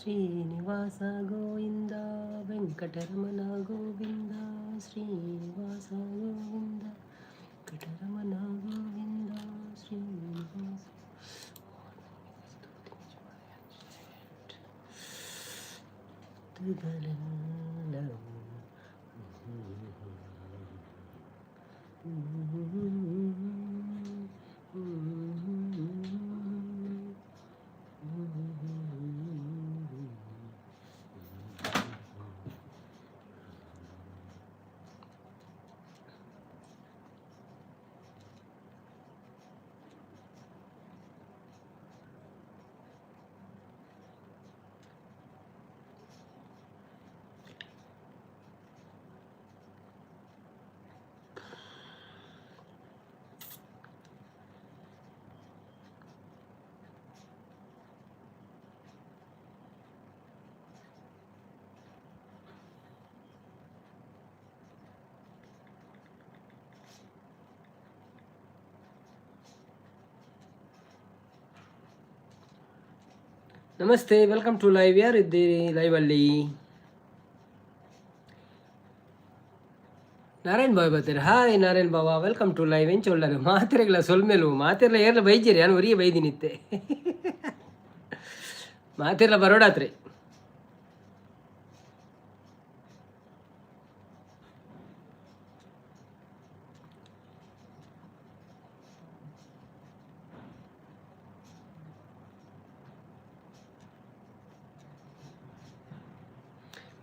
Srinivasa Govinda Venkataramana Govinda, Srinivasa Govinda Venkataramana Govinda, Srinivasa. ತುಗಲೆಲ್ಲವೂ. Namaste, welcome to live. ಯಾರಿದ್ದೀರಿ ಲೈವಲ್ಲಿ? Narayan ಬಾಬಾ ಬರ್ತಾರೆ. Hi Narayan Baba, welcome to live. ಎಂಚ ಉಳ್ಳಾರು ಮಾತೆರೆಗ್ಲ ಸೊಲ್ಮೆಲು. ಮಾತೆರ್ಲ ಏರ್ಲ ಬೈಜಿರಿ, ನಾನು ಒರಿಯೇ ಬೈದಿನಿತ್ತೆ. ಮಾತೆರ್ಲ ಬರೋಡಾತ್ರಿ.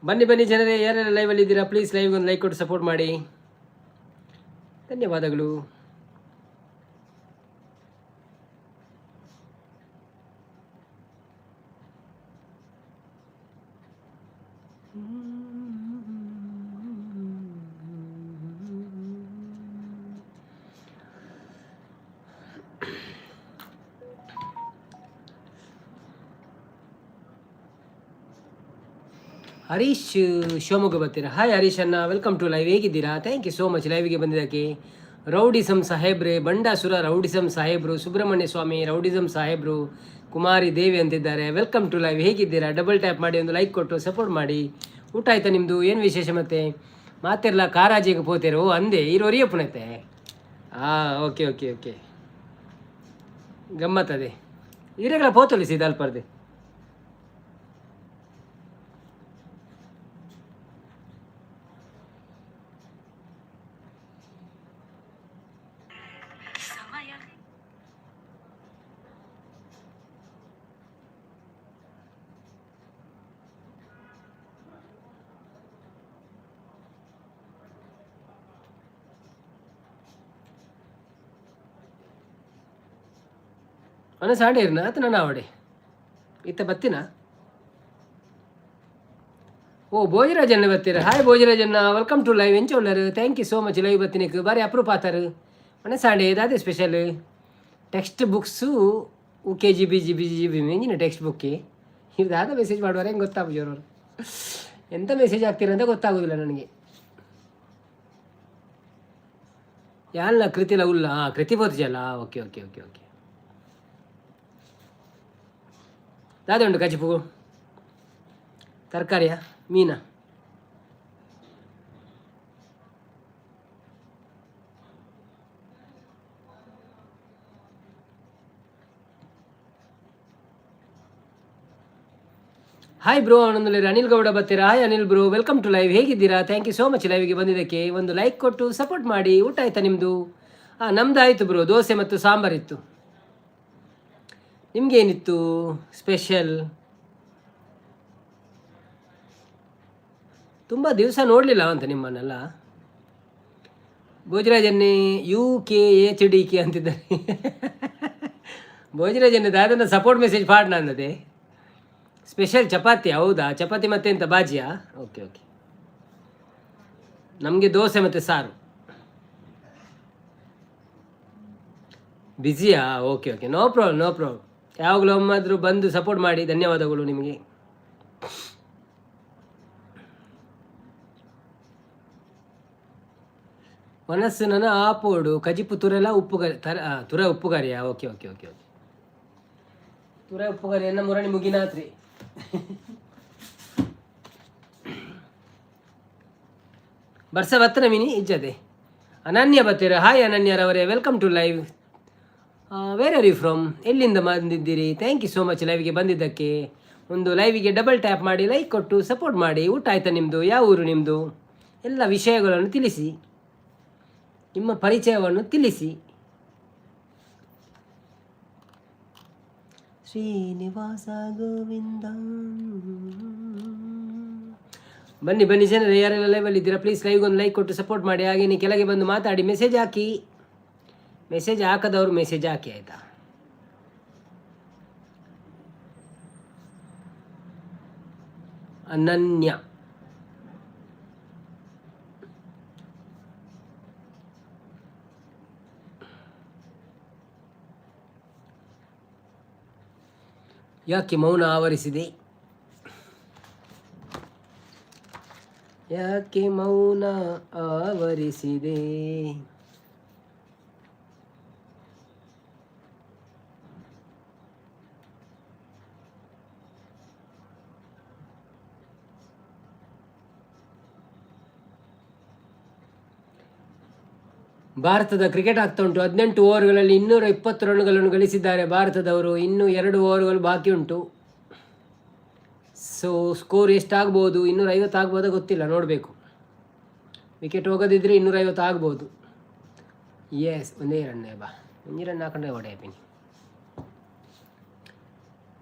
ಬನ್ನಿ ಬನ್ನಿ ಜನರೇ, ಯಾರ್ಯಾರು ಲೈವಲ್ಲಿ ಇದ್ದೀರಾ, ಪ್ಲೀಸ್ ಲೈವ್ ಒಂದು ಲೈಕ್ ಕೊಟ್ಟು ಸಪೋರ್ಟ್ ಮಾಡಿ. ಧನ್ಯವಾದಗಳು. ಹರೀಶ್ ಶಿವಮೊಗ್ಗ ಬರ್ತೀರಾ? ಹಾಯ್ ಹರೀಶ್ ಅಣ್ಣ, welcome to live. ಹೇಗಿದ್ದೀರಾ? Thank you so much ಲೈವ್ಗೆ ಬಂದಿದ್ದಕ್ಕೆ. ರೌಡಿಸಮ್ ಸಾಹೇಬ್ರೆ, ಬಂಡಾಸುರ ರೌಡಿಸಮ್ ಸಾಹೇಬ್ರು, ಸುಬ್ರಹ್ಮಣ್ಯ ಸ್ವಾಮಿ ರೌಡಿಸಮ್ ಸಾಹೇಬ್ರು, ಕುಮಾರಿ ದೇವಿ ಅಂತಿದ್ದಾರೆ. Welcome to live. ಹೇಗಿದ್ದೀರಾ? ಡಬಲ್ ಟ್ಯಾಪ್ ಮಾಡಿ, ಒಂದು ಲೈಕ್ ಕೊಟ್ಟು ಸಪೋರ್ಟ್ ಮಾಡಿ. ಊಟ ಆಯ್ತಾ ನಿಮ್ಮದು? ಏನು ವಿಶೇಷ ಮತ್ತೆ? ಮಾತಿರ್ಲ ಕಾರಾಜಿಗೆ ಪೋತೇರು ಅಂದೆ ಇರೋರಿಯೇ ಪುನತೆ. ಹಾಂ, ಓಕೆ ಓಕೆ ಓಕೆ, ಗಮ್ಮತ್ತದೆ. ಇರಗಳ ಪೋತೊಲಿ ಸೀದಾಲ್ಪರ್ದೆ. ಅಣ್ಣ ಸಾಂಡೇರ್ನ ಆತ ನಾನು ಆವಡೆ ಇತ್ತ ಬತ್ತಿನ. ಓ ಭೋಜರಾಜಣ್ಣ ಬರ್ತೀರ. ಹಾಯ್ ಭೋಜರಾಜಣ್ಣ, welcome to live. ಎಂಚ ಉಳ್ಳರು? Thank you so much live ಬತ್ತಿನಕ್ಕೆ. ಬಾರಿ ಅಪ್ರೂಪ್ ಆತಾರು. ಅಣ್ಣ ಸಾಂಡೆ ಅದೇ special text books U K G B G B G B ಎಂಜಿನ text ಬುಕ್ಕಿ ಇದಾದ ಮೆಸೇಜ್ ಮಾಡುವಾರ ಹೆಂಗೆ ಗೊತ್ತಾಗುದು ಅವರು ಎಂಥ ಮೆಸೇಜ್ ಆಗ್ತೀರ ಅಂತ ಗೊತ್ತಾಗೋದಿಲ್ಲ ನನಗೆ. ಯಾಲ್ಲ ಕೃತಿಲ ಉಲ್ಲ? ಹಾಂ, ಕೃತಿ ಬೋತಿಜಲ್ಲ. Okay okay okay okay. ದಾದ ಉಂಟು ಕಜಿಪು? ತರಕಾರಿಯಾ, ಮೀನಾ? ಹಾಯ್ ಬ್ರೋ ಅನ್ನೊಂದು ಅನಿಲ್ ಗೌಡ ಬರ್ತೀರಾ. Hi Anil bro, welcome to live. ಹೇಗಿದ್ದೀರಾ? Thank you so much ಲೈವ್ಗೆ ಬಂದಿದ್ದಕ್ಕೆ. ಒಂದು ಲೈಕ್ ಕೊಟ್ಟು ಸಪೋರ್ಟ್ ಮಾಡಿ. ಊಟ ಆಯ್ತಾ ನಿಮ್ಮದು? ಹಾಂ, ನಮ್ಮದು ಆಯಿತು ಬ್ರೋ. ದೋಸೆ ಮತ್ತು ಸಾಂಬಾರಿತ್ತು. ನಿಮಗೇನಿತ್ತು ಸ್ಪೆಷಲ್? ತುಂಬ ದಿವಸ ನೋಡಲಿಲ್ಲ ಅಂತ ನಿಮ್ಮನ್ನೆಲ್ಲ. ಭೋಜರಾಜನ್ನೇ UKHDK ಅಂತಿದ್ದಾರೆ. ಭೋಜರಾಜನ್ನೇ ದಾದನ ಸಪೋರ್ಟ್ ಮೆಸೇಜ್ ಪಾಡ್ ನನ್ನದೇ. ಸ್ಪೆಷಲ್ ಚಪಾತಿ? ಹೌದಾ, ಚಪಾತಿ ಮತ್ತೆ ಎಂತ, ಬಾಜಿಯಾ? ಓಕೆ ಓಕೆ, ನಮಗೆ ದೋಸೆ ಮತ್ತು ಸಾರು. ಬ್ಯುಸಿಯಾ? Okay okay, no problem, no problem. ಯಾವಾಗಲೂ ಒಮ್ಮಾದರೂ ಬಂದು ಸಪೋರ್ಟ್ ಮಾಡಿ. ಧನ್ಯವಾದಗಳು ನಿಮಗೆ. ಮನಸ್ಸು ನನ್ನ ಆಪೋಡು ಕಜಿಪು ತುರೆಲ್ಲ ಉಪ್ಪು ತರ ತುರ ಉಪ್ಪುಗಾರಿಯಾ? ಓಕೆ ಓಕೆ ಓಕೆ ಓಕೆ, ತುರೆ ಉಪ್ಪುಗಾರಿ ಎನ್ನ ಮುರಣಿ ಮುಗಿನಾತ್ರಿ. ಬರ್ಸ ಬತ್ತನ ಮಿನಿ ಇಜ್ಜದೆ. ಅನನ್ಯ ಬತ್ತೀರ. ಹಾಯ್ ಅನನ್ಯರವರೇ, welcome to live. Where are you from? ಎಲ್ಲಿಂದ ಬಂದಿದ್ದೀರಿ? Thank you so much ಲೈವ್ಗೆ ಬಂದಿದ್ದಕ್ಕೆ. ಒಂದು ಲೈವಿಗೆ ಡಬಲ್ ಟ್ಯಾಪ್ ಮಾಡಿ, ಲೈಕ್ ಕೊಟ್ಟು ಸಪೋರ್ಟ್ ಮಾಡಿ. ಊಟ ಆಯ್ತಾ ನಿಮ್ಮದು? ಯಾವ ಊರು ನಿಮ್ಮದು? ಎಲ್ಲ ವಿಷಯಗಳನ್ನು ತಿಳಿಸಿ, ನಿಮ್ಮ ಪರಿಚಯವನ್ನು ತಿಳಿಸಿ. ಶ್ರೀನಿವಾಸ ಗೋವಿಂದ. ಬನ್ನಿ ಬನ್ನಿ ಜನರೇ, ಯಾರೆಲ್ಲ ಲೈವಲ್ಲಿ ಇದ್ದೀರಾ, ಪ್ಲೀಸ್ ಲೈವ್ ಒಂದು ಲೈಕ್ ಕೊಟ್ಟು ಸಪೋರ್ಟ್ ಮಾಡಿ. ಹಾಗೆ ಕೆಳಗೆ ಬಂದು ಮಾತಾಡಿ, ಮೆಸೇಜ್ ಹಾಕಿ. ಮೆಸೇಜ್ ಹಾಕದವರು ಮೆಸೇಜ್ ಹಾಕಿ, ಆಯಿತಾ? ಅನನ್ಯ, ಯಾಕೆ ಮೌನ ಆವರಿಸಿದೆ? ಯಾಕೆ ಮೌನ ಆವರಿಸಿದೆ? ಭಾರತದ ಕ್ರಿಕೆಟ್ ಆಗ್ತಾ ಉಂಟು. 18 ಓವರ್ಗಳಲ್ಲಿ 220 ರನ್ಗಳನ್ನು ಗಳಿಸಿದ್ದಾರೆ ಭಾರತದವರು. ಇನ್ನೂ 2 ಓವರ್ಗಳು ಬಾಕಿ ಉಂಟು. ಸೊ ಸ್ಕೋರ್ ಎಷ್ಟಾಗ್ಬೋದು? 250 ಆಗ್ಬೋದಾ ಗೊತ್ತಿಲ್ಲ, ನೋಡಬೇಕು. ವಿಕೆಟ್ ಹೋಗದಿದ್ದರೆ 250 ಆಗ್ಬೋದು. ಎಸ್, ಒಂದೇ ರನ್ನೇ ಬಾ. ಒಂದೇ ರನ್ ಹಾಕೊಂಡ್ರೆ ಹೊಡೆಯಪಿನಿ.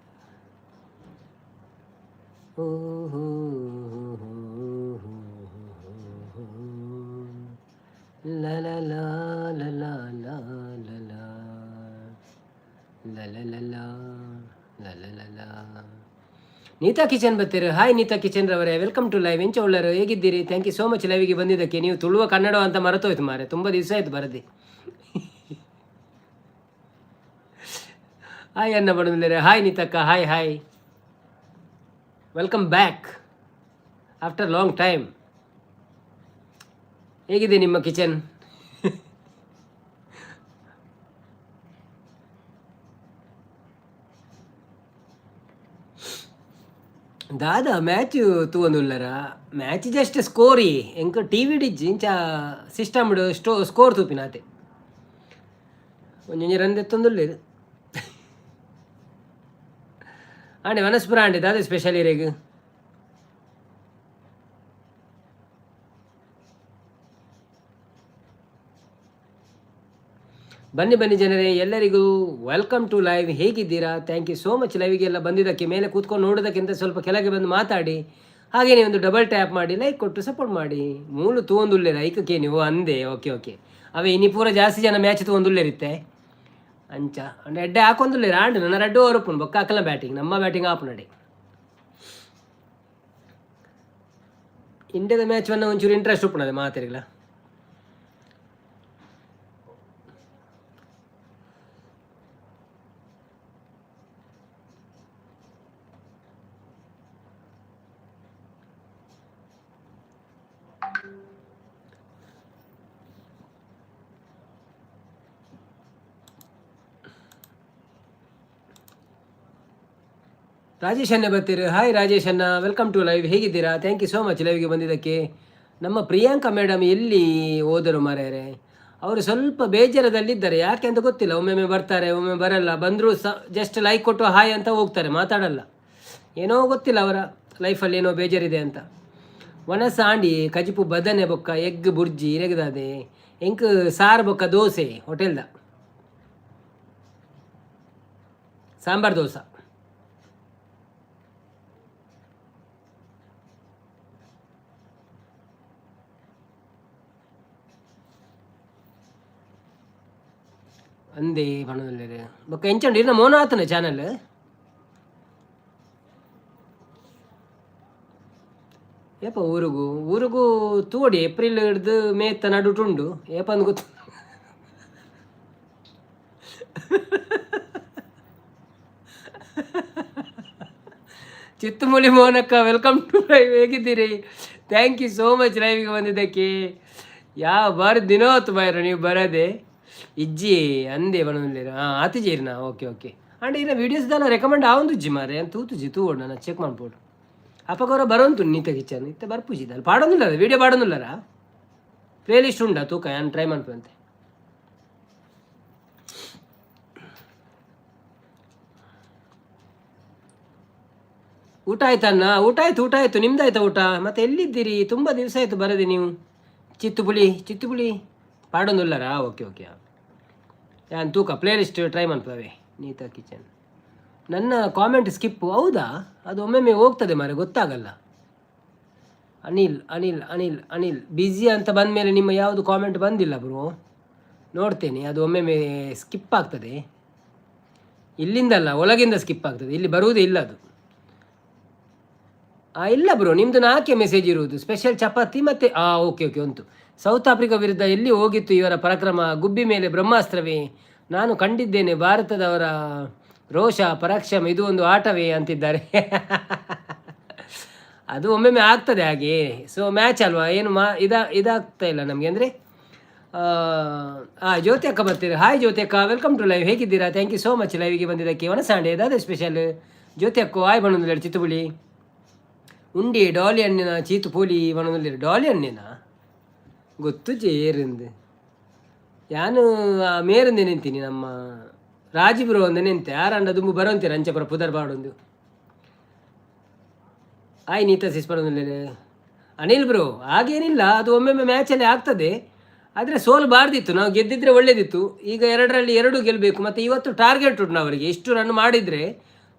ಓಹೋ, ಲ ಲ ಲ ಲ ಲ ಲ ಲ ಲ ಲ ಲ ಲ ಲ ಲ ಲ. ನೀತಾ ಕಿಚನ್ ಬರ್ತೀರ. ಹಾಯ್ ನೀತಾ ಕಿಚನ್ ರವರೇ, welcome to live. ಎಂಚ ಉಳ್ಳರು, ಹೇಗಿದ್ದೀರಿ? Thank you so much ಲೈವಿಗೆ ಬಂದಿದ್ದಕ್ಕೆ. ನೀವು ತುಳುವ ಕನ್ನಡ ಅಂತ ಮರೆತೋಯ್ತು ಮಾರೆ, ತುಂಬ ದಿವಸ ಆಯ್ತು ಬರದೆ. ಹಾಯ್ ಅನ್ನ ಬಡಂದರೆ. ಹಾಯ್ ನೀತಕ್ಕ, hi hi, welcome back after long time. ಹೇಗಿದೆ ನಿಮ್ಮ ಕಿಚನ್? ದಾದಾ ಮ್ಯಾಚ್ ತೂವೊಂದುಲ್ಲರ? ಮ್ಯಾಚ್ ಜಸ್ಟ್ ಸ್ಕೋರಿ ಎಂಕ್ ಟಿ ವಿ ಡಿಜ್ಜಿ, ಇಂಚ ಸಿಸ್ಟಮ್ ಸ್ಕೋರ್ ತೂಪಿನ ಆತೆ. ಒಂಜೊಂಜಿ ರನ್ ದೆತ್ತೊಂದುಲ್ಲೆರ್. ಆಂಡೆ ವನಸ್ಪುರ ಆಂಡೆ. ದಾದ ಸ್ಪೆಷಲ್ ಇರೆಗ್? ಬನ್ನಿ ಬನ್ನಿ ಜನರೇ, ಎಲ್ಲರಿಗೂ welcome to live. ಹೇಗಿದ್ದೀರಾ? Thank you so much ಲೈವಿಗೆಲ್ಲ ಬಂದಿದ್ದಕ್ಕೆ. ಮೇಲೆ ಕೂತ್ಕೊಂಡು ನೋಡೋದಕ್ಕಿಂತ ಸ್ವಲ್ಪ ಕೆಳಗೆ ಬಂದು ಮಾತಾಡಿ. ಹಾಗೆಯೇ ಒಂದು ಡಬಲ್ ಟ್ಯಾಪ್ ಮಾಡಿ, ಲೈಕ್ ಕೊಟ್ಟು ಸಪೋರ್ಟ್ ಮಾಡಿ. ಮೂಲು ತೂವೊಂದುಲ್ಲೇರ ಐಕಕ್ಕೆ ನೀವು ಅಂದೆ. ಓಕೆ ಓಕೆ, ಅವೇ ಇನಿ ಪೂರ ಜಾಸ್ತಿ ಜನ ಮ್ಯಾಚ್ ತೂವೊಂದುಲ್ಲೇರಿತ್ತೆ ಅಂಚ. ಅಂಡ್ ಎಡ್ಡೆ ಹಾಕೊಂದುಲ್ಲೇರ. ಆಂಡ್ ನನ್ನ ರಡ್ಡು ಓವರ್ ಉಪ್ಪುಂಡು, ಬೊಕ್ಕ ಹಾಕಲ್ಲ ಬ್ಯಾಟಿಂಗ್. ನಮ್ಮ ಬ್ಯಾಟಿಂಗ್ ಆಪುನಡೆ. ಇಂಡಿಯಾದ ಮ್ಯಾಚ್ ವನ್ನ ಒಂಚೂರು ಇಂಟ್ರೆಸ್ಟ್ ಉಪ್ಪುನದೆ ಮಾತೆರಿಗ್ಲ. ರಾಜೇಶ್ ಅಣ್ಣ ಬರ್ತೀರಿ. ಹಾಯ್ ರಾಜೇಶ್ ಅಣ್ಣ, welcome to live. ಹೇಗಿದ್ದೀರಾ? Thank you so much ಲೈವ್ಗೆ ಬಂದಿದ್ದಕ್ಕೆ. ನಮ್ಮ ಪ್ರಿಯಾಂಕಾ ಮೇಡಮ್ ಎಲ್ಲಿ ಹೋದರು ಮಾರ್ಯಾರೆ? ಅವರು ಸ್ವಲ್ಪ ಬೇಜಾರದಲ್ಲಿದ್ದಾರೆ, ಯಾಕೆ ಅಂತ ಗೊತ್ತಿಲ್ಲ. ಒಮ್ಮೊಮ್ಮೆ ಬರ್ತಾರೆ, ಒಮ್ಮೆ ಬರಲ್ಲ. ಬಂದರೂ ಸ ಜಸ್ಟ್ ಲೈಕ್ ಕೊಟ್ಟು ಹಾಯ್ ಅಂತ ಹೋಗ್ತಾರೆ, ಮಾತಾಡಲ್ಲ. ಏನೋ ಗೊತ್ತಿಲ್ಲ, ಅವರ ಲೈಫಲ್ಲಿ ಏನೋ ಬೇಜಾರಿದೆ ಅಂತ. ವನಸ ಆಂಡಿ ಕಜಿಪು ಬದನೆ ಬೊಕ್ಕ ಎಗ್ ಬುರ್ಜಿ ಇರೆಗದಾದೆ. ಎಂಕ್ ಸಾರು ಬೊಕ್ಕ ದೋಸೆ, ಹೋಟೆಲ್ದ ಸಾಂಬಾರ್ ದೋಸೆ. ಅಂದೇ ಪಣದಲ್ಲೇರು. ಬೊಕ್ಕ ಎಂಚ ಇರ್ನ ಮೋನ ಆತನ ಚಾನಲ್? ಏಪ ಊರುಗು ಊರುಗು ತೋಡಿ ಏಪ್ರಿಲ್ ಹಿಡ್ದು ಮೇತ್ತ ನಡುಟುಂಡು. ಏಪ ಅಂದ್ ಗೊತ್ತು. ಚಿತ್ತಮೂಲಿ ಮೋಹನಕ್ಕ, welcome to live. ಹೇಗಿದ್ದೀರಿ? Thank you so much ಲೈವ್ಗೆ ಬಂದಿದ್ದಕ್ಕೆ. ಯಾವ ಬಾರಿ ದಿನ ಹೊತ್ತು ಬಾಯ್ರ ನೀವು ಬರದೆ. ಇಜ್ಜಿ ಅಂದೆ ಬನೊಂದಿರ. ಹಾಂ, ಆತಿಜಿ ಇರ್ನಾ? Okay okay. ಅಂಡ್ ಇನ್ನ ವೀಡಿಯೋಸ್ ದಾಲ ರೆಕಮೆಂಡ್ ಆವೊಂದುಜ್ಜಿ ಮಾರೆ. ಅಂತ ತೂತುಜಿ, ತೂವೊಡು ನಾನು, ಚೆಕ್ ಮಾಡ್ಬೋದು. ಅಪಗೌರ ಬರೋಂತು ನೀತ ಕಿಚನ್ ಇತ್ತೆ ಬರ್ಪುಜಿ ದಾಲ ಪಾಡೊಂದುಲ್ಲ, ವೀಡಿಯೋ ಪಾಡೊಂದುಲ್ಲರಾ? ಪ್ಲೇ ಲಿಸ್ಟ್ ಉಂಡಾ ತೂಕ, ನಾನು ಟ್ರೈ ಮಾಡ್ಪಂತೆ. ಊಟ ಆಯ್ತಣ್ಣ? ಊಟ ಆಯ್ತು, ಊಟ ಆಯ್ತು. ನಿಮ್ದಾಯ್ತಾ ಊಟ? ಮತ್ತೆ ಎಲ್ಲಿದ್ದೀರಿ? ತುಂಬ ದಿವಸ ಆಯ್ತು ಬರದೆ ನೀವು. ಚಿತ್ತುಪುಳಿ, ಚಿತ್ತುಪುಳಿ ಪಾಡೊಂದುಲ್ಲರಾ? ಓಕೆ ಓಕೆ, ಯಾನ್ ತೂಕ ಪ್ಲೇ ಲಿಸ್ಟ್ ಟ್ರೈ ಮಾಡ್ತವೆ. ನೀತಾ ಕಿಚನ್, ನನ್ನ ಕಾಮೆಂಟ್ ಸ್ಕಿಪ್ಪು ಹೌದಾ? ಅದು ಒಮ್ಮೆಮ್ಮೆ ಹೋಗ್ತದೆ ಮಾರೆ, ಗೊತ್ತಾಗಲ್ಲ. ಅನಿಲ್ ಅನಿಲ್ ಅನಿಲ್ ಅನಿಲ್ ಬ್ಯುಸಿ ಅಂತ ಬಂದ ಮೇಲೆ ನಿಮ್ಮ ಯಾವುದು ಕಾಮೆಂಟ್ ಬಂದಿಲ್ಲ ಬ್ರೋ. ನೋಡ್ತೇನೆ, ಅದು ಒಮ್ಮೆಮ್ಮೆ ಸ್ಕಿಪ್ ಆಗ್ತದೆ. ಇಲ್ಲಿಂದಲ್ಲ, ಒಳಗಿಂದ ಸ್ಕಿಪ್ ಆಗ್ತದೆ, ಇಲ್ಲಿ ಬರುವುದೇ ಇಲ್ಲ ಅದು. ಇಲ್ಲ ಬ್ರೋ, ನಿಮ್ಮದು ನಾಲ್ಕೇ ಮೆಸೇಜ್ ಇರುವುದು. ಸ್ಪೆಷಲ್ ಚಪಾತಿ ಮತ್ತು ಓಕೆ ಓಕೆ ಉಂಟು. ಸೌತ್ ಆಫ್ರಿಕಾ ವಿರುದ್ಧ ಎಲ್ಲಿ ಹೋಗಿತ್ತು ಇವರ ಪರಾಕ್ರಮ? ಗುಬ್ಬಿ ಮೇಲೆ ಬ್ರಹ್ಮಾಸ್ತ್ರವೇ? ನಾನು ಕಂಡಿದ್ದೇನೆ ಭಾರತದವರ ರೋಷ ಪರಾಕ್ರಮ. ಇದು ಒಂದು ಆಟವೇ ಅಂತಿದ್ದಾರೆ. ಅದು ಒಮ್ಮೆಮ್ಮೆ ಆಗ್ತದೆ ಹಾಗೆ. ಸೊ ಮ್ಯಾಚ್ ಅಲ್ವಾ, ಏನು ಮಾ ಇದಾಗ್ತಾ ಇಲ್ಲ ನಮಗೆ. ಅಂದರೆ ಜ್ಯೋತಿ ಅಕ್ಕ ಬರ್ತೀರಿ. ಹಾಯ್ ಜ್ಯೋತಿ ಅಕ್ಕ, welcome to live. ಹೇಗಿದ್ದೀರಾ? Thank you so much ಲೈವ್ಗೆ ಬಂದಿದ್ದಕ್ಕೆ. ವನಸಾಂಡೆ ದಾದ ಸ್ಪೆಷಲ್? ಜ್ಯೋತಿ ಅಕ್ಕ ಆಯ್ ಬಣ್ಣೊಂದು ಚಿತ್ತುಬುಳಿ ಉಂಡಿ ಡಾಲಿ ಅಣ್ಣಿನ ಚೀತು ಪೋಲಿ ಬಣ್ಣೊಂದು. ಡಾಲಿ ಅಣ್ಣಿನ ಗೊತ್ತು ಜೇರಿಂದು ಯಾನು ಮೇರಂದೆ ನಿಂತೀನಿ. ನಮ್ಮ ರಾಜಿಬ್ರು ಒಂದು ನಿಂತೆ ಯಾರಂಡ ದುಂಬು ಬರೋಂತೀರ ಅಂಚಪುರ ಪುದರ್ ಬಾಡೊಂದು. ಆಯ್ ನೀತಾ ಸಿಸ್ ಬರೋದಿಲ್ಲ. ಅನಿಲ್ ಬ್ರೋ, ಹಾಗೇನಿಲ್ಲ, ಅದು ಒಮ್ಮೆಮ್ಮೆ ಮ್ಯಾಚಲ್ಲಿ ಆಗ್ತದೆ. ಆದರೆ ಸೋಲ್ಬಾರ್ದಿತ್ತು, ನಾವು ಗೆದ್ದಿದ್ರೆ ಒಳ್ಳೇದಿತ್ತು. ಈಗ ಎರಡರಲ್ಲಿ ಎರಡು ಗೆಲ್ಲಬೇಕು. ಮತ್ತು ಇವತ್ತು ಟಾರ್ಗೆಟ್ ಉಂಟು ಅವರಿಗೆ. ಇಷ್ಟು ರನ್ ಮಾಡಿದರೆ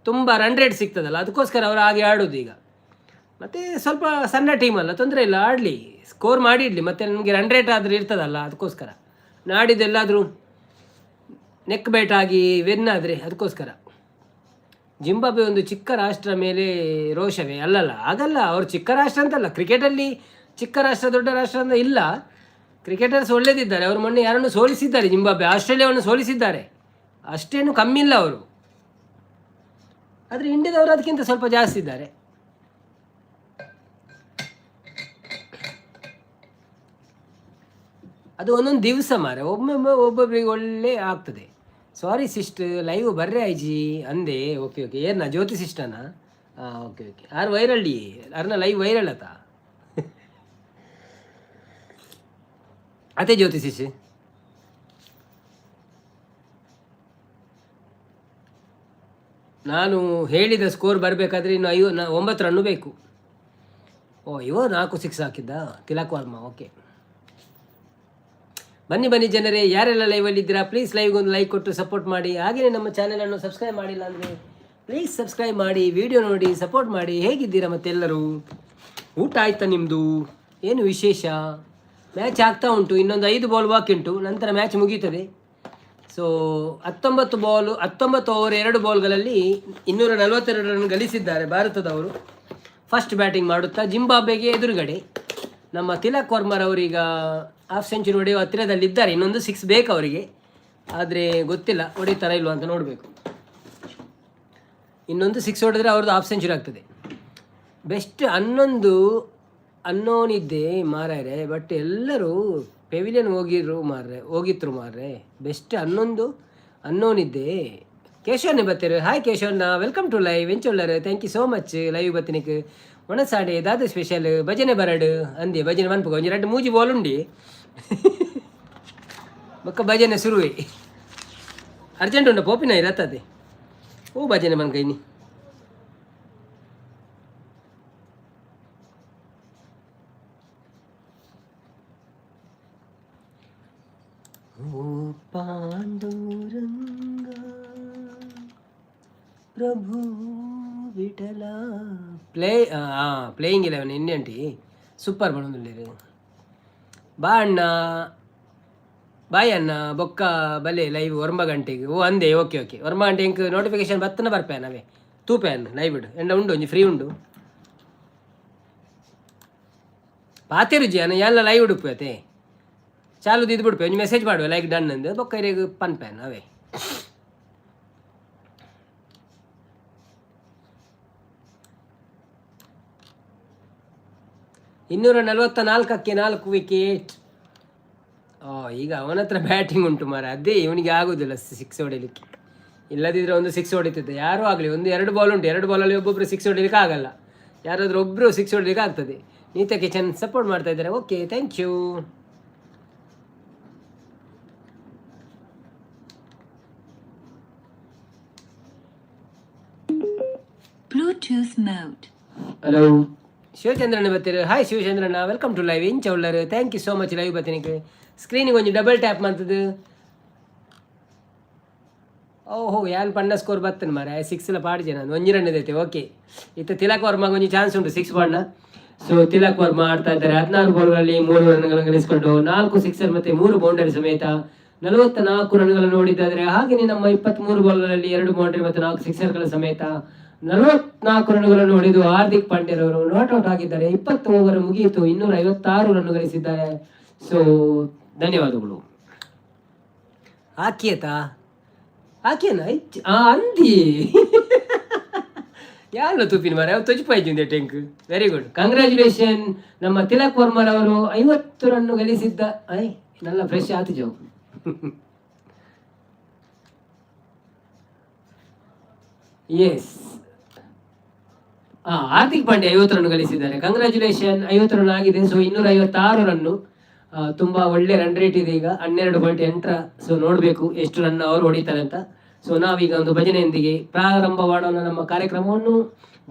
ತುಂಬ ರನ್ ರೇಟ್ ಸಿಗ್ತದಲ್ಲ, ಅದಕ್ಕೋಸ್ಕರ ಅವರು ಹಾಗೆ ಆಡೋದು ಈಗ. ಮತ್ತು ಸ್ವಲ್ಪ ಸಣ್ಣ ಟೀಮ್ ಅಲ್ಲ, ತೊಂದರೆ ಇಲ್ಲ, ಆಡಲಿ, ಸ್ಕೋರ್ ಮಾಡಿಡಲಿ. ಮತ್ತು ನಮಗೆ ರನ್ ರೇಟ್ ಆದರೂ ಇರ್ತದಲ್ಲ, ಅದಕ್ಕೋಸ್ಕರ. ನಾಡಿದ್ದೆಲ್ಲಾದರೂ ನೆಕ್ ಬೈಟ್ ಆಗಿ ವಿನ್ ಆದರೆ ಅದಕ್ಕೋಸ್ಕರ. ಜಿಂಬಾಬ್ವೆ ಒಂದು ಚಿಕ್ಕ ರಾಷ್ಟ್ರ ಮೇಲೆ ರೋಷವೇ? ಅಲ್ಲಲ್ಲ, ಆಗಲ್ಲ. ಅವರು ಚಿಕ್ಕ ರಾಷ್ಟ್ರ ಅಂತಲ್ಲ, ಕ್ರಿಕೆಟಲ್ಲಿ ಚಿಕ್ಕ ರಾಷ್ಟ್ರ ದೊಡ್ಡ ರಾಷ್ಟ್ರ ಅಂತ ಇಲ್ಲ. ಕ್ರಿಕೆಟರ್ಸ್ ಒಳ್ಳೇದಿದ್ದಾರೆ ಅವರು. ಮೊನ್ನೆ ಯಾರನ್ನು ಸೋಲಿಸಿದ್ದಾರೆ, ಜಿಂಬಾಬ್ವೆ ಆಸ್ಟ್ರೇಲಿಯಾವನ್ನು ಸೋಲಿಸಿದ್ದಾರೆ. ಅಷ್ಟೇನು ಕಮ್ಮಿ ಇಲ್ಲ ಅವರು. ಆದರೆ ಇಂಡಿಯಾದವರು ಅದಕ್ಕಿಂತ ಸ್ವಲ್ಪ ಜಾಸ್ತಿ ಇದ್ದಾರೆ. ಅದು ಒಂದೊಂದು ದಿವಸ ಮಾರೆ, ಒಮ್ಮೊಮ್ಮೆ ಒಬ್ಬೊಬ್ಬರಿಗೆ ಒಳ್ಳೆ ಆಗ್ತದೆ. ಸಾರಿ ಸಿಸ್ಟ್, ಲೈವ್ ಬರ್ರೆ ಐಜಿ ಅಂದೆ. ಓಕೆ ಓಕೆ, ಏನ ಜ್ಯೋತಿ ಸಿಸ್ಟನಾ? ಹಾಂ, ಓಕೆ ಓಕೆ. ಆರು ವೈರಲ್ ಡಿ ಅರ್ನ ಲೈವ್ ವೈರಲ್ ಆತ ಅದೇ ಜ್ಯೋತಿ ಸಿಸ್. ನಾನು ಹೇಳಿದ ಸ್ಕೋರ್ ಬರಬೇಕಾದ್ರೆ ಇನ್ನು 9 ರನ್ನು ಬೇಕು. ಓ, ಇವ 4 ಸಿಕ್ಸ್ ಹಾಕಿದ್ದ ತಿಲಕ್ ವರ್ಮ. ಓಕೆ, ಬನ್ನಿ ಬನ್ನಿ ಜನರೇ, ಯಾರೆಲ್ಲ ಲೈವಲ್ಲಿ ಇದ್ದೀರಾ ಪ್ಲೀಸ್ ಲೈವ್ಗೆ ಒಂದು ಲೈಕ್ ಕೊಟ್ಟು ಸಪೋರ್ಟ್ ಮಾಡಿ. ಹಾಗೆಯೇ ನಮ್ಮ ಚಾನಲನ್ನು ಸಬ್ಸ್ಕ್ರೈಬ್ ಮಾಡಿಲ್ಲ ಅಂದರೆ ಪ್ಲೀಸ್ ಸಬ್ಸ್ಕ್ರೈಬ್ ಮಾಡಿ, ವಿಡಿಯೋ ನೋಡಿ ಸಪೋರ್ಟ್ ಮಾಡಿ. ಹೇಗಿದ್ದೀರಾ ಮತ್ತೆಲ್ಲರೂ? ಊಟ ಆಯ್ತಾ ನಿಮ್ಮದು? ಏನು ವಿಶೇಷ? ಮ್ಯಾಚ್ ಆಗ್ತಾ ಉಂಟು, ಇನ್ನೊಂದು 5 ಬಾಲ್ ಬಾಕಿ ಉಂಟು, ನಂತರ ಮ್ಯಾಚ್ ಮುಗೀತದೆ. ಸೊ 19 ಬಾಲು, 19 ಓವರ್ 2 ಬಾಲ್ಗಳಲ್ಲಿ 242 ರನ್ ಗಳಿಸಿದ್ದಾರೆ ಭಾರತದವರು. ಫಸ್ಟ್ ಬ್ಯಾಟಿಂಗ್ ಮಾಡುತ್ತಾ ಜಿಂಬಾಬ್ವೆಗೆ ಎದುರುಗಡೆ ನಮ್ಮ ತಿಲಕ್ ವರ್ಮರ್ ಅವರೀಗ ಹಾಫ್ ಸೆಂಚುರಿ ಹೊಡೆಯುವ ಹತ್ತಿರದಲ್ಲಿದ್ದಾರೆ. ಇನ್ನೊಂದು ಸಿಕ್ಸ್ ಬೇಕು ಅವರಿಗೆ, ಆದರೆ ಗೊತ್ತಿಲ್ಲ ಹೊಡಿತಾರ ಇಲ್ವಾ ಅಂತ ನೋಡಬೇಕು. ಇನ್ನೊಂದು ಸಿಕ್ಸ್ ಹೊಡೆದ್ರೆ ಅವ್ರದ್ದು ಹಾಫ್ ಸೆಂಚುರಿ ಆಗ್ತದೆ. ಬೆಸ್ಟ್ 11 ಅನ್ನೋನಿದ್ದೆ ಮಾರಾಯರೆ, ಬಟ್ ಎಲ್ಲರೂ ಪೆವಿಲಿಯನ್ ಹೋಗಿರು ಮಾರ್ರೆ, ಹೋಗಿತ್ರು ಮಾರ್ರೆ. ಬೆಸ್ಟ್ 11 ಅನ್ನೋನಿದ್ದೆ. ಕೇಶವನ್ನೇ ಬರ್ತೀರಿ. ಹಾಯ್ ಕೇಶವಣ್ಣ, welcome to live. ಎಂಚೊಲ್ಲರು? Thank you so much live ಬತ್ತಿನಿಕ್. ಒಣಸಾಡೆ ದಾದ ಸ್ಪೆಷಲ್? ಭಜನೆ ಬರಡು ಅಂದೆ. ಭಜನೆ ಮನ್ಪುಗ ಒಂಜಿ 2 ಮೂಜಿ ಬಾಲ್ ಉಂಡಿ ಬೊಕ್ಕ ಭಜನೆ ಶುರುವೆ. ಅರ್ಜೆಂಟ್ ಉಂಡ ಪೋಪಿನ ಇರತ್ತದೆ. ಓ ಭಜನೆ ಮನ್ಕೈನಿ. ಓ ಪಾಂಡುರಂಗ ಪ್ರಭು Vittala. Playing 11 Indian tea super ಬಂದಿರಿ. ಬಾ ಅಣ್ಣ, ಬಾಯ್ ಅಣ್ಣ. ಬೊಕ್ಕ ಬಲೆ ಲೈವ್ 9 ಗಂಟೆಗೆ. ಓ ಅಂದೆ, ಓಕೆ ಓಕೆ. 9 ಗಂಟೆ ಇಂಕ್ ನೋಟಿಫಿಕೇಶನ್ ಬತ್ತನ ಬರ್ಪೆ ನಾವೇ ತೂಪೆ ಅನ್ನ ಲೈವ್ ಇಡು ಎಂಡ ಉಂಡು ಒಂಜಿ ಫ್ರೀ ಉಂಡು ಪಾತೆರುಜಿ ಅನ್ನ ಎಲ್ಲ ಲೈವ್ ಉಡುಪು ಅತೆ ಚಾಲು ದಿದ್ದು ಬಿಡ್ಪೆ. ಒಂಜಿ ಮೆಸೇಜ್ ಮಾಡುವೆ ಲೈಕ್ ಡನ್ ಅಂದು, ಬೊಕ್ಕ ಇರೆಗ್ ಪನ್ಪೆ ಅವೇ. 244ಕ್ಕೆ 4 ವಿಕೆಟ್. ಈಗ ಅವನ ಹತ್ರ ಬ್ಯಾಟಿಂಗ್ ಉಂಟು ಮಾರ, ಅದೇ ಇವನಿಗೆ ಆಗೋದಿಲ್ಲ ಸಿಕ್ಸ್ ಹೊಡಿಲಿಕ್ಕೆ. ಇಲ್ಲದಿದ್ದರೆ ಒಂದು ಸಿಕ್ಸ್ ಹೊಡಿತಿದ್ದೆ. ಯಾರೂ ಆಗಲಿ, ಒಂದು 2 ಬಾಲ್ ಉಂಟು, 2 ಬಾಲಲ್ಲಿ ಒಬ್ಬೊಬ್ಬರು ಸಿಕ್ಸ್ ಹೊಡಿಲಿಕ್ಕೆ ಆಗಲ್ಲ, ಯಾರಾದರೂ ಒಬ್ಬರು ಸಿಕ್ಸ್ ಹೊಡಿಲಿಕ್ಕೆ ಆಗ್ತದೆ. ನೀತಾ ಕಿಚನ್ ಸಪೋರ್ಟ್ ಮಾಡ್ತಾ ಇದ್ದಾರೆ, okay thank you. Bluetooth mode. Hello, ಶಿವಚಂದ್ರನ ಬರ್ತೀರ. ಹಾಯ್ ಶಿವಚಂದ್ರಣ್ಣ, welcome to live. ಇಂಚ ಉಳ್ಳರು? Thank you so much live ಬತ್ತಿನಿಕ್. ಸ್ಕ್ರೀನಿಗೆ ಒಂಜಿ ಡಬಲ್ ಟ್ಯಾಪ್ ಮಂತದು. ಓಹೋ, ಯಾನ್ ಪಣ್ಣ ಸ್ಕೋರ್ ಬತ್ತನ ಮಾರೆ. ಸಿಕ್ಸ್ ಎಲ್ಲ ಪಾಡಿಜೆ ನಾನು. ಒಂಜಿ ರನ್ ಐತೆ. ಓಕೆ, ಇತ್ತ ತಿಲಕ್ ವರ್ಮಾಗ ಒಂಜಿ ಚಾನ್ಸ್ ಉಂಟು ಸಿಕ್ಸ್ ಪಾಡ್ನ. ಸೊ ತಿಲಕ್ ವರ್ಮಾ ಆಡ್ತಾ ಇದ್ದಾರೆ. 16 ಬಾಲ್ಗಳಲ್ಲಿ 3 ರನ್ಗಳನ್ನು ಗಳಿಸಿಕೊಂಡು, ನಾಲ್ಕು ಸಿಕ್ಸರ್ ಮತ್ತೆ ಮೂರು ಬೌಂಡರಿ ಸಮೇತ 44 ರನ್ಗಳನ್ನು ನೋಡಿದ್ದಾದರೆ, ಹಾಗೆಯೇ ನಮ್ಮ 23 ಬಾಲ್ಗಳಲ್ಲಿ ಎರಡು ಬೌಂಡರಿ ಮತ್ತು ನಾಲ್ಕು ಸಿಕ್ಸರ್ಗಳ ಸಮೇತ 44 ರನ್ಗಳನ್ನು ಹೊಡೆದು ಹಾರ್ದಿಕ್ ಪಾಂಡ್ಯರವರು not out ಆಗಿದ್ದಾರೆ. 20 ಓವರ್ ಮುಗಿಯಿತು. 256 ರನ್ ಗಳಿಸಿದ್ದಾರೆ. ಸೊ ಧನ್ಯವಾದಗಳು. ಆಕಿಯತಾ ಆಕೆನ ಅಂದಿ ಯಾರು ತೂಪಿನ ಮಾರ ತೊಜಿಪಾಯ್ತು tank. Very good, congratulation. ನಮ್ಮ ತಿಲಕ್ ವರ್ಮರವರು 50 ರನ್ನು ಗಳಿಸಿದ್ದ. I, ನಲ್ಲ ಫ್ರೆಶ್ ಆತು ಜೋ. ಎಸ್, ಹಾರ್ದಿಕ್ ಪಾಂಡ್ಯ 50 ರನ್ ಗಳಿಸಿದ್ದಾರೆ. ಕಂಗ್ರ್ಯಾಚುಲೇಷನ್. 50 ರನ್ ಆಗಿದೆ. ಸೊ 256 ರನ್ನು, ತುಂಬಾ ಒಳ್ಳೆ ರನ್ ರೇಟ್ ಇದೆ ಈಗ, 12.8ರ. ಸೊ ನೋಡಬೇಕು ಎಷ್ಟು ರನ್ ಅವರು ಹೊಡಿತಾರೆ ಅಂತ. ಸೊ ನಾವೀಗ ಒಂದು ಭಜನೆಯೊಂದಿಗೆ ಪ್ರಾರಂಭ ಮಾಡೋಣ ನಮ್ಮ ಕಾರ್ಯಕ್ರಮವನ್ನು.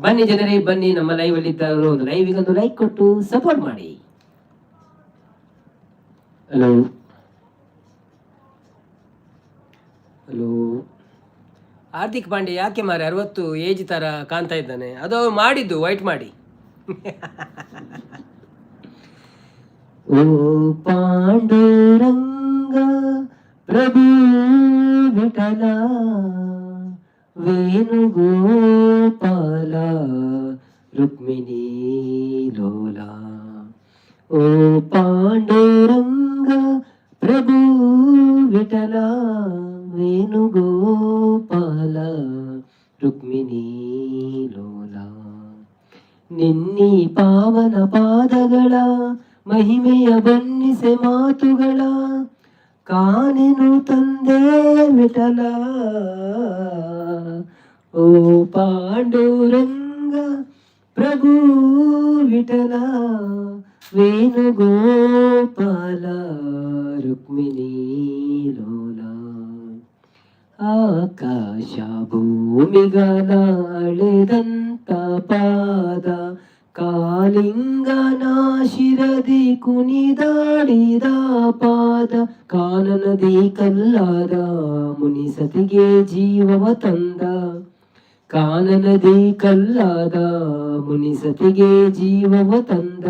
ಬನ್ನಿ ಜನರೇ, ಬನ್ನಿ. ನಮ್ಮ ಲೈವ್ ಅಲ್ಲಿ ಇದ್ದವರು ಒಂದು ಲೈವ್ ಒಂದು ಲೈಕ್ ಕೊಟ್ಟು ಸಪೋರ್ಟ್ ಮಾಡಿ. ಹಲೋ ಹಲೋ, ಹಾರ್ದಿಕ್ ಪಾಂಡ್ಯ ಯಾಕೆ ಮಾರೆ 60 ಏಜ್ ಥರ ಕಾಣ್ತಾ ಇದ್ದಾನೆ? ಅದು ಅವ್ರು ಮಾಡಿದ್ದು ವೈಟ್ ಮಾಡಿ. ಓ ಪಾಂಡುರಂಗ ಪ್ರಭು ವಿಠಲ ವೇಣುಗೋಪಾಲ ರುಕ್ಮಿಣಿ ಲೋಲ, ಓ ಪಾಂಡುರಂಗ ಪ್ರಭು ವಿಠಲ ವೇಣುಗೋಪಾಲ ರುಕ್ಮಿಣಿ ಲೋಲ, ನಿನ್ನಿ ಪಾವನ ಪಾದಗಳ ಮಹಿಮೆಯ ಬನ್ನಿಸೆ ಮಾತುಗಳ ಕಾನೆನು ತಂದೆ ವಿಠಲ. ಓ ಪಾಂಡುರಂಗ ಪ್ರಭು ವಿಠಲ ವೇಣುಗೋಪಾಲ ರುಕ್ಮಿಣಿ ಲೋಲ, ಆಕಾಶ ಭೂಮಿಗಳ ಅಳೆದಂತ ಪಾದ, ಕಾಲಿಂಗನ ಶಿರದಿ ಕುಣಿದಾಡಿದ ಪಾದ, ಕಾನನದಿ ಕಲ್ಲಾದ ಮುನಿಸತಿಗೆ ಜೀವವ ತಂದ, ಕಾನನದಿ ಕಲ್ಲಾದ ಮುನಿಸತಿಗೆ ಜೀವವ ತಂದ,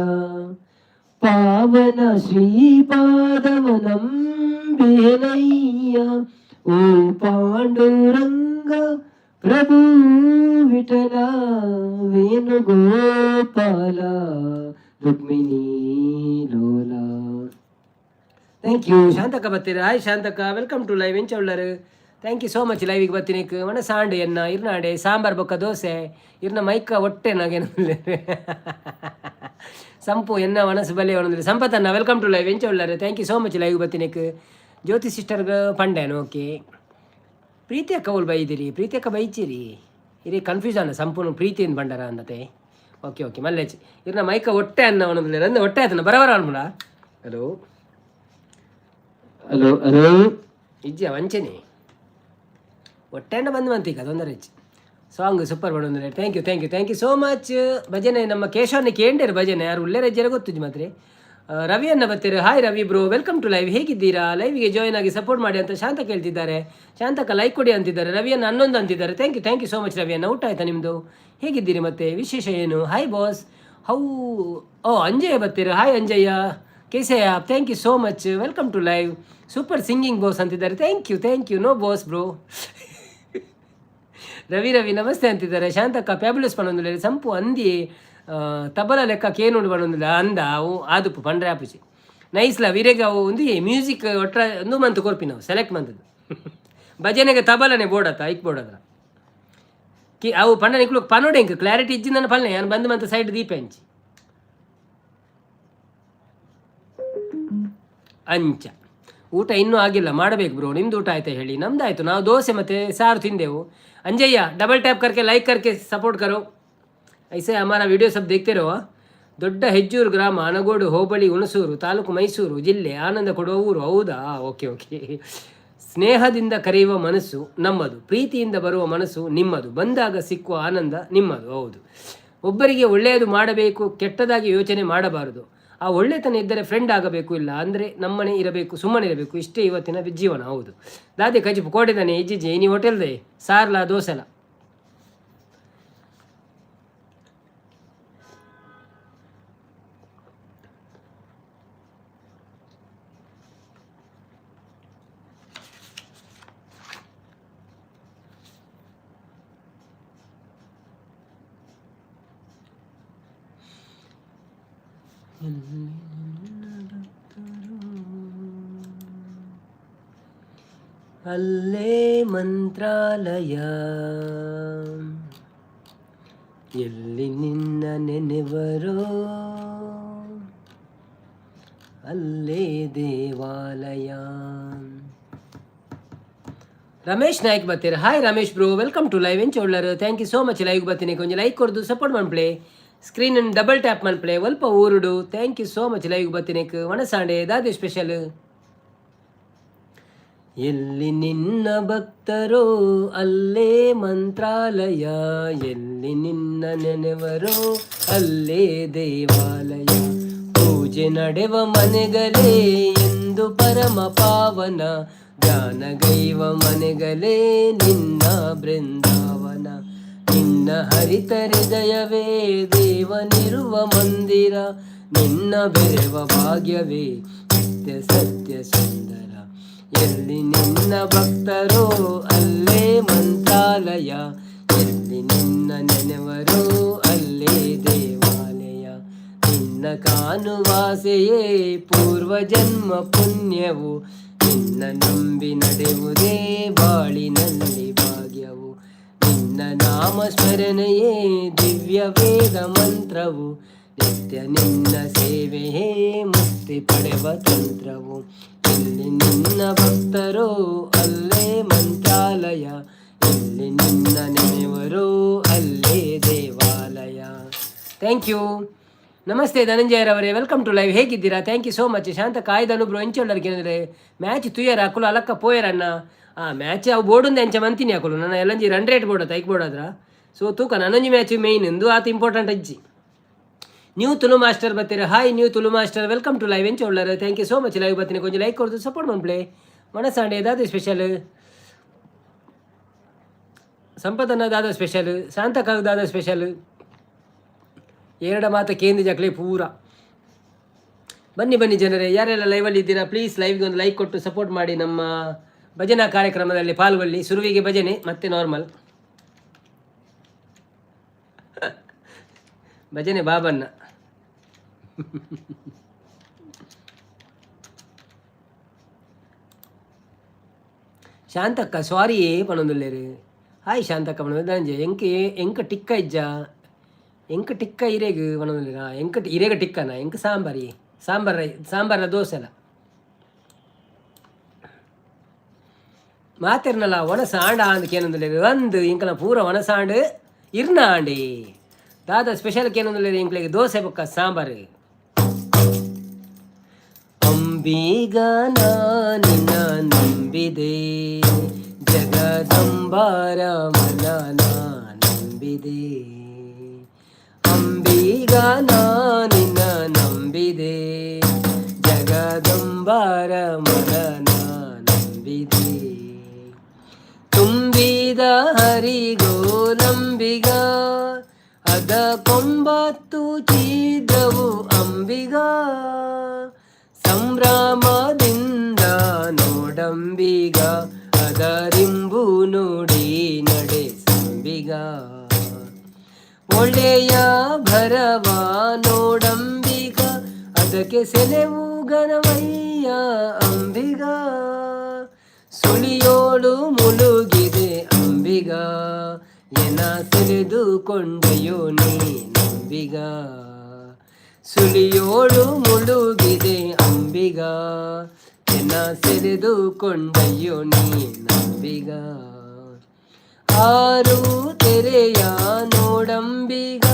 ಪಾವನ ಶ್ರೀಪಾದವನಂಬೇನಯ್ಯ. ಓ ಪಾಂಡುರಂಗ ಪ್ರಭು ವಿಠಲ ವೇಣುಗೋಪಾಲ ರುಕ್ಮಿಣಿ ಲೋಲ. Thank you. ಶಾಂತಕ್ಕ ಬರ್ತೀರಾ? ಹಾಯ್ ಶಾಂತಕ್ಕ, welcome to live. ಎಂಚ ಉಳ್ಳರು? Thank you so much ಲೈವಿಗೆ ಬರ್ತೀನಿ. ಒಣ ಸಾಂಡು ಎನ್ನ ಇರ್ನಾಡೆ ಸಾಂಬಾರ್ ಬೊಕ್ಕ ದೋಸೆ. ಇರ್ನ ಮೈಕ ಹೊಟ್ಟೆ ನಾಗೇನು ಸಂಪು ಎನ್ನ ಮನಸ್ಸು ಬಲೆ ಒಣಂದ್ರೆ. ಸಂಪತ್ತನ್ನ, welcome to live. ಎಂಚ ಉಳ್ಳರು? Thank you so much live ಬರ್ತೀನಿ. ಜ್ಯೋತಿ ಸಿಸ್ಟರ್ಗೆ ಪಂಡ್ಯಾನು. ಓಕೆ, ಪ್ರೀತಿ ಅಕ್ಕ ಅವ್ಳು ಬೈದಿರಿ? ಪ್ರೀತಿ ಅಕ್ಕ ಬೈಚಿರಿ. ಇರಿ, ಕನ್ಫ್ಯೂಸ್ ಅನ್ನ ಸಂಪೂರ್ಣ ಪ್ರೀತಿಯಿಂದ ಬಂಡಾರ ಅಂದತೆ. Okay okay, ಮಲ್ಲೇಚ್. ಇರ್ನ ಮೈಕ ಹೊಟ್ಟೆ ಅನ್ನ ಒಣಂದ್ರೆ ಅಂದ ಹೊಟ್ಟೆ ಆತನ ಬರಬರ ಅನ್ಮುಡ. Hello hello hello, ಇಜ್ಜ ವಂಚನೆ ಹೊಟ್ಟೆಣ್ಣ ಬಂದು ಮಂತೀಗ ತೊಂದರೆ ಹೆಚ್ಚು. ಸಾಂಗ್ ಸೂಪರ್ ಬಂದ್ರೆ. Thank you, thank you, thank you so much. ಭಜನೆ ನಮ್ಮ ಕೇಶವನ ಕೇಂಡೇರು ಭಜನೆ ಯಾರು ಉಳ್ಳೇ ಗೊತ್ತುಜಿ ಮಾತ್ರ. ರವಿಯನ್ನ ಬರ್ತೀರ. Hi Ravi bro, welcome to live. ಹೇಗಿದ್ದೀರಾ? ಲೈವ್ಗೆ ಜಾಯ್ನ್ ಆಗಿ ಸಪೋರ್ಟ್ ಮಾಡಿ ಅಂತ ಶಾಂತ ಕೇಳ್ತಿದ್ದಾರೆ. ಶಾಂತಕ್ಕ ಲೈಕ್ ಕೊಡಿ ಅಂತಿದ್ದಾರೆ. ರವಿಯನ್ನ 11 ಅಂತಿದ್ದಾರೆ. Thank you, thank you so much ರವಿಯನ್ನ. ಊಟ ಆಯ್ತಾ ನಿಮ್ಮದು? ಹೇಗಿದ್ದೀರಿ? ಮತ್ತೆ ವಿಶೇಷ ಏನು? Hi boss, how ಓ ಅಂಜಯ್ಯ ಬರ್ತೀರ. ಹಾಯ್ ಅಂಜಯ್ಯ, ಕೇಸಯ್ಯ, thank you so much, welcome to live. Super singing boss ಅಂತಿದ್ದಾರೆ. Thank you, thank you. No boss bro. Ravi Ravi namaste ಅಂತಿದ್ದಾರೆ. ಶಾಂತಕ್ಕ ಫ್ಯಾಬುಲಸ್ ಪಣೊಂದುಲ್ಲೆರ್. ಸಂಪು ಅಂದಿ ತಬಲ ಲೆಕ್ಕ ಕೇನುಂಡು ಪಣೊಂದುಲ್ಲ ಅಂದ. ಅವು ಆದುಪ್ಪು ಪಂಡ್ರೆ ಆಪುಜಿ. ನೈಸ್ಲ ವೀರೆಗ್ ಅವು ಒಂದು ಮ್ಯೂಸಿಕ್ ಒಟ್ರ ಒಂದು ಮಂತ್ ಕೊರ್ಪಿ ನಾವು ಸೆಲೆಕ್ಟ್ ಮಂತದ್ದು. ಭಜನೆಗೆ ತಬಲನೆ ಬೋಡತ್ತ ಐಕ್ ಬೋಡದ್ರ ಕಿ ಅವು ಪಂಡ ನಿಕ್ಲು ಪನೋಡೆ ಇಂಕ್ ಕ್ಲಾರಿಟಿ ಇಜ್ಜಿಂದನ ಪಲ್ನೆ ಯಾನ್ ಬಂದು ಮಂತ ಸೈಡ್ ದೀಪ ಅಂಚಿ ಅಂಚ. ಊಟ ಇನ್ನೂ ಆಗಿಲ್ಲ, ಮಾಡಬೇಕು ಬ್ರೋ. ನಿಮ್ದು ಊಟ ಆಯ್ತಾ ಹೇಳಿ? ನಮ್ದು ಆಯಿತು. ನಾವು ದೋಸೆ ಮತ್ತು ಸಾರು ತಿಂದೆವು. ಅಂಜಯ್ಯ, ಡಬಲ್ ಟ್ಯಾಪ್ करके ಲೈಕ್ करके ಸಪೋರ್ಟ್ ಕರೋ. ಐಸೆ ಹಮಾರಾ ವಿಡಿಯೋ ಸಬ್ देखते रहो. ದೊಡ್ಡ ಹೆಜ್ಜೂರು ಗ್ರಾಮ, ಅನಗೋಡು ಹೋಬಳಿ, ಹುಣಸೂರು ತಾಲೂಕು, ಮೈಸೂರು ಜಿಲ್ಲೆ, ಆನಂದ ಕೊಡುವ ಊರು. ಹೌದಾ? Okay okay. ಸ್ನೇಹದಿಂದ ಕರೆಯುವ ಮನಸ್ಸು ನಮ್ಮದು, ಪ್ರೀತಿಯಿಂದ ಬರುವ ಮನಸ್ಸು ನಿಮ್ಮದು, ಬಂದಾಗ ಸಿಕ್ಕುವ ಆನಂದ ನಿಮ್ಮದು. ಹೌದು, ಒಬ್ಬರಿಗೆ ಒಳ್ಳೆಯದು ಮಾಡಬೇಕು, ಕೆಟ್ಟದಾಗಿ ಯೋಚನೆ ಮಾಡಬಾರದು. ಆ ಒಳ್ಳೆತನ ಇದ್ದರೆ ಫ್ರೆಂಡ್ ಆಗಬೇಕು, ಇಲ್ಲ ಅಂದರೆ ನಮ್ಮನೆ ಇರಬೇಕು, ಸುಮ್ಮನೆ ಇರಬೇಕು. ಇಷ್ಟೇ ಇವತ್ತಿನ ಜೀವನ. ಹೌದು. ದಾದೆ ಕಜಿಪು ಕೋಟೆದಾನೆ ಇಜ್ಜಿಜಿ ಇನಿ ಹೋಟೆಲ್ದೆ ಸಾರ್ಲ ದೋಸೆಲ. ಎಲ್ಲಿ ನಿನ್ನ ಭಕ್ತರು ಅಲ್ಲೇ ಮಂತ್ರಾಲಯ, ಎಲ್ಲಿ ನಿನ್ನ ನೆನೆವರೋ ಅಲ್ಲೇ ದೇವಾಲಯ. ರಮೇಶ್ ನಾಯ್ಕ್ ಬರ್ತೀರ. Hi Ramesh bro, welcome to live. ಎಂಚ ಉಳ್ಳರು? Thank you so much. Live ಬರ್ತೀನಿ, ಕೊಂಚ ಲೈಕ್ ಕೊಡ್ದು ಸಪೋರ್ಟ್ ಮನ್ಪ್ಲೆ, ಸ್ಕ್ರೀನ್ ಡಬಲ್ ಟ್ಯಾಪ್ ಮನ್ಪ್ಲೆ ಒಲ್ಪ ಊರುಡು. Thank you so much. Live ಬರ್ತೀನಿ. ವನಸಾಂಡೆ ದಾದೆ ಸ್ಪೆಷಲ್? ಎಲ್ಲಿ ನಿನ್ನ ಭಕ್ತರೋ ಅಲ್ಲೇ ಮಂತ್ರಾಲಯ, ಎಲ್ಲಿ ನಿನ್ನ ನೆನೆವರೋ ಅಲ್ಲೇ ದೇವಾಲಯ. ಪೂಜೆ ನಡೆವ ಮನೆಗಳೇ ಎಂದು ಪರಮ ಪಾವನ, ಧ್ಯಾನಗೈವ ಮನೆಗಳೇ ನಿನ್ನ ಬೃಂದಾವನ. ನಿನ್ನ ಹರಿತ ಹೃದಯವೇ ದೇವನಿರುವ ಮಂದಿರ, ನಿನ್ನ ಬೆರೆವ ಭಾಗ್ಯವೇ ನಿತ್ಯ ಸತ್ಯ ಸುಂದರ. ಎಲ್ಲಿ ನಿನ್ನ ಭಕ್ತರೋ ಅಲ್ಲೇ ಮಂತ್ರಾಲಯ, ಎಲ್ಲಿ ನಿನ್ನ ನೆನೆವರೋ ಅಲ್ಲೇ ದೇವಾಲಯ. ನಿನ್ನ ಕಾಣುವಾಸೆಯೇ ಪೂರ್ವಜನ್ಮ ಪುಣ್ಯವು, ನಿನ್ನ ನಂಬಿ ನಡೆಯುವುದೇ ಬಾಳಿನಲ್ಲಿ ಭಾಗ್ಯವು. ನಿನ್ನ ನಾಮ ಸ್ಮರಣೆಯೇ ದಿವ್ಯ ವೇದ ಮಂತ್ರವು, ನಿತ್ಯ ನಿನ್ನ ಸೇವೆಯೇ ಮುಕ್ತಿ ಪಡೆವ ತಂತ್ರವು. ಎಲ್ಲಿ ನಿನ್ನ ಭಕ್ತರೋ ಅಲ್ಲೇ ಮಂತ್ರಾಲಯ, ಎಲ್ಲಿ ನಿನ್ನ ನೆನೆವರೋ ಅಲ್ಲೇ ದೇವಾಲಯ. Thank you. ನಮಸ್ತೆ ಧನಂಜಯರವರೇ, welcome to live. ಹೇಗಿದ್ದೀರಾ? Thank you so much. Shanta ಕಾಯ್ದನು ಬ್ರೋ, ಎಂಚೊಳ್ಳರಿಗೆ ಏನಂದರೆ ಮ್ಯಾಚ್ ತುಯ್ಯರ ಅಕುಲು ಅಲಕ್ಕ ಪೋಯರಣ್ಣ. ಆ ಮ್ಯಾಚ್ ಅವು ಬೋರ್ಡುಂದ ಎಂಚ ಮಂತೀನಿ ಅಕುಲು ನನ್ನ ಎಲ್ಲಂಜಿ ರನ್ ರೇಟ್ ಬೋರ್ಡ್ ಐಕ್ ಬೋರ್ಡ್ ಆದ್ರ ಸೊ ತೂಕ ನನಂಜಿ ಮ್ಯಾಚ್ ಮೇಯ್ನ್ ಎಂದು ಆತ ಇಂಪಾರ್ಟೆಂಟ್ ಅಜ್ಜಿ. ನ್ಯೂ ತುಳು ಮಾಸ್ಟರ್ ಬರ್ತೀರ. Hi new Tulu master, welcome to live. ಎಂಚ ಉಳ್ಳರು? Thank you so much. Live ಬರ್ತೀನಿ, ಕೊಂಚ ಲೈಕ್ ಕೊಡ್ದು ಸಪೋರ್ಟ್ ಮನ್ಪ್ಲೆ. ಮನಸಾಂಡೆ ದಾದ ಸ್ಪೆಷಲ್? ಸಂಪದನ್ನ ದಾದ ಸ್ಪೆಷಲ್? ಶಾಂತಕಾಗ ದಾದ ಸ್ಪೆಷಲ್? ಎರಡ ಮಾತ ಕೇಂದ್ರ ಜಕ್ಲೆ ಪೂರ. ಬನ್ನಿ ಬನ್ನಿ ಜನರೇ, ಯಾರೆಲ್ಲ ಲೈವಲ್ಲಿ ಇದ್ದೀರಾ ಪ್ಲೀಸ್ ಲೈವ್ಗೆ ಒಂದು ಲೈಕ್ ಕೊಟ್ಟು ಸಪೋರ್ಟ್ ಮಾಡಿ. ನಮ್ಮ ಭಜನಾ ಕಾರ್ಯಕ್ರಮದಲ್ಲಿ ಪಾಲ್ಗೊಳ್ಳಿ. ಸುರುವಿಗೆ ಭಜನೆ, ಮತ್ತೆ ನಾರ್ಮಲ್ ಭಜನೆ ಬಾಬನ್ನ. ಶಾಂತಕ್ಕ ಸಾರಿ ಪನೊಂದುಲ್ಲೇರು. ಹಾಯ್ ಶಾಂತಕ್ಕ ಪನೊಂದು. ಎಂಕ್ ಎಂಕ ಟಿಕ್ಕ ಇಜ್ಜ, ಎಂಕ್ ಟಿಕ್ಕ ಇರೇಗ್ ಪನೊಂದುಲ್ಲೇರಾ? ಎಂಕ್ ಇರೇಗ ಟಿಕ್ಕನ? ಎಂಕ್ ಸಾಂಬಾರಿ, ಸಾಂಬಾರ್ ಸಾಂಬಾರ ದೋಸೆಲ ಮಾತೆರ್ನಲ್ಲ. ಒಣಸಾಂಡ ಅಂದ್ ಕೇನೊಂದುಲ್ಲೇರು? ಅಂದ್ ಎಂಕಲ ಪೂರ ಒಣಸಾಂಡ್ ಇರ್ನ ಆಂಡಿ. ದಾದ ಸ್ಪೆಷಲ್ ಕೇನೊಂದುಲ್ಲೇರು ಎಂಕ್ಲೆಗ್? ದೋಸೆ ಬೊಕ್ಕ ಸಾಂಬಾರು. ಅಂಬೀಗ ನಿನ್ನ ನಂಬಿದೆ, ಜಗದಂಬಾರ ಮನ ನಂಬಿದೆ. ಅಂಬೀಗ ನಿನ್ನ ನಂಬಿದೆ, ಜಗದಂಬಾರ ಮನ ನಂಬಿದೆ. ತುಂಬಿದ ಹರಿಗೋಲಂಬಿಗ, ಅದ ಕೊಂಬತ್ತು ಚೀದ್ರವು ಅಂಬಿಗ. ಸಂಭ್ರಮದಿಂದ ನೋಡಂಬಿಗ, ಅದರಿಂಬು ನುಡಿ ನಡೆಸಂಬಿಗ. ಒಳ್ಳೆಯ ಭರವ ನೋಡಂಬಿಗ, ಅದಕ್ಕೆ ಸೆಲೆವು ಗನವಯ್ಯ ಅಂಬಿಗ. ಸುಳಿಯೋಳು ಮುಳುಗಿದೆ ಅಂಬಿಗ, ಎನ ಸೆಳೆದುಕೊಂಡೆಯೋ ನೀನಂಬಿಗ. ಸುಳಿಯೋಳು ಮುಳುಗಿದೆ ಅಂಬಿಗ, ಎನ ಸೆಳೆದುಕೊಂಡಯ್ಯೋ ನೀನಂಬಿಗ. ಆರು ತೆರೆಯ ನೋಡಂಬಿಗ,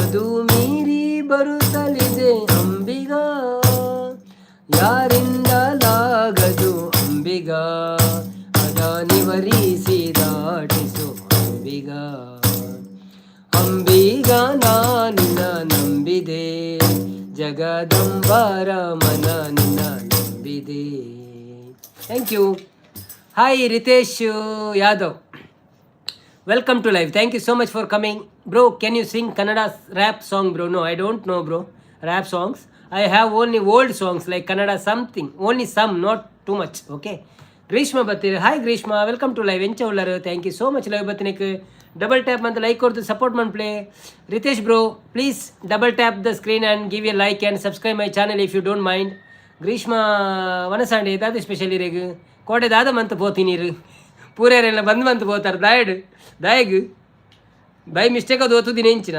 ಅದು ಮೀರಿ ಬರುತ್ತಲಿದೆ ಅಂಬಿಗ. ಯಾರಿಂದಲಾಗದು ಅಂಬಿಗ. ನಿನ್ನ ನಂಬಿದೆ, ಜಗದಂಬ ರಮನ ನಿನ್ನ ನಂಬಿದೆ. Thank you. Hi Ritesh Yadav, welcome to live. Thank you so much for coming. Bro, can you sing Kannada rap song? Bro, no, I don't know, bro, rap songs. I have only old songs like Kannada something, only some, not too much. Okay. Greeshma ಬತ್ತೀರಿ. Hi Greeshma, welcome to live. ಎಂಚ ಉಳ್ಳರು? Thank you so much live ಬತ್ತಿನಿಕ್. Double tap ಅಂತ like ಕೊಡ್ತು support ಮನ್ಪ್ಲೆ. Ritesh bro, please double tap the screen and give a like and subscribe my channel if you don't mind. Greeshma, ವನಸಾಂಡೆ ದಾದ special ಇರೇಗ್? ಕೋಟೆ ದಾದ ಮಂತ್ ಪೋತಿನೀರು? ಪೂರೇರೆಲ್ಲ ಬಂದ್ ಮಂತ್ ಪೋತಾರೆ. ದಾಯಡ್ ದಾಯಗ್ ಬೈ mistake ಅದು ಓತುದಿನ ಎಂಚಿನ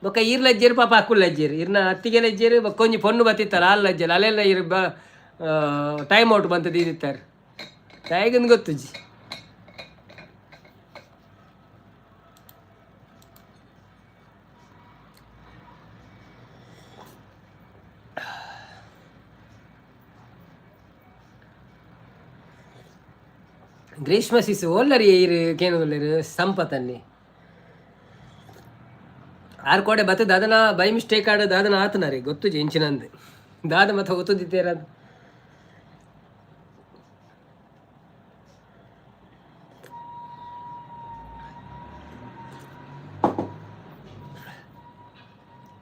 ಬೊಕ್ಕ ಈರ್ ಲಜ್ಜೇರು ಪಾಪ, ಅಕ್ಕುಲ್ ಲಜ್ಜೇರು, ಇರ್ನ ಅತ್ತಿಗೆ ಲಜ್ಜೇರು. ಬೊಕ್ಕ ಒಂಜಿ ಪೊಣ್ಣು ಬತ್ತಿತ್ತಾರೆ, ಆಲ್ ಲಜ್ಜೇರು. ಅಲ್ಲೆಲ್ಲ ಇರ್ ಬ ಟೈಮ್ ಔಟ್ ಬಂತದ್ದು ಇದಿತ್ತಾರೆ. ದಾಯಗಂದು ಗೊತ್ತುಜಿ. ಗ್ರೀಷ್ಮ ಸಿಸು ಓಲ್ಲರಿ ಇರು ಕೇನದೊಲ್ಲೆರು ಸಂಪತನ್ನಿ ಆರ್ ಕೋಡೆ ಬತ್ತ ದಾದನ ಬೈ ಮಿಸ್ಟೇಕ್ ಆಡ ದಾದನ ಆತನ ರೀ ಗೊತ್ತು ಎಂಚಿನಂದು ದಾದ ಮತ್ತೆ ಗೊತ್ತುದಿತ್ತೇರ.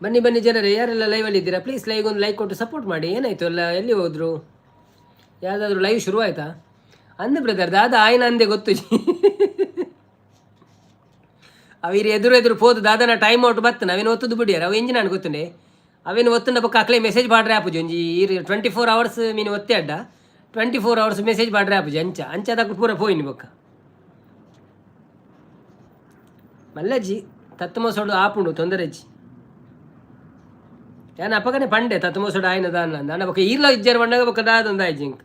ಬನ್ನಿ ಬನ್ನಿ ಜನರೇ, ಯಾರೆಲ್ಲ ಲೈವಲ್ಲಿ ಇದ್ದೀರಾ, ಪ್ಲೀಸ್ ಲೈವ್ ಒಂದು ಲೈಕ್ ಕೊಟ್ಟು ಸಪೋರ್ಟ್ ಮಾಡಿ. ಏನಾಯಿತು? ಎಲ್ಲ ಎಲ್ಲಿ ಹೋದ್ರು? ಯಾವುದಾದ್ರೂ ಲೈವ್ ಶುರು ಆಯ್ತಾ ಅಂದು ಬ್ರದರ್? ದಾದ ಆಯ್ನ ಅಂದೆ ಗೊತ್ತು. ಅವಿರು ಎದುರು ಎದುರು ಪೋದು ದಾದನ ಟೈಮ್ ಔಟ್ ಬತ್ತು ನಾವೇನು ಒತ್ತುದು ಬಿಡಿಯಾರ. ಅವು ಎಂಜಿನ ಗೊತ್ತುಂಡೆ ಅವೇನು ಒತ್ತುಂಡ ಬೊಕ್ಕ ಅಕ್ಲೆ ಮೆಸೇಜ್ ಪಾಡ್ರೆ ಆಪುಜಿ. ಒಂಜಿ 24 ಅವರ್ಸ್ ಮೀನು ಒತ್ತೆ ಅಡ್ಡ 24 ಅವರ್ಸ್ ಮೆಸೇಜ್ ಪಾಡ್ರೆ ಆಪುಜಿ. ಅಂಚ ಅಂಚ ಅದಕ್ಕೆ ಪೂರ ಪೋಯಿನಿ. ಬೊಕ್ಕ ಮಲ್ಲಜ್ಜಿ ತತ್ತು ಮೋಸೋಡು ಆಪುಂಡು ತೊಂದರೆಜ್ಜಿ. ಯಾನ್ ಅಪಗನೆ ಪಂಡೆ ತತ್ತು ಮೋಸೋಡು ಆಯ್ನ ದಾನ ದಾನ. ಬೊಕ್ಕ ಈರ್ಲ ಇಜ್ಜಾರ ಪಂಡಾಗ ಬೊಕ್ಕ ದಾದೊಂದು ಆಯ್ಜಿ ಇಂಕ್.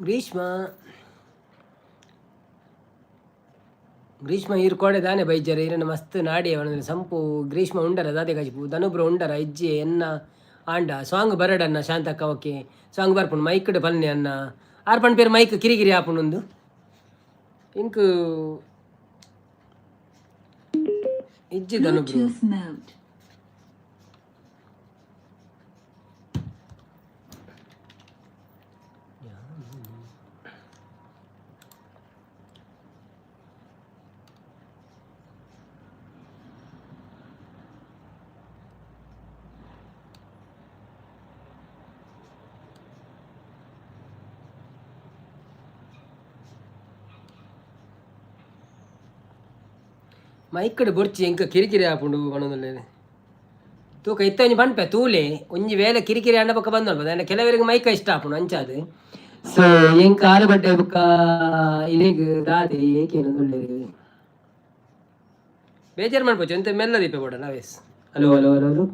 ಗ್ರೀಷ್ಮ, ಗ್ರೀಷ್ಮ ಈರ್ ಕೋಡೆ ದಾನೆ ಬೈಜಾರೆ? ಇರನ ಮಸ್ತ್ ನಾಡಿ ಅವನ ಸಂಪು. ಗ್ರೀಷ್ಮ ಉಂಡರ ದಾದೆ ಕಜಿಪು? ಧನುಬ್ರ ಉಂಡರ ಇಜ್ಜಿ ಎನ್ನ ಆಂಡ ಸಾಂಗ್ ಬರಡನ್ನ. ಶಾಂತಕ್ಕ, ಓಕೆ, ಸಾಂಗ್ ಬರ್ಪುಂಡು. ಮೈಕ್ಡ್ ಪಲ್ನೆ ಅನ್ನ. ಆರ್ ಪಣ್ ಪೇರು ಮೈಕ್ ಕಿರಿಕಿರಿ ಆಪುಂಡು ಇಂಕ್ ಇಜ್ಜಿ ಧನುಬ್ರು. Bluetooth mode. ಮೈಕ್ಡ್ ಬೊರ್ಚಿ ಎಂಕ ಕಿರಿಕಿರಿ ಆಪುಂಡು ಪನೊಂದುಲ್ಲೆರ್. ತೂಕ ಇತ್ತ ಒಂಜಿ ಪನ್ಪೆ ತೂಲೆ, ಒಂಜಿ ವೇಳೆ ಕಿರಿಕಿರಿ ಅಂಡ ಬೊಕ್ಕ ಬಂದೊಲ್ಪ. ದಾನೆ ಕೆಲವರಿಗೆ ಮೈಕ ಇಷ್ಟ ಆಪುಂಡು ಅಂಚಾದ್. ಸೊ ಎಂಕ ಆಲೂಗಡ್ಡೆ ಬೊಕ್ಕ ಇಲೆಗ್ ದಾದೆ ಏಕೇನೊಂದುಲ್ಲೆರ್ ಬೇಜಾರು ಮನ್ಪೊಚ್ಚಿ. ಒಂತೆ ಮೆಲ್ಲ ದೀಪೆ ಬೋಡಲ್ಲ aways. Hello hello hello hello,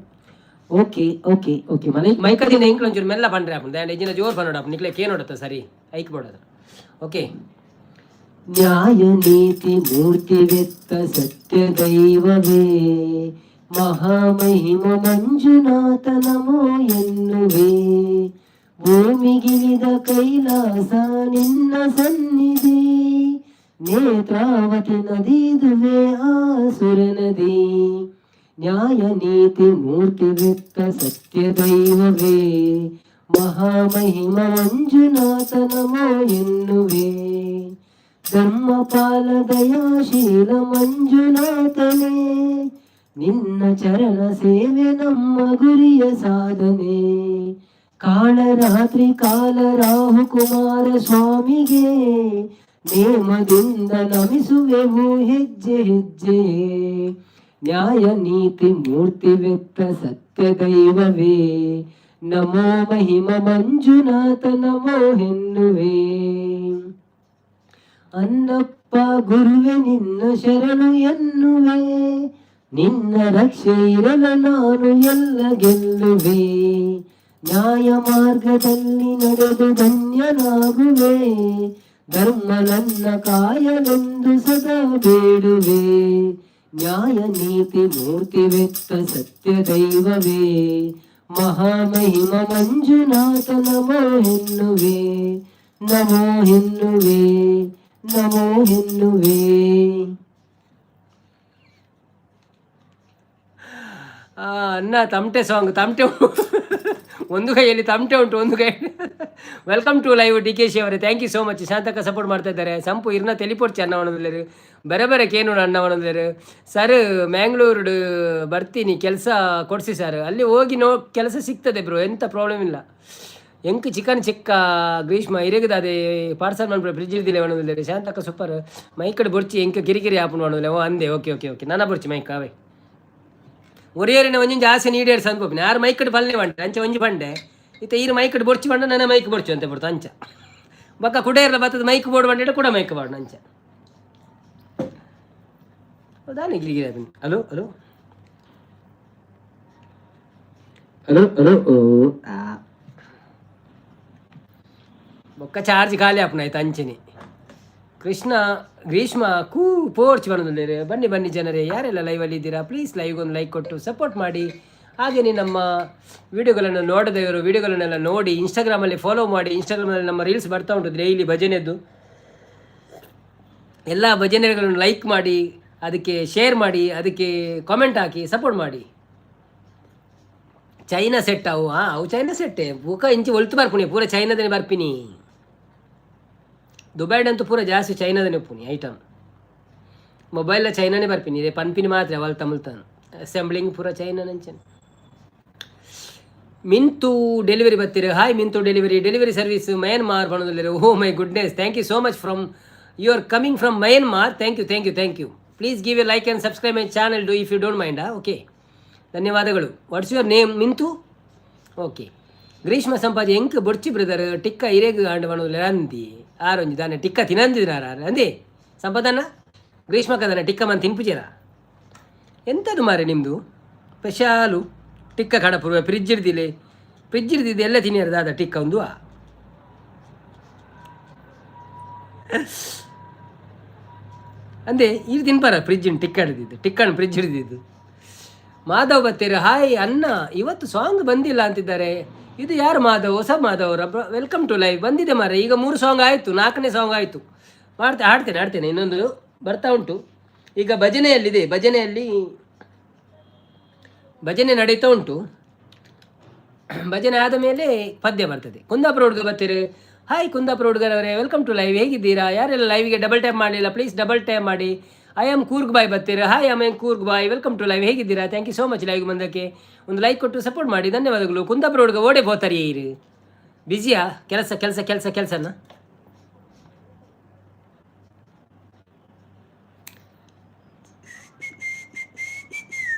okay okay okay. ಮನೆ ಮೈಕ ದಿನ ಎಂಕ್ಲ ಒಂಚೂರು ಮೆಲ್ಲ ಪಂಡ್ರೆ ಆಪುಂಡು. ದಾಂಡ ಇಜ್ಜಿನ ಜೋರು ಪನೊಡು ಆಪುಂಡು. ನಿಕ್ಲೆ ಕೇನೊಡತ್ತ ಸರಿ ಐಕ್ ಬೋಡದ. ಓಕೆ. ನ್ಯಾಯ ನೀತಿ ಮೂರ್ತಿ ವೆತ್ತ ಸತ್ಯ ದೈವವೇ, ಮಹಾಮಹಿಮ ಮಂಜುನಾಥ ನಮೋ ಎನ್ನುವೆ. ಭೂಮಿಗಿಳಿದ ಕೈಲಾಸ ನಿನ್ನ ಸನ್ನಿಧಿ. ನೇತ್ರಾವತಿ ನದಿದುವೆ ಆಸುರ ನದಿ. ನ್ಯಾಯ ನೀತಿ ಮೂರ್ತಿ ವ್ಯಕ್ತ ಸತ್ಯ ದೈವವೇ, ಮಹಾಮಹಿಮ ಮಂಜುನಾಥ ನಮೋ ಎನ್ನುವೆ. ಧರ್ಮಪಾಲ ದಯಾಶೀಲ ಮಂಜುನಾಥನೇ, ನಿನ್ನ ಚರಣ ಸೇವೆ ನಮ್ಮ ಗುರಿಯ ಸಾಧನೆ. ಕಾಳರಾತ್ರಿ ಕಾಲ ರಾಹು ಕುಮಾರ ಸ್ವಾಮಿಗೆ ನೇಮದಿಂದ ನಮಿಸುವೆವು ಹೆಜ್ಜೆ ಹೆಜ್ಜೆ. ನ್ಯಾಯ ನೀತಿ ಮೂರ್ತಿ ವ್ಯಕ್ತ ಸತ್ಯ ದೈವವೇ, ನಮೋ ಮಹಿಮ ಮಂಜುನಾಥ ನಮೋ ಎನ್ನುವೆ. ಅನ್ನಪ್ಪ ಗುರುವೆ ನಿನ್ನ ಶರಣು ಎನ್ನುವೆ, ನಿನ್ನ ರಕ್ಷೆ ಇರಲು ನಾನು ಎಲ್ಲ ಗೆಲ್ಲುವೆ. ನ್ಯಾಯ ಮಾರ್ಗದಲ್ಲಿ ನಡೆದು ಧನ್ಯನಾಗುವೆ, ಧರ್ಮ ನನ್ನ ಕಾಯಲೆಂದು ಸದಾ ಬೇಡುವೆ. ನ್ಯಾಯ ನೀತಿ ಮೂರ್ತಿ ವ್ಯಕ್ತ ಸತ್ಯ ದೈವವೇ, ಮಹಾಮಹಿಮ ಮಂಜುನಾಥ ನಮೋ ಎನ್ನುವೆ, ನಮೋ ಎನ್ನುವೆ, ನಮೋ ಎನ್ನುವೆ. ಅನ್ನ ತಮಟೆ ಸಾಂಗ್, ತಮಟೆ. ಒಂದು ಕೈಯಲ್ಲಿ ತಮಟೆ ಉಂಟು, ಒಂದು ಕೈ. Welcome to live D K she ಅವರೇ, thank you so much. Shantakka support ಮಾಡ್ತಾ ಇದ್ದಾರೆ. ಸಂಪು ಇರ್ನ ತೆಲಿಪೊಡ್ಚಿ ಅನ್ನ ಒಣದಲೇರು, ಬೇರೆ ಬೇರೆ ಕೇನು ಅಣ್ಣ ಒಣದಲೇರು. ಸರ್, ಮ್ಯಾಂಗ್ಳೂರು ಬರ್ತೀನಿ, ಕೆಲಸ ಕೊಡಿಸಿ ಸರ್. ಅಲ್ಲಿ ಹೋಗಿ ನೋ, ಕೆಲಸ ಸಿಗ್ತದೆ ಬ್ರೋ, ಎಂಥ ಪ್ರಾಬ್ಲಮ್ ಇಲ್ಲ. ಎಂಕ್ ಚಿಕನ್ ಚಿಕ್ಕ ಗ್ರೀಷ್ಮ ಇರೆಗದ ಅದೇ ಪಾರ್ಸಲ್ ಮನ್ಪುರ ಫ್ರಿಜ್ ಇರ್ದಿಲ್ಲ ಒಣದಲೇರು. ಶಾಂತಕ್ಕ ಸೂಪರ್. ಮೈಕಡೆ ಬೊರ್ಚಿ, ಎಂಕ್ ಕಿರಿಕಿರಿ ಆಪುಂಡು ಒಣದಲೆ. ಓ ಅಂದೆ, ಓಕೆ ಓಕೆ ಓಕೆ. ನನ್ನ ಬೊರ್ಚಿ ಮೈಕ್ ಅವೇ. ಒರಿಯರಿನ ಒಂಜೊಂಜಿ ಆಸೆ ನೀಡೇರ್ ಸಂದ್ಪೋಪಿನ ಯಾರು ಮೈಕಡ್ ಪಲ್ನೆ ಬಂಡೆ ಅಂಚ ಒಂಜಿ ಬಂಡೆ ಇತ್ತೆ ಈರು ಮೈಕಡ್ ಬೊರ್ಚಿ ಬಂಡ, ನನ್ನ ಮೈಕ್ ಬೊರ್ಚು ಅಂತ ಬರ್ತದೆ ಅಂಚ. ಬೊಕ್ಕ ಕುಡೇರ್ಲ ಬತ್ತದ ಮೈಕ್ ಬೋರ್ಡ್ ಬಂಡೆ ಕೂಡ ಮೈಕ್ ಬೋರ್ಡ್ ಅಂಚ. ಹೌದಾ? ಇಲ್ಲಿಗೆ. Hello hello hello hello. ಓ ಬೊಕ್ಕ ಚಾರ್ಜ್ ಖಾಲಿ ಆಪುನ ಆಯ್ತು ಅಂಚನೆ. ಕೃಷ್ಣ ಗ್ರೀಷ್ಮ ಕೂ ಪೋರ್ಚ್ ಬನ್ನೊಂದುಲ್ಲೆರ್. ಬನ್ನಿ ಬನ್ನಿ ಜನರೇ, ಯಾರೆಲ್ಲ ಲೈವಲ್ಲಿ ಇದ್ದೀರಾ, ಪ್ಲೀಸ್ ಲೈವ್ಗೆ ಒಂದು ಲೈಕ್ ಕೊಟ್ಟು ಸಪೋರ್ಟ್ ಮಾಡಿ. ಹಾಗೆಯೇ ನಮ್ಮ ವಿಡಿಯೋಗಳನ್ನು ನೋಡದವರು ವಿಡಿಯೋಗಳನ್ನೆಲ್ಲ ನೋಡಿ, ಇನ್ಸ್ಟಾಗ್ರಾಮಲ್ಲಿ ಫಾಲೋ ಮಾಡಿ. ಇನ್ಸ್ಟಾಗ್ರಾಮಲ್ಲಿ ನಮ್ಮ ರೀಲ್ಸ್ ಬರ್ತಾ ಉಂಟು ಡೈಲಿ ಭಜನೆದ್ದು. ಎಲ್ಲ ಭಜನೆಗಳನ್ನು ಲೈಕ್ ಮಾಡಿ, ಅದಕ್ಕೆ ಶೇರ್ ಮಾಡಿ, ಅದಕ್ಕೆ ಕಾಮೆಂಟ್ ಹಾಕಿ ಸಪೋರ್ಟ್ ಮಾಡಿ. ಚೈನಾ ಸೆಟ್ ಅವು. ಹಾಂ, ಅವು ಚೈನಾ ಸೆಟ್ಟೆ. ಬೂಕ ಇಂಚಿ ಒಲ್ತು ಬರ್ಪುನಿ, ಪೂರ ಚೈನಾದನೆ ಬರ್ಪಿನಿ. ದುಬೈಡಂತೂ ಪೂರ ಜಾಸ್ತಿ ಚೈನಾದನೆ ಉಪ್ಪುನಿ ಐಟಮ್. ಮೊಬೈಲ್ ಚೈನಾನೇ ಬರ್ಪಿನಿ ಇದೇ ಪನ್ಪಿನಿ ಮಾತ್ರ ಅವಲ್ ತಮಲ್ತಾನು. ಅಸೆಂಬ್ಲಿಂಗ್ ಪೂರ ಚೈನಾ ನಂಚನೆ. ಮಿಂತು ಡೆಲಿವರಿ ಬರ್ತೀರಿ. ಹಾಯ್ ಮಿಂತು ಡೆಲಿವರಿ, ಡೆಲಿವರಿ ಸರ್ವಿಸ್ ಮಯನ್ಮಾರ್ ಬಣದಲ್ಲಿರೋ. Oh my goodness, thank you so much from you are coming from Myanmar. Thank you, thank you, thank you. Please give a like and subscribe my channel do if you don't mind. Okay, ಧನ್ಯವಾದಗಳು. What's your name Mintu? Okay. Greeshma Sampaje ಎಂಕ್ ಬೊಡ್ಚಿ brother, tikka ಇರೇಗ್ ಆಂಡ್ ಬಣದಲ್ಲ ಅಂದಿ. ಆರೊಂಜಿ ದಾನೆ ಟಿಕ್ಕ ತಿನಂದಿರಾರ ಅಂದಿ ಸಂಪದನ್ನ. ಗ್ರೀಷ್ಮ ಕದನ ಟಿಕ್ಕ ಮನ್ ತಿನ್ಪುಜೇರ ಎಂಥದ್ದು ಮಾರೆ ನಿಮ್ಮದು ಸ್ಪೆಷಾಲು? ಟಿಕ್ಕ ಕಡಪುರುವ ಫ್ರಿಜ್ ಹಿಡ್ದಿಲ್ಲ, ಫ್ರಿಜ್ ಹಿಡ್ದಿದ್ದು ಎಲ್ಲ ತಿನ್ನಿರ ದಾದ ಟಿಕ್ಕ ಒಂದು ಅಂದೆ. ಇದು ತಿನ್ಪಾರ ಫ್ರಿಜ್ ಟಿಕ್ಕ ಹಿಡ್ದಿದ್ದು, ಟಿಕ್ಕಣ್ಣ ಫ್ರಿಜ್ ಹಿಡ್ದಿದ್ದು. ಮಾಧವ್ ಬತ್ತೀರ. ಹಾಯ್ ಅನ್ನ, ಇವತ್ತು ಸಾಂಗ್ ಬಂದಿಲ್ಲ ಅಂತಿದ್ದಾರೆ. ಇದು ಯಾರು ಮಾಧವ್? ಹೊಸ ಮಾಧವ್. Welcome to live. ಬಂದಿದೆ ಮಾರೆ, ಈಗ ಮೂರು ಸಾಂಗ್ ಆಯಿತು, ನಾಲ್ಕನೇ ಸಾಂಗ್ ಆಯಿತು. ಮಾಡ್ತೆ ಹಾಡ್ತೇನೆ ಹಾಡ್ತೇನೆ, ಇನ್ನೊಂದು ಬರ್ತಾ ಉಂಟು. ಈಗ ಭಜನೆಯಲ್ಲಿದೆ, ಭಜನೆಯಲ್ಲಿ ಭಜನೆ ನಡೀತಾ ಉಂಟು. ಭಜನೆ ಆದ ಮೇಲೆ ಪದ್ಯ ಬರ್ತದೆ. ಕುಂದಾಪುರ ಹುಡುಗ ಬರ್ತೀರಿ. ಹಾಯ್ ಕುಂದಾಪುರ ಹುಡುಗರವರೇ, welcome to live. ಹೇಗಿದ್ದೀರಾ? ಯಾರೆಲ್ಲ ಲೈವ್ಗೆ ಡಬಲ್ ಟ್ಯಾಪ್ ಮಾಡಲಿಲ್ಲ, ಪ್ಲೀಸ್ ಡಬಲ್ ಟ್ಯಾಪ್ ಮಾಡಿ. I am Coorg ಬಾಯ್ ಬರ್ತೀರಾ. Hi I am Coorg boy, welcome to live. ಹೇಗಿದ್ದೀರಾ? Thank you so much. ಲೈವ್ಗೆ ಬಂದಕ್ಕೆ ಒಂದು ಲೈಕ್ ಕೊಟ್ಟು ಸಪೋರ್ಟ್ ಮಾಡಿ, ಧನ್ಯವಾದಗಳು. ಕುಂದಾಪುರ ಹುಡುಗ ಓಡೆ ಹೋತಾರೆ. ಇರು ಬ್ಯುಸಿಯಾ? ಕೆಲಸ ಕೆಲಸ ಕೆಲಸ ಕೆಲಸನ.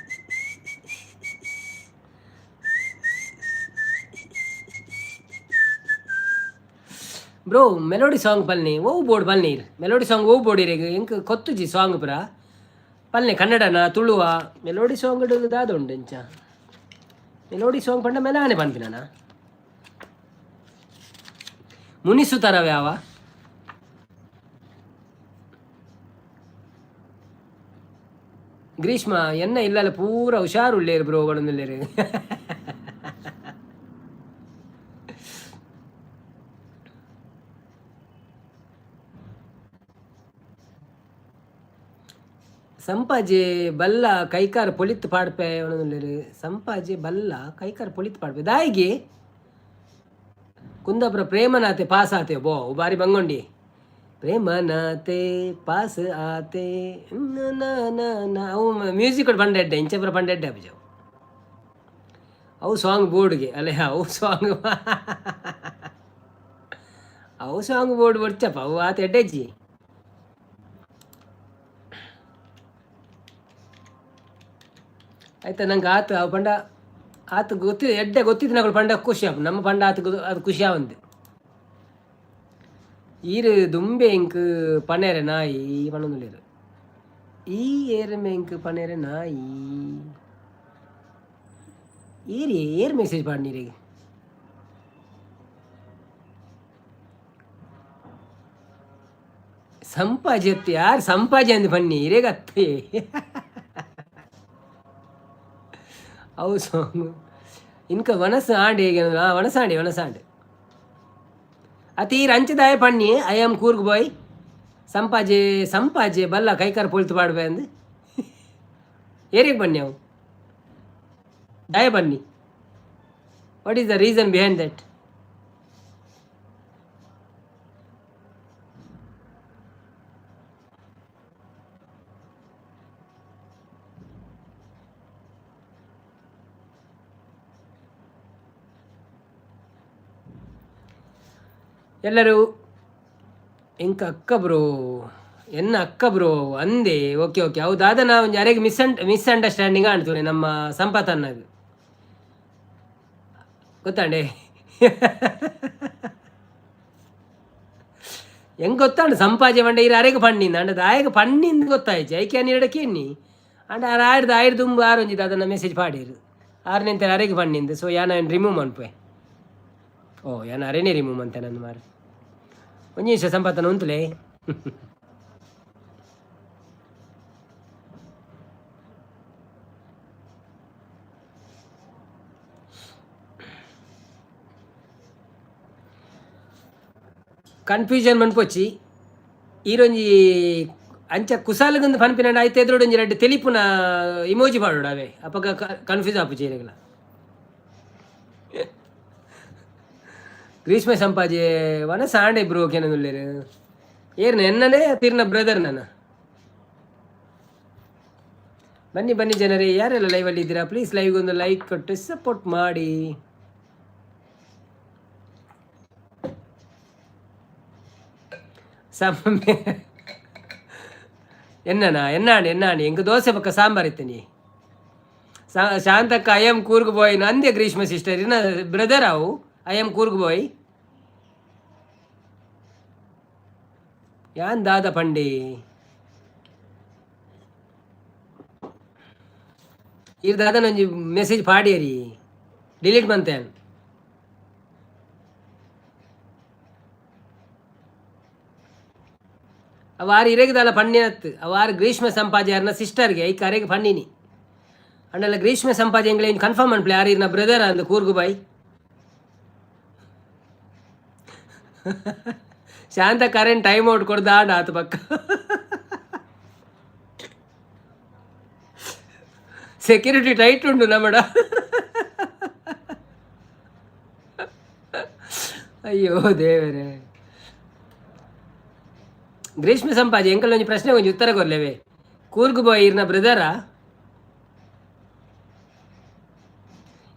ಬ್ರೋ, ಮೆಲೋಡಿ ಸಾಂಗ್ ಪಲ್ನಿ ಓವು ಬೋರ್ಡ್ ಪಲ್ನೀರ್ ಮೆಲೋಡಿ ಸಾಂಗ್ ಓವು ಬೋರ್ಡ್ ಇರೇಗ ಎಂಕ್ ಕೊತ್ತುಜಿ ಸಾಂಗ್ ಪುರ ಪಲ್ನೆ. ಕನ್ನಡನ ತುಳುವ ಮೆಲೋಡಿ ಸಾಂಗ್ ದಾದ ಉಂಡು ಎಂಚ ಮೆಲೋಡಿ ಸಾಂಗ್ ಪಂಡ ಮೆಲಾನೆ ಪನ್ಪಿನ ಮುನಿಸು ತರವ ಯಾವ ಗ್ರೀಷ್ಮ ಎನ್ನ ಇಲ್ಲಲ್ಲ ಪೂರ ಹುಷಾರುಳ್ಳೇರು ಬ್ರೋ ಒಳನುಲ್ಲೇರು. ಸಂಪಾಜೆ ಬಲ್ಲ ಕೈಕಾರ್ ಪೊಲಿತ್ ಪಾಡ್ಪೆ ಪನೊಂದುಲ್ಲೆರ್. ಸಂಪಾಜೆ ಬಲ್ಲ ಕೈಕಾರ್ ಪೊಲಿತ್ ಪಾಡ್ಪೆ ದಾಯಿಗೆ? ಕುಂದಾಪುರ ಪ್ರೇಮನಾಥೆ ಪಾಸ್ ಆತೆ ಬೋ ಬಾರಿ ಬಂಗೊಂಡಿ. ಪ್ರೇಮನಾಥೆ ಪಾಸ್ ಆತೆ ಅವು ಮ್ಯೂಸಿಕ್ ಪಂಡ ಎಡ್ಡೆ ಇಂಚ ಪೂರ ಪಂಡ ಎಡ್ಡೆ ಆಪುಜಿ ಅವು. ಅವು ಸಾಂಗ್ ಬೋರ್ಡ್ಗೆ ಅಲ್ಲೇ ಅವು ಸಾಂಗ್, ಅವು ಸಾಂಗ್ ಬೋರ್ಡ್ ಬೊಡ್ಚಪ್ಪ ಅವು ಆತ ಎಡ್ಡೆಜ್ಜಿ. ಆಯ್ತಾ ನಂಗೆ ಆತ ಅವು ಪಂಡ ಆತ ಗೊತ್ತಿ ಎಡ್ಡೆ ಗೊತ್ತಿದ್ದನಗಳು ಪಂಡ ಖುಷಿ ಆಪುಂಡು. ನಮ್ಮ ಪಂಡ ಆತ ಅದು ಖುಷಿ ಆವಂದೆ. ಈರ್ ದುಂಬೆ ಎಂಕ್ ಪನೆರೆ ನಾಯಿ ಪನೊಂದುಲ್ಲೆರ್. ಈ ಏರ್ಮೆ ಎಂಕ್ ಪನೆರೆ ನಾಯಿ. ಏರ್ ಏರ್ ಮೆಸೇಜ್ ಪಾಡ್ನೀರೆಗ್? ಸಂಪಾಜೆ ಅತ್ತೆ ಯಾರು ಸಂಪಾಜೆ ಅಂದ್ ಪನ್ನಿ ಇರೆಗ್ ಅತ್ತೆ. ಅವು ಸಾಂಗ್ ಇನ್ಕ ವನಸ್ ಆಂಡ್ ವನಸಾಂಡಿ ವನಸಾಂಡ್ ಅತಿ ಈರ್ ಅಂಚದಾಯ ಪನ್ನಿ I am Coorg boy. Sampaje Sampaje ಬಲ್ಲ ಕೈಕಾರ ಪೊಲ್ತು ಪಾಡ್ಬೆ ಅಂದ್ ಏರಿಗೆ ಬನ್ನಿ ಅವು ದಾಯ ಬನ್ನಿ. What is the reason behind that? ಎಲ್ಲರೂ ಎಂಕ ಅಕ್ಕ ಬ್ರೋ, ಎನ್ನ ಅಕ್ಕ ಬ್ರೋ ಅಂದೆ. ಓಕೆ ಓಕೆ ಹೌದಾದ ನಾವು ಒಂಜಿ ಅರೆಗ್ ಮಿಸ್ಅಂಡರ್ಸ್ಟ್ಯಾಂಡಿಂಗ್ ಆಂಡ್ ನಮ್ಮ ಸಂಪತ್ ಅಣ್ಣಗ್ ಗೊತ್ತಾಂಡೆ. ಹೆಂಗ್ ಗೊತ್ತಾಂಡು ಸಂಪಾಜೆ ಪಂಡ ಇರು ಅರೆಗ್ ಪಣ್ಣಿಂದ ಅಂಡ ದಾಯಗ ಪಣ್ಣಿಂದ ಗೊತ್ತಾಯ್ತು ಐಕೆ ಅನ್ನೆರಡ ಕೇನ್ನಿ ಅಂಡ ಆರ್ ಆಯ್ದು ಆಯ್ದು ದುಂಬು ಆರು ಒಂಜಿ ಅದನ್ನ ಮೆಸೇಜ್ ಪಾಡೀರು ಆರು ನಿಂತ ಅರೆಗ್ ಪಣ್ಣಿಂದ. ಸೊ ಯಾನ ರಿಮೂವ್ ಮನ್ಪುವೆ. ಓ ಯಾನ ಅರೆನೇ ರಿಮೂವ್ ಮಂತೆ ನಂದು ಮಾರೆ. ಒಂಜಿ ನಿಮಿಷ ಸಂಪಾತನ ಉಂತುಲೆ. ಕನ್ಫ್ಯೂಷನ್ ಮನ್ಪೊಚ್ಚಿ ಈರೊಂಜಿ ಅಂಚ ಕುಸಾಲಗಂದು ಪನ್ಪಿನ ಐತೆ ಎದುರುಡು ಒಂಜಿ ರಡ್ಡ್ ತೆಲಿಪುನ ಇಮೋಜಿ ಪಾಡೋಡು ಅವೇ ಅಪಗ ಕನ್ಫ್ಯೂಸ್ ಆಪುಜಿ ಇರೆಗ್ಲ. ಗ್ರೀಷ್ಮ ಸಂಪಾಜೆ ವನಸ್ ಆಂಡೆ ಬ್ರೋ ಕೆನದುಲ್ಲೆರ್ ಏರ್ನ ಎನ್ನನೇ ತಿರ್ನ ಬ್ರದರ್ ನನ್ನ. ಬನ್ನಿ ಬನ್ನಿ ಜನರೇ, ಯಾರೆಲ್ಲ ಲೈವಲ್ಲಿ ಇದ್ದೀರಾ ಪ್ಲೀಸ್ ಲೈವ್ಗೆ ಒಂದು ಲೈಕ್ ಕೊಟ್ಟು ಸಪೋರ್ಟ್ ಮಾಡಿ. ಸಮ ಎನ್ನನಾ ಎನ್ನಾಂಡ್ ಎನ್ನಾಂಡ್ ಎಂಕ್ ದೋಸೆ ಬೊಕ್ಕ ಸಾಂಬಾರ್ ಇತ್ತನಿ. ಶಾಂತಕ್ಕ I M Coorg ಬಾಯ್ ನಂದೆ. ಗ್ರೀಷ್ಮ ಸಿಸ್ಟರ್ ಇನ್ನ ಬ್ರದರ್ ಅವು. I M Coorg ಬಾಯ್ ಯಾನ್ ದಾದ ಪಂಡಿ ಈರ್ ದಾದನ ಒಂಜಿ ಮೆಸೇಜ್ ಪಾಡಿಯರಿ ಡಿಲೀಟ್ ಮಂತೆ. ಅವಾರು ಇರೆಗ್ದಾಲ ಪಣ್ಣಿನತ್ತು ಅವಾರು ಗ್ರೀಷ್ಮ ಸಂಪಾಜೆ ಸಿಸ್ಟರ್ಗೆ ಐಕ್ ಅರೆಗ್ ಪಣ್ಣಿನಿ ಅಂಡಲ ಗ್ರೀಷ್ಮ ಸಂಪಾಜೆ ಎಂಗ್ಲೆ ಕನ್ಫರ್ಮ್ ಅನ್ಪ್ಲೆ ಯಾರು ಇರ್ನ ಬ್ರದರ್ ಅಂದ್ ಕೂರ್ಗು ಬಾಯ್. ಶಾಂತ ಕರೆಂಟ್ ಟೈಮ್ ಔಟ್ ಕೊಡ್ದಾಂಡ ಆತ ಪಕ್ಕ. ಸೆಕ್ಯೂರಿಟಿ ಟೈಟ್ ಉಂಟು ನಮ್ಮಡ. ಅಯ್ಯೋ ದೇವರೇ. ಗ್ರೀಷ್ಮ ಸಂಪಾಜಿ ಎಂಕಲ್ ಒಂಜಿ ಪ್ರಶ್ನೆ ಒಂಜಿ ಉತ್ತರ ಕೊರ್ಲೆವೆ. ಕೂರ್ಗು ಬಾಯ್ ಇರ್ನ ಬ್ರದರಾ?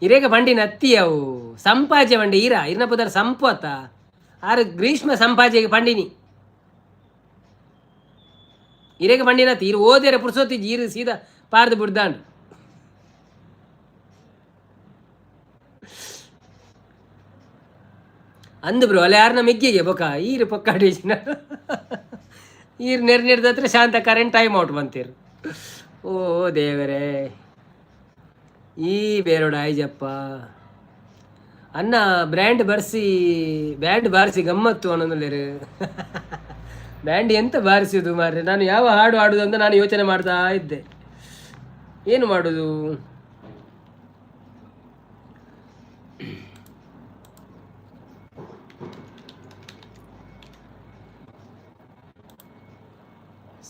ಇರೇಗ ಬಂಡಿನ ಅತ್ತಿ ಅವು ಸಂಪಾಜೆ ಬಂಡಿ ಈರ ಇರ್ನ ಪುದರ್ ಸಂಪು ಅತ್ತ ಆರು ಗ್ರೀಷ್ಮ ಸಂಪಾಜೆಗೆ ಪಂಡಿನಿ ಇರೇಗ ಬಂಡಿನ ಅತ್ತಿ ಇರು ಓದೇರೆ ಪುರ್ಸೋತಿ ಈರು ಸೀದಾ ಪಾರ್ದು ಬಿಡ್ದಾಂಡು. ಅಂದು ಬ್ರೋ ಅಲ್ಲಿ ಯಾರನ್ನ ಮಿಗ್ಗಿಗೆ ಬೊಕ ಈರು ಪೊಕ್ಕಾಡೇಜಿನ ಈರು ನೆರ್ ನೆರ್ದತ್ರ ಶಾಂತ ಕರೆಂಟ್ ಟೈಮ್ ಔಟ್ ಬಂತೀರು. ಓ ದೇವರೇ ಈ ಬೇರೋಡ ಆಯ್ಜಪ್ಪ. ಅನ್ನ ಬ್ರ್ಯಾಂಡ್ ಬರ್ಸಿ ಬ್ಯಾಂಡ್ ಬಾರಿಸಿ ಗಮ್ಮತ್ತು ಅನ್ನೊಂದುಲ್ಲೆರ್. ಬ್ಯಾಂಡ್ ಎಂತ ಬಾರಿಸುದು ಮಾರ್ರೆ? ನಾನು ಯಾವ ಹಾಡು ಹಾಡುದು ಅಂತ ನಾನು ಯೋಚನೆ ಮಾಡ್ತಾ ಇದ್ದೆ. ಏನು ಮಾಡುದು?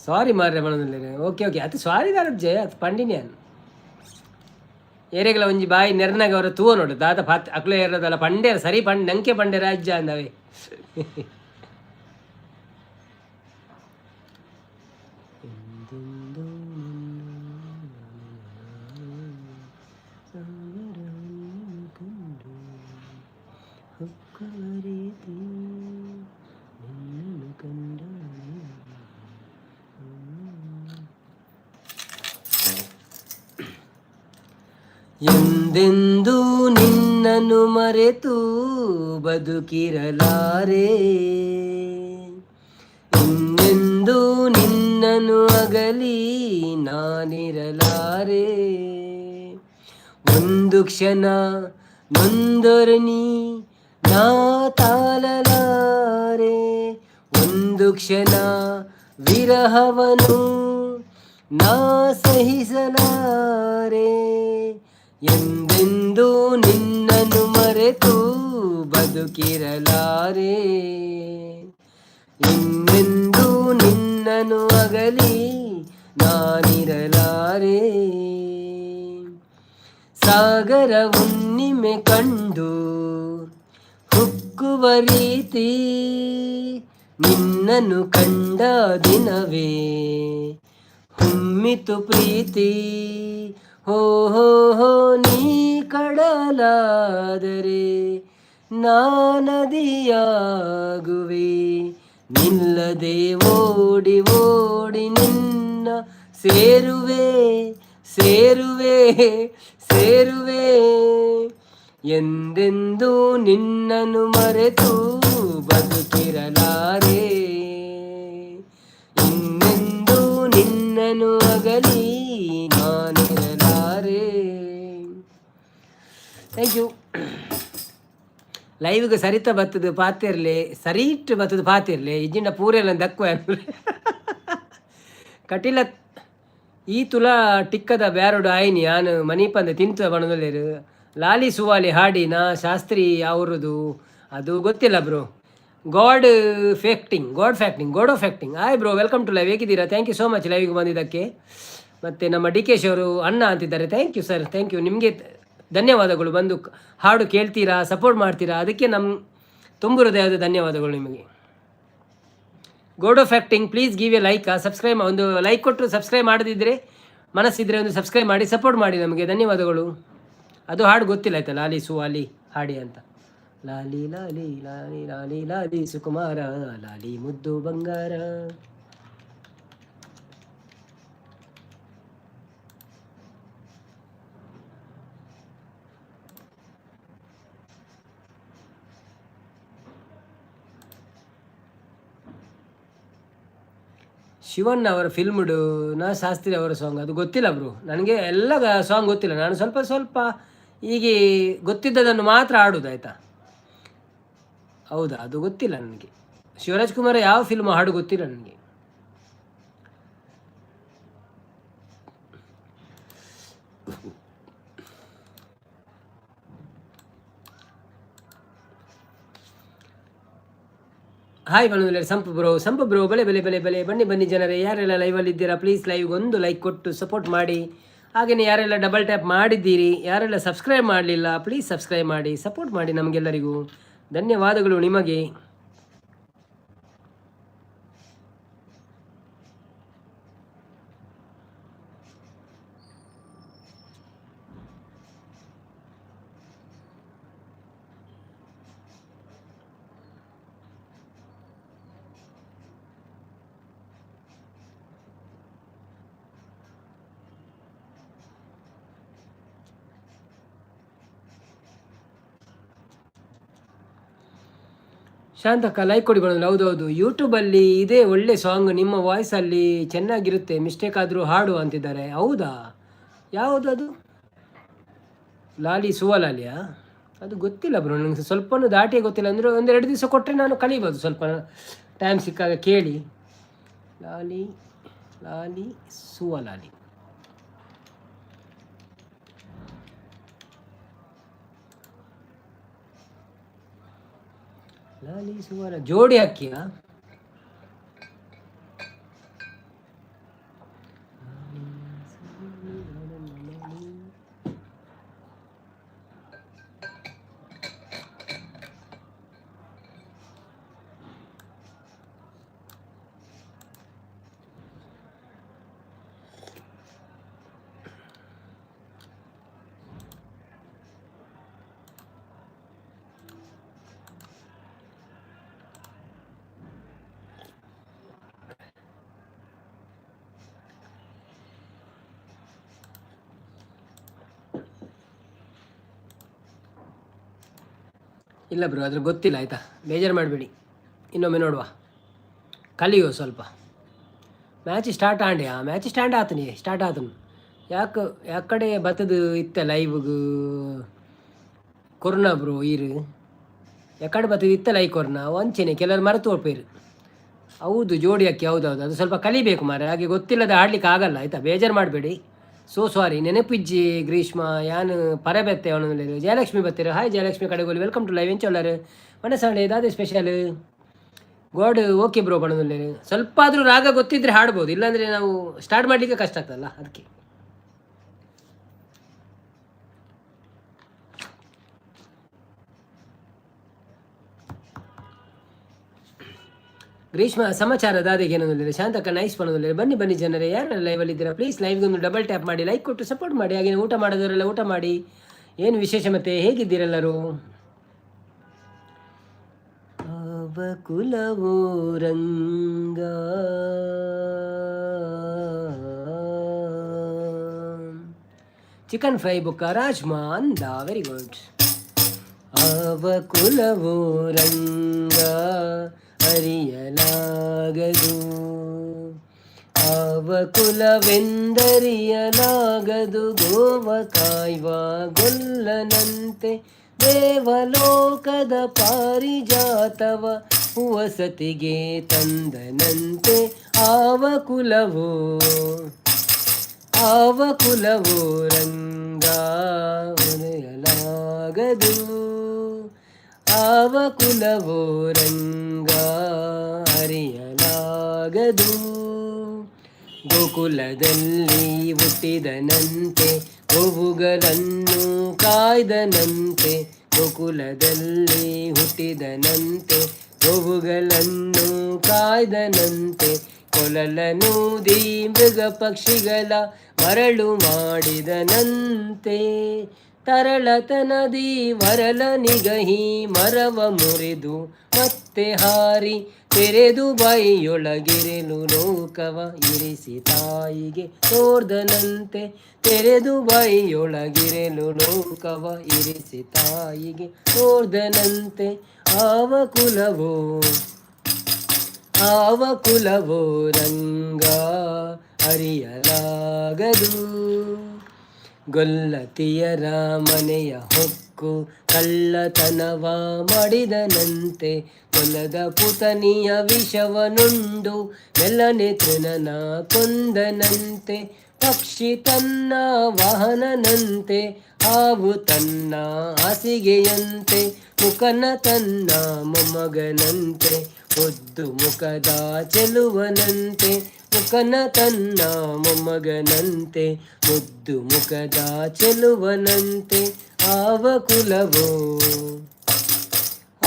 ಸಾರಿ ಮಾರ್ರೆ ಪನೊಂದುಲ್ಲೆರ್. ಓಕೆ ಓಕೆ, ಅತ್ ಸಾರಿ ದಾಲಜ್ಜೆ ಅತ್ ಪಂಡಿನಿ ಯಾನ್. ಏರೆಗ್ಲ ಒಂಜಿ ಬಾಯಿ ನೆರ್ನಗ ಅವರ ತೂವನೋಡು ದಾದ ಪಾತ್ ಅಕ್ಲೆ ಏರ್ಲದಲ್ಲ ಪಂಡೇರ್ ಸರಿ ಪಂಡ್ ನಂಕೆ ಪಂಡೇರ ಅಜ್ಜ ಅಂದವೆ. ಎಂದೆಂದೂ ನಿನ್ನನ್ನು ಮರೆತು ಬದುಕಿರಲಾರೆ, ಇನ್ನೆಂದೂ ನಿನ್ನನ್ನು ಅಗಲಿ ನಾನಿರಲಾರೆ. ಒಂದು ಕ್ಷಣ ನೊಂದೊರನಿ ನಾ ತಾಳಲಾರೆ, ಒಂದು ಕ್ಷಣ ವಿರಹವನು ನಾ ಸಹಿಸಲಾರೆ. ಎಂದೆಂದೂ ನಿನ್ನನ್ನು ಮರೆತು ಬದುಕಿರಲಾರೆ, ಇನ್ನೆಂದೂ ನಿನ್ನನ್ನು ಅಗಲಿ ನಾನಿರಲಾರೆ. ಸಾಗರ ಹುಣ್ಣಿಮೆ ಕಂಡು ಹುಕ್ಕುವ ರೀತಿ ನಿನ್ನನ್ನು ಕಂಡ ದಿನವೇ ಹೊಮ್ಮಿತು ಪ್ರೀತಿ. ಹೋ ಹೋ ಹೋ, ನೀ ಕಡಲಾದರೆ ನಾ ನದಿಯಾಗುವೆ, ನಿಲ್ಲದೆ ಓಡಿ ಓಡಿ ನಿನ್ನ ಸೇರುವೆ ಸೇರುವೆ ಸೇರುವೆ. ಎಂದೆಂದೂ ನಿನ್ನನ್ನು ಮರೆತು ಬದುಕಿರಲಾರೆ, ಇನ್ನೆಂದೂ ನಿನ್ನನು ಅಗಲಿ ನಾನಿರಲಾರೆ. Thank you. ಲೈವ್ಗೆ ಸರಿತ ಬತ್ತದು ಪಾತಿರ್ಲಿ, ಸರಿಟ್ ಬತ್ತದು ಪಾತಿರ್ಲಿ, ಇಜ್ಜಿಂಡ ಪೂರೆಲ್ಲ ದಕ್ಕುವ. ಕಟಿಲ ಈ ತುಲಾ ಟಿಕ್ಕದ ಬ್ಯಾರೋಡು ಆಯ್ನಿ ಯಾನು ಮನೀಪಂದ ತಿಂತು ಬಣದಲ್ಲಿರು. ಲಾಲಿ ಸುವಾಲಿ ಹಾಡಿ ನಾ ಶಾಸ್ತ್ರಿ ಅವರದು ಅದು ಗೊತ್ತಿಲ್ಲ bro. God facting, god facting, god of acting. Hi bro, welcome to live. ಹೇಗಿದ್ದೀರಾ? Thank you so much ಲೈವ್ಗೆ ಬಂದಿದ್ದಕ್ಕೆ. ಮತ್ತು ನಮ್ಮ ಡಿ ಕೆ ಶ್ ಅವರು ಅಣ್ಣ ಅಂತಿದ್ದಾರೆ. Thank you sir, thank you. ನಿಮಗೆ ಧನ್ಯವಾದಗಳು. ಬಂದು ಹಾಡು ಕೇಳ್ತೀರಾ, ಸಪೋರ್ಟ್ ಮಾಡ್ತೀರಾ, ಅದಕ್ಕೆ ನಮ್ಮ ತುಂಬು ಹೃದಯದ ಧನ್ಯವಾದಗಳು ನಿಮಗೆ. God of acting, please give a like, subscribe. ಒಂದು ಲೈಕ್ ಕೊಟ್ಟು ಸಬ್ಸ್ಕ್ರೈಬ್ ಮಾಡದಿದ್ದರೆ, ಮನಸ್ಸಿದ್ರೆ ಒಂದು ಸಬ್ಸ್ಕ್ರೈಬ್ ಮಾಡಿ ಸಪೋರ್ಟ್ ಮಾಡಿ ನಮಗೆ. ಧನ್ಯವಾದಗಳು. ಅದು ಹಾಡು ಗೊತ್ತಿಲ್ಲ ಆಯ್ತಾ, ಲಾಲಿ ಸುವಾಲಿ ಹಾಡಿ ಅಂತ. ಲಾಲಿ ಲಾಲಿ ಲಾಲಿ ಲಾಲಿ ಲಾಲಿ ಸುಕುಮಾರ ಲಾಲಿ ಮುದ್ದು ಬಂಗಾರ. ಶಿವಣ್ಣ ಅವರ ಫಿಲ್ಮ್ಡು ನಾ ಶಾಸ್ತ್ರಿ ಅವರ ಸಾಂಗ್ ಅದು ಗೊತ್ತಿಲ್ಲ ಬ್ರೋ. ನನಗೆ ಎಲ್ಲ ಸಾಂಗ್ ಗೊತ್ತಿಲ್ಲ. ನಾನು ಸ್ವಲ್ಪ ಸ್ವಲ್ಪ ಹೀಗೆ ಗೊತ್ತಿದ್ದದನ್ನು ಮಾತ್ರ ಹಾಡೋದು ಆಯಿತಾ. ಹೌದಾ? ಅದು ಗೊತ್ತಿಲ್ಲ ನನಗೆ. ಶಿವರಾಜ್ ಕುಮಾರ್ ಯಾವ ಫಿಲ್ಮ್ ಹಾಡು ಗೊತ್ತಿಲ್ಲ ನನಗೆ. ಹಾಯ್ ಬನ್ನಿ ಸಂಪು ಬ್ರೋ, ಸಂಪು ಬ್ರೋ, ಬಲೆ ಬಲೆ ಬಲೆ ಬಲೆ, ಬನ್ನಿ ಬನ್ನಿ ಜನರೇ. ಯಾರೆಲ್ಲ ಲೈವಲ್ಲಿ ಇದ್ದೀರಾ, ಪ್ಲೀಸ್ ಲೈವ್ಗೆ ಒಂದು ಲೈಕ್ ಕೊಟ್ಟು ಸಪೋರ್ಟ್ ಮಾಡಿ. ಹಾಗೆಯೇ ಯಾರೆಲ್ಲ ಡಬಲ್ ಟ್ಯಾಪ್ ಮಾಡಿದ್ದೀರಿ, ಯಾರೆಲ್ಲ ಸಬ್ಸ್ಕ್ರೈಬ್ ಮಾಡಲಿಲ್ಲ, ಪ್ಲೀಸ್ ಸಬ್ಸ್ಕ್ರೈಬ್ ಮಾಡಿ ಸಪೋರ್ಟ್ ಮಾಡಿ ನಮಗೆಲ್ಲರಿಗೂ. ಧನ್ಯವಾದಗಳು ನಿಮಗೆ. ಶಾಂತಕ್ಕ ಲೈಕ್ ಕೊಡಿ ಬರೋದು. ಹೌದೌದು, ಯೂಟ್ಯೂಬಲ್ಲಿ ಇದೇ ಒಳ್ಳೆ ಸಾಂಗ್, ನಿಮ್ಮ ವಾಯ್ಸಲ್ಲಿ ಚೆನ್ನಾಗಿರುತ್ತೆ, ಮಿಸ್ಟೇಕ್ ಆದರೂ ಹಾಡು ಅಂತಿದ್ದಾರೆ. ಹೌದಾ? ಯಾವುದು ಅದು? ಲಾಲಿ ಸುವಲಾಲಿಯಾ? ಅದು ಗೊತ್ತಿಲ್ಲ ಬ್ರೋ ನನಗೆ, ಸ್ವಲ್ಪನೂ ದಾಟಿ ಗೊತ್ತಿಲ್ಲ. ಅಂದರೆ ಒಂದೆರಡು ದಿವಸ ಕೊಟ್ಟರೆ ನಾನು ಕಲಿಬೋದು, ಸ್ವಲ್ಪ ಟೈಮ್ ಸಿಕ್ಕಾಗ ಕೇಳಿ. ಲಾಲಿ ಲಾಲಿ ಸುವಲಾಲಿ. ಲಾಲಿ ಸುವಲ ಜೋಡಿ ಅಕ್ಕಿಯಾ? ಇಲ್ಲ ಬ್ರೋ, ಅದ್ರ ಗೊತ್ತಿಲ್ಲ, ಆಯಿತಾ? ಬೇಜಾರು ಮಾಡಬೇಡಿ, ಇನ್ನೊಮ್ಮೆ ನೋಡುವ, ಕಲಿಯುವ ಸ್ವಲ್ಪ. ಮ್ಯಾಚ್ ಸ್ಟಾರ್ಟ್ ಆಂಡೆ, ಆ ಮ್ಯಾಚ್ ಸ್ಟ್ಯಾಂಡ್ ಆತನಿ, ಸ್ಟಾರ್ಟ್ ಆತನು. ಯಾಕೆ ಯಾಕಡೆ ಬತ್ತದು ಇತ್ತ ಲೈವ್ಗೆ ಕೊರೋನಾ ಬ್ರೋ ಈರು ಯಾಕಡೆ ಬತ್ತದ ಇತ್ತ ಲೈಕ್ ಕೊರ್ನ ವಂಚನೆ ಕೆಲವರು ಮರೆತು ಹೋಗ್ಪೇರು. ಹೌದು, ಜೋಡಿ ಅಕ್ಕಿ, ಹೌದೌದು. ಅದು ಸ್ವಲ್ಪ ಕಲಿಬೇಕು ಮಾರೆ, ಹಾಗೆ ಗೊತ್ತಿಲ್ಲದೆ ಆಡ್ಲಿಕ್ಕೆ ಆಗಲ್ಲ, ಆಯಿತಾ? ಬೇಜಾರು ಮಾಡಬೇಡಿ, ಸೋ ಸಾರಿ. ನೆನಪಿಜ್ಜಿ ಗ್ರೀಷ್ಮ ಯಾನು ಪರಬೆತ್ತೆ ಅವನು. ಜಯಲಕ್ಷ್ಮಿ ಬತ್ತೀರ, hi Jayalakshmi Kadegoli, welcome to live. ಎಂಚೊಲ್ಲರು ಮನಸಾಂಡೆ ದಾದೆ ಸ್ಪೆಷಲ್? ಗಾಡ್ ಓಕೆ ಬ್ರೋ ಬಣ್ಣದಲ್ಲಿ. ಸ್ವಲ್ಪ ಆದರೂ ರಾಗ ಗೊತ್ತಿದ್ರೆ ಹಾಡ್ಬೋದು, ಇಲ್ಲಾಂದರೆ ನಾವು ಸ್ಟಾರ್ಟ್ ಮಾಡಲಿಕ್ಕೆ ಕಷ್ಟ ಆಗ್ತದಲ್ಲ, ಅದಕ್ಕೆ. ಗ್ರೀಷ್ಮ ಸಮಾಚಾರ ದಾದೆಗೆ ಏನೊಂದಿಲ್ಲ. ಶಾಂತಕ್ಕ ನೈಸ್ ಪಣದಲ್ಲ. ಬನ್ನಿ ಬನ್ನಿ ಜನರೇ, ಯಾರೆಲ್ಲ ಲೈವಲ್ಲಿ ಇದ್ದೀರಾ, ಪ್ಲೀಸ್ ಲೈವ್ಗೆ ಒಂದು ಡಬಲ್ ಟ್ಯಾಪ್ ಮಾಡಿ, ಲೈಕ್ ಕೊಟ್ಟು ಸಪೋರ್ಟ್ ಮಾಡಿ. ಹಾಗೆ ಊಟ ಮಾಡೋದವರೆಲ್ಲ ಊಟ ಮಾಡಿ. ಏನು ವಿಶೇಷ ಮತ್ತೆ, ಹೇಗಿದ್ದೀರೆಲ್ಲರೂ? ಕುಲವೋ ರಂಗ ಚಿಕನ್ ಫ್ರೈ ಬುಕ್ಕ ರಾಜ್ಮಾ ಅಂದ, ವೆರಿ ಗುಡ್. ಆವ ಕುಲವೋ ರಂಗ ಅರಿಯಲಾಗದು, ಆವ ಕುಲವೆಂದರಿಯಲಾಗದು, ಗೋವ ಕಾಯ್ವ ಗೊಲ್ಲನಂತೆ, ದೇವಲೋಕದ ಪಾರಿಜಾತವ ವಸತಿಗೆ ತಂದನಂತೆ, ಆವ ಕುಲವೋ, ಆವ ಕುಲವೋ ರಂಗ ಉರೆಯಲಾಗದು, ಆವ ಕುಲವೋ ರಂಗ ಅರಿಯಲಾಗದು. ಗೋಕುಲದಲ್ಲಿ ಹುಟ್ಟಿದನಂತೆ, ಗೋವುಗಳನ್ನು ಕಾಯ್ದನಂತೆ, ಗೋಕುಲದಲ್ಲಿ ಹುಟ್ಟಿದನಂತೆ, ಗೋವುಗಳನ್ನು ಕಾಯ್ದನಂತೆ, ಕೊಲಲನೂದಿ ಮೃಗ ಪಕ್ಷಿಗಳ ಮರಳು ಮಾಡಿದನಂತೆ, ತರಳತನದಿ ವರಲ ನಿಗಹಿ ಮರವ ಮುರಿದು ಮತ್ತೆ ಹಾರಿ, ತೆರೆದು ಬಾಯಿಯೊಳಗಿರಲು ಲೋಕವ ಇರಿಸಿ ತಾಯಿಗೆ ತೋರ್ದನಂತೆ, ತೆರೆದು ಬಾಯಿಯೊಳಗಿರಲು ಲೋಕವ ಇರಿಸಿ ತಾಯಿಗೆ ತೋರ್ದನಂತೆ, ಆವ ಕುಲವೋ, ಆವ ಕುಲವೋ ರಂಗ ಅರಿಯಲಾಗದು. ಗೊಲ್ಲತಿಯರ ಮನೆಯ ಹೊಕ್ಕು ಕಳ್ಳತನವ ಮಾಡಿದನಂತೆ, ಕೊಲ್ಲದ ಪುತನಿಯ ವಿಷವನುಂಡು ಮೆಲ್ಲನೆ ತೃಣನ ಕೊಂದನಂತೆ, ಪಕ್ಷಿ ತನ್ನ ವಾಹನನಂತೆ, ಹಾವು ತನ್ನ ಹಾಸಿಗೆಯಂತೆ, ಮುಖನ ತನ್ನ ಮೊಮ್ಮಗನಂತೆ, ಒದ್ದು ಮುಖದ ಚೆಲುವನಂತೆ, ಮುಖನ ತನ್ನ ಮೊಮ್ಮಗನಂತೆ, ಮುದ್ದು ಮುಖದ ಚೆಲುವನಂತೆ, ಆವ ಕುಲವೋ,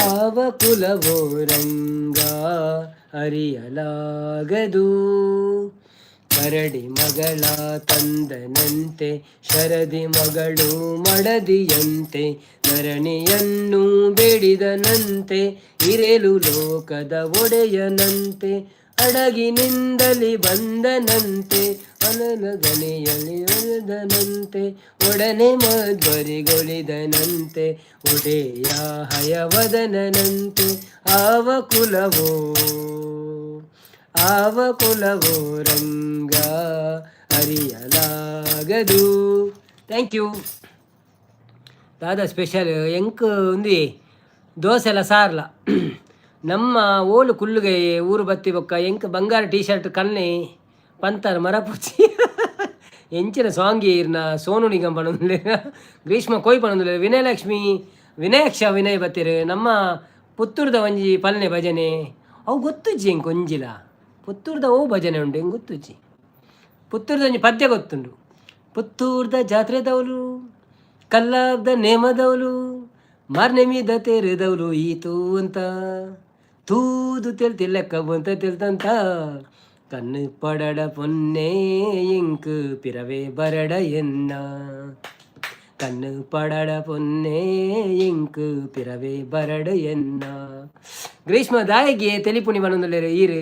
ಆವ ಕುಲವೋ ರಂಗ ಅರಿಯಲಾಗದು. ಕರಡಿ ಮಗಳ ತಂದನಂತೆ, ಶರದಿ ಮಗಳು ಮಡದಿಯಂತೆ, ಧರಣಿಯನ್ನು ಬೇಡಿದನಂತೆ, ಇರೆಲು ಲೋಕದ ಒಡೆಯನಂತೆ, ಅಡಗಿನಿಂದಲಿ ಬಂದನಂತೆ, ಅನಲಗನೆಯಲ್ಲಿ ಒಲಿದನಂತೆ, ಒಡನೆ ಮಧ್ವರಿಗೊಳಿದನಂತೆ, ಒಡೆಯ ಹಯವದನಂತೆ, ಆವ ಕುಲವೋ, ಆವ ಕುಲವೋ ರಂಗ ಅರಿಯಲಾಗದು. Thank you. ದಾದಾ ಸ್ಪೆಷಲ್ ಎಂಕ್ ಉಂದಿ ದೋಸೆಲ ಸಾರ್ಲ. ನಮ್ಮ ಓಲು ಕುಲ್ಲುಗೆ ಊರು ಬತ್ತಿ ಬೊಕ್ಕ ಎಂಕ್ ಬಂಗಾರ ಟೀ ಶರ್ಟ್ ಕನ್ನೆ ಪಂತಾರ ಮರಪುಚಿ. ಎಂಚಿನ ಸಾಂಗ್ ಇರ್ನ ಸೋನು ನಿಗಮ್ ಪಣೊಂದುಲ್ಲೆರ್, ಗ್ರೀಷ್ಮ ಕೊಯ್ ಪಣೊಂದುಲ್ಲೆರ್, ವಿನಯಲಕ್ಷ್ಮಿ ವಿನಯಕ್ಷ ವಿನಯ್ ಬತ್ತೆರ್. ನಮ್ಮ ಪುತ್ತೂರ್ದ ಒಂಜಿ ಪಲ್ನೆ ಭಜನೆ ಅವು ಗೊತ್ತುಜ್ಜಿ ಎಂಕ್ ಒಂಜಿಲ. ಪುತ್ತೂರ್ದ ಓ ಭಜನೆ ಉಂಡು ಎಂಕ್ ಗೊತ್ತುಜ್ಜಿ. ಪುತ್ತೂರ್ದ ಒಂಜಿ ಪದ್ಯ ಗೊತ್ತುಂಡು. ಪುತ್ತೂರ್ದ ಜಾತ್ರೆದೌಲು, ಕಲ್ಲಾಬ್ದ ನೇಮದೌಲು, ಮಾರ್ನೆಮಿದ ತೇರೆದೌಲು ಈತು ಅಂತ ತೂದು ತೆಲ್ತಿಲೆಕ್ಕ ಅಂತ ತೆಲ್ತಂತ, ಕಣ್ಣು ಪಡಡ ಪೊನ್ನೆ ಇಂಕ್ ಪಿರವೇ ಬರಡ ಎನ್ನ, ಕಣ್ಣು ಪಡಡ ಪೊನ್ನೆ ಇಂಕ್ ಪಿರವೇ ಬರಡ ಎನ್ನ. ಗ್ರೀಷ್ಮ ದಾಯಗೆ ತೆಲಿಪುಣಿ ಬನೊಂದುಲ್ಲೆರ್ ಈರ್.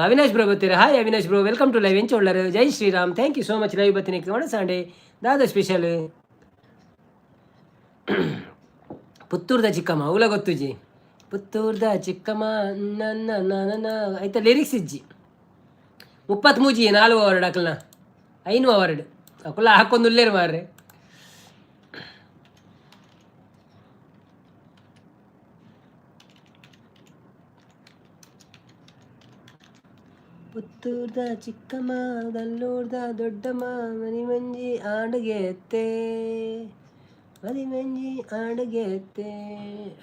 ಅವಿನಾಶ್ ಬ್ರೋ ಬತ್ತೀರ, hi Avinash bro, welcome to live. ಎಂಚ ಉಳ್ಳರ್? ಜೈ Shriram. Thank you so much live ಬತ್ತಿನಿಕ್. Sandy ದಾದ ಸ್ಪೆಷಲ್? ಪುತ್ತೂರ್ದ ಚಿಕ್ಕಮ್ಮ ಅವಲ ಗೊತ್ತುಜಿ. ಪುತ್ತೂರ್ದ ಚಿಕ್ಕಮ್ಮ ನನ್ನ ನನ್ನ ಐತ ಲಿರಿಕ್ಸ್ ಇಜ್ಜಿ. 33 4 ಓವರ್ ಅಕಲ್ನ 5 ಓವರ್ ಅಕುಲ ಹಾಕೊಂದು ಉಲ್ಲೇರು ಮಾರ್ರೆ. ಪುತ್ತೂರ್ದ ಚಿಕ್ಕಮ್ಮ ದಲ್ಲೂರ್ದ ದೊಡ್ಡಮ್ಮ ಮನಿಮಂಜಿ ಆಡುಗೆತ್ತೆ ಮನಿಮಂಜಿ ಆಡುಗೆತ್ತೆ.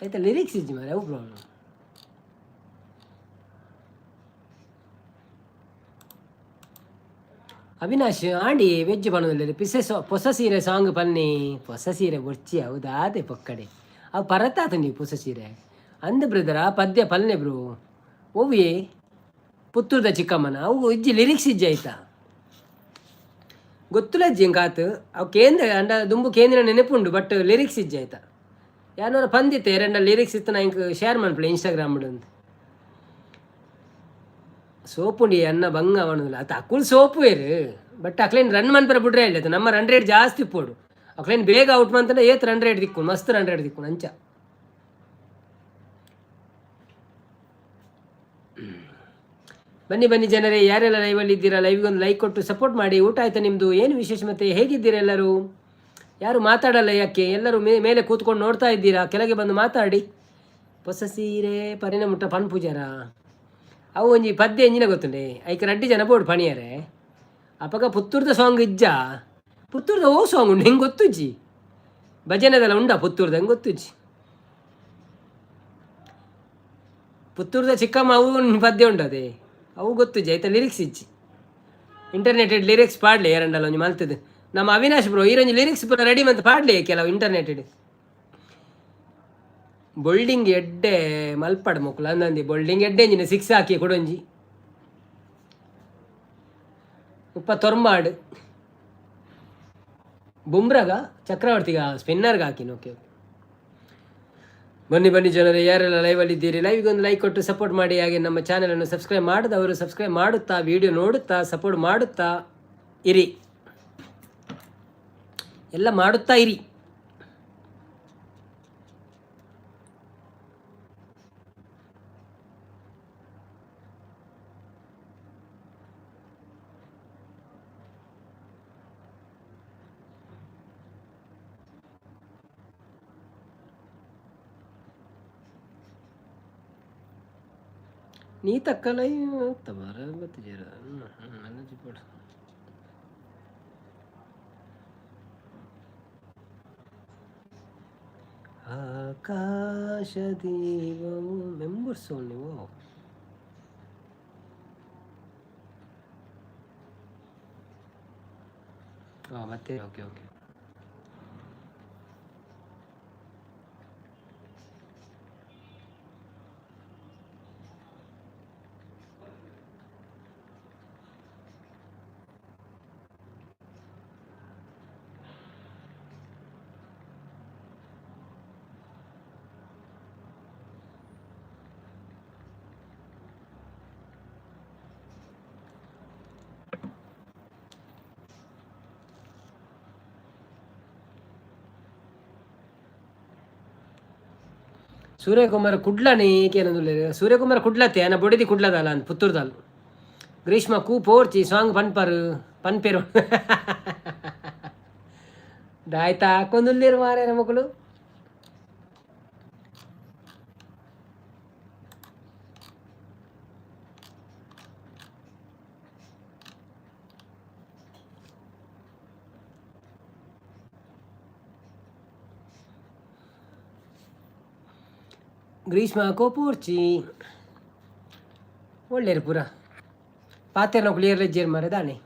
ಆಯ್ತಾ ಲಿರಿಕ್ಸ್ ಇಜ್ಜಿ ಮಾರೆ, ಅವು ಪ್ರಾಬ್ಲಮ್. ಅವಿನಾಶ್ ಆಂಡಿ ವೆಜ್ ಪನೊಂದುಲ್ಲೆರ್. ಪಿಸೆ ಪೊಸ ಸೀರೆ ಸಾಂಗ್ ಪನ್ನಿ. ಪೊಸ ಸೀರೆ ಬೊರ್ಚಿ ಹೌದಾದೆ ಪೊಕ್ಕಡೆ ಅವು ಪರತಾತುಂಡಿ ಪೊಸ ಸೀರೆ ಅಂದ್ ಬ್ರದರ್. ಆ ಪದ್ಯ ಪಲ್ನೆ ಬ್ರೋ. ಒವ್ವೆ ಪುತ್ತೂರ್ದ ಚಿಕ್ಕಮ್ಮನ? ಅವು ಇಜ್ಜಿ, ಲಿರಿಕ್ಸ್ ಇಜ್ಜಿ ಆಯ್ತಾ, ಗೊತ್ತುಲಜ್ಜಿ ಎಂಕಾತ್. ಅವು ಕೇಂದ್ರ ಅಂಡ ದುಂಬು ಕೇಂದ್ರ ನೆನಪುಂಡು, ಬಟ್ ಲಿರಿಕ್ಸ್ ಇಜ್ಜಿ ಆಯ್ತಾ. ಯಾನೋರ ಪಂದಿತ್ತೆ ಎರಡ ಲಿರಿಕ್ಸ್ ಇತ್ತು, ನಾ ಇಂಕ್ ಶೇರ್ ಮನ್ಪುಲೆ ಇನ್ಸ್ಟಾಗ್ರಾಮ್ ಅಂತ. ಸೋಪುಂಡಿ ಅನ್ನ ಬಂಗ ಅವನುಲ್ಲ ಅತ್ತ. ಅಕುಲ್ ಸೋಪು ಏರು, ಬಟ್ ಅಕ್ಲೇನ್ ರನ್ ಮನ್ಪರ ಬಿಡ್ರೆ ಇಲ್ಲ. ನಮ್ಮ ರನ್ ರೇಟ್ ಜಾಸ್ತಿ ಇಪ್ಪೋಡು. ಅಕ್ಲೇನ್ ಬೇಗ ಔಟ್ ಮಂತಂಡ ಏತ್ ರನ್ ರೇಟ್ ದಿಕ್ಕು, ಮಸ್ತ್ ರನ್ ರೇಟ್ ದಿಕ್ಕು ಅಂಚ. ಬನ್ನಿ ಬನ್ನಿ ಜನರೇ, ಯಾರೆಲ್ಲ ಲೈವಲ್ಲಿ ಇದ್ದೀರಾ ಲೈವ್ಗೆ ಒಂದು ಲೈಕ್ ಕೊಟ್ಟು ಸಪೋರ್ಟ್ ಮಾಡಿ. ಊಟ ಆಯ್ತಾ ನಿಮ್ಮದು? ಏನು ವಿಶೇಷ ಮತ್ತೆ? ಹೇಗಿದ್ದೀರಾ ಎಲ್ಲರೂ? ಯಾರು ಮಾತಾಡಲ್ಲ ಯಾಕೆ? ಎಲ್ಲರೂ ಮೇಲೆ ಕೂತ್ಕೊಂಡು ನೋಡ್ತಾ ಇದ್ದೀರಾ, ಕೆಳಗೆ ಬಂದು ಮಾತಾಡಿ. ಹೊಸ ಸೀರೆ ಪರಿಣ ಮುಟ್ಟ ಪನ್ ಪೂಜಾರ. ಅವು ಒಂಜಿ ಪದ್ಯ ಎಂಜಿನ ಗೊತ್ತುಂಡೆ? ಐಕ್ ರಡ್ಡಿ ಜನ ಬೋಡು ಪಣಿಯರೆ. ಅಪಗ ಪುತ್ತೂರ್ದ ಸಾಂಗ್ ಇಜ್ಜ? ಪುತ್ತೂರ್ದ ಓ ಸಾಂಗ್ ಉಂಡು ಹೆಂಗೆ ಗೊತ್ತುಜ್ಜಿ. ಭಜನೆದೆಲ್ಲ ಉಂಡ ಪುತ್ತೂರ್ದ, ಹೆಂಗೆ ಗೊತ್ತುಜ್ಜಿ. ಪುತ್ತೂರ್ದ ಚಿಕ್ಕಮ್ಮ ಅವು ಪದ್ಯ ಉಂಡದೆ, ಅವು ಗೊತ್ತುಜ್ಜಿ. ಐತ ಲಿರಿಕ್ಸ್ ಇಜ್ಜಿ. ಇಂಟರ್ನೆಟ್ ಲಿರಿಕ್ಸ್ ಪಾಡ್ಲಿ ಏರಂಡಲ್ಲ ಒಂಜಿ ಮಲ್ತದು. ನಮ್ಮ ಅವಿನಾಶ್ ಬ್ರೋ, ಈರೊಂಜಿ ಲಿರಿಕ್ಸ್ ಪೂರ ರೆಡಿ ಮಂತ್ ಪಾಡ್ಲಿ ಕೆಲವು ಇಂಟರ್ನೆಟ್. ಬೌಲಿಂಗ್ ಎಡ್ಡೆ ಮಲ್ಪಡ್ ಮೊಕುಲು ಅಂದಂದಿ. ಬೌಲಿಂಗ್ ಎಡ್ಡೆ ಇಂಜಿನ ಸಿಕ್ಸ್ ಹಾಕಿ ಕೊಡೊಂಜಿ 39. ಬುಮ್ರಾಗ ಚಕ್ರವರ್ತಿಗ ಸ್ಪಿನ್ನರ್ಗೆ ಹಾಕಿನ. ಓಕೆ ಓಕೆ, ಬನ್ನಿ ಬನ್ನಿ ಜನರೇ, ಯಾರೆಲ್ಲ ಲೈವಲ್ಲಿ ಇದ್ದೀರಿ ಲೈವ್ಗೆ ಒಂದು ಲೈಕ್ ಕೊಟ್ಟು ಸಪೋರ್ಟ್ ಮಾಡಿ. ಹಾಗೆ ನಮ್ಮ ಚಾನಲನ್ನು ಸಬ್ಸ್ಕ್ರೈಬ್ ಮಾಡದವರು ಸಬ್ಸ್ಕ್ರೈಬ್ ಮಾಡುತ್ತಾ, ವಿಡಿಯೋ ನೋಡುತ್ತಾ, ಸಪೋರ್ಟ್ ಮಾಡುತ್ತಾ ಇರಿ. ಎಲ್ಲ ಮಾಡುತ್ತಾ ಇರಿ. ನೀ ತಕ್ಕಲ ಬರ. ಆಕಾಶ ದೀಪವು ಮೆಂಬರ್ಸ್ ನೀವು. ಹಾಂ ಮತ್ತೆ ಓಕೆ ಓಕೆ. ಸೂರ್ಯಕುಮಾರ್ ಕುಡ್ಲನೇ ಕೇನೊಂದುಲ್ಲೆರ್. ಸೂರ್ಯಕುಮಾರ್ ಕುಡ್ಲತ್ತೆ, ಆನ ಬೊಡೆದಿ ಕುಡ್ಲದಾಲ ಅಂದ್ ಪುತ್ತೂರ್ದಾಲ್. ಗ್ರೀಷ್ಮ ಕೂ ಪೋರ್ಚಿ ಸಾಂಗ್ ಪನ್ಪರ್ ಪನ್ಪೇರು ದಾಯ್ತಾ ಹಾಕೊಂದುಲ್ಲೇರು ಮಾರ್ರೆ ಮಕ್ಕಳು. ಗ್ರೀಷ್ಮ ಕೋಪೋರ್ಚಿ ಒಳ್ಳೇರು ಪೂರ ಪಾತೆರ್ನ ಕ್ಲಿಯರ್ ಲೆಜ್ಜೇರ್ ಮಾರೆ ದಾನೆ.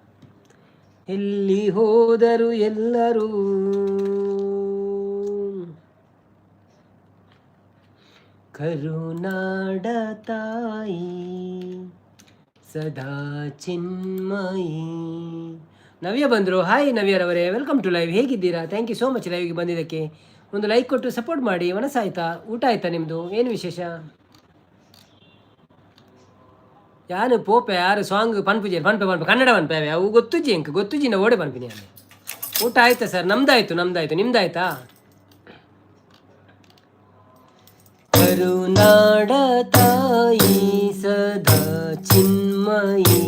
ಎಲ್ಲಿ ಹೋದರು ಎಲ್ಲರೂ ಕರುನಾಡ ತಾಯಿ ಸದಾ ಚಿನ್ಮಯಿ. ನವ್ಯ ಬಂದರು. ಹಾಯ್ ನವ್ಯರವರೇ, welcome to live. ಹೇಗಿದ್ದೀರಾ? Thank you so much ಲೈವ್ಗೆ ಬಂದಿದ್ದಕ್ಕೆ. ಒಂದು ಲೈಕ್ ಕೊಟ್ಟು ಸಪೋರ್ಟ್ ಮಾಡಿ. ಮನಸ್ಸಾಯ್ತಾ? ಊಟ ಆಯ್ತಾ ನಿಮ್ಮದು? ಏನು ವಿಶೇಷ? ಯಾನು ಪೋಪೆ ಯಾರು ಸಾಂಗ್ ಪನ್ಪುಜಿ ಪನ್ಪೆ ಪನ್ಪೆ ಕನ್ನಡ ಪನ್ಪೆ ಅವು ಗೊತ್ತುಜ್ಜಿ ಎಂಕ್ ಗೊತ್ತುಜ್ಜಿ ನಾ ಓಡೆ ಪನ್ಪಿನಿ ಯಾನು. ಊಟ ಆಯ್ತಾ ಸರ್? ನಮ್ದಾಯ್ತು ನಮ್ದಾಯ್ತು, ನಿಮ್ದಾಯ್ತಾ? ಕರುನಾಡ ತಾಯಿ ಸದಾ ಚಿನ್ಮಯಿ,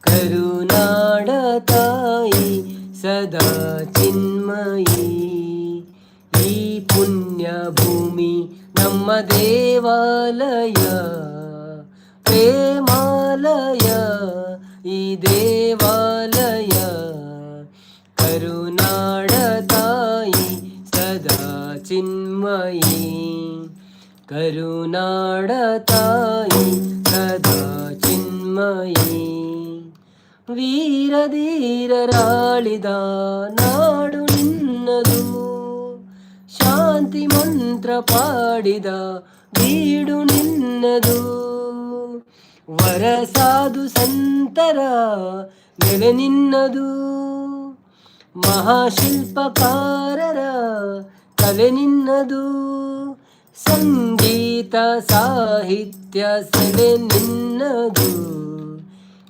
ಕರುನಾಡ ತಾಯಿ ಸದಾ ಚಿನ್ಮಯಿ. ಈ ಪುಣ್ಯ ಭೂಮಿ ನಮ್ಮ ದೇವಾಲಯ, ಪ್ರೇಮಾಲಯ ಈ ದೇವಾಲಯ. ಕರುನಾಡ ತಾಯಿ ಸದಾ ಚಿನ್ಮಯಿ, ಕರುನಾಡ ತಾಯಿ ಸದಾ ಚಿನ್ಮಯಿ. ವೀರ ಧೀರರಾಳಿದ ನಾಡು ನಿನ್ನದು, ಶಾಂತಿ ಮಂತ್ರ ಪಾಡಿದ ಬೀಡು ನಿನ್ನದು. ವರ ಸಾಧು ಸಂತರ ನೆಲೆ ನಿನ್ನದು, ಮಹಾಶಿಲ್ಪಕಾರರ ಕಲೆ ನಿನ್ನದು. ಸಂಗೀತ ಸಾಹಿತ್ಯ ಸೆಲೆ ನಿನ್ನದು.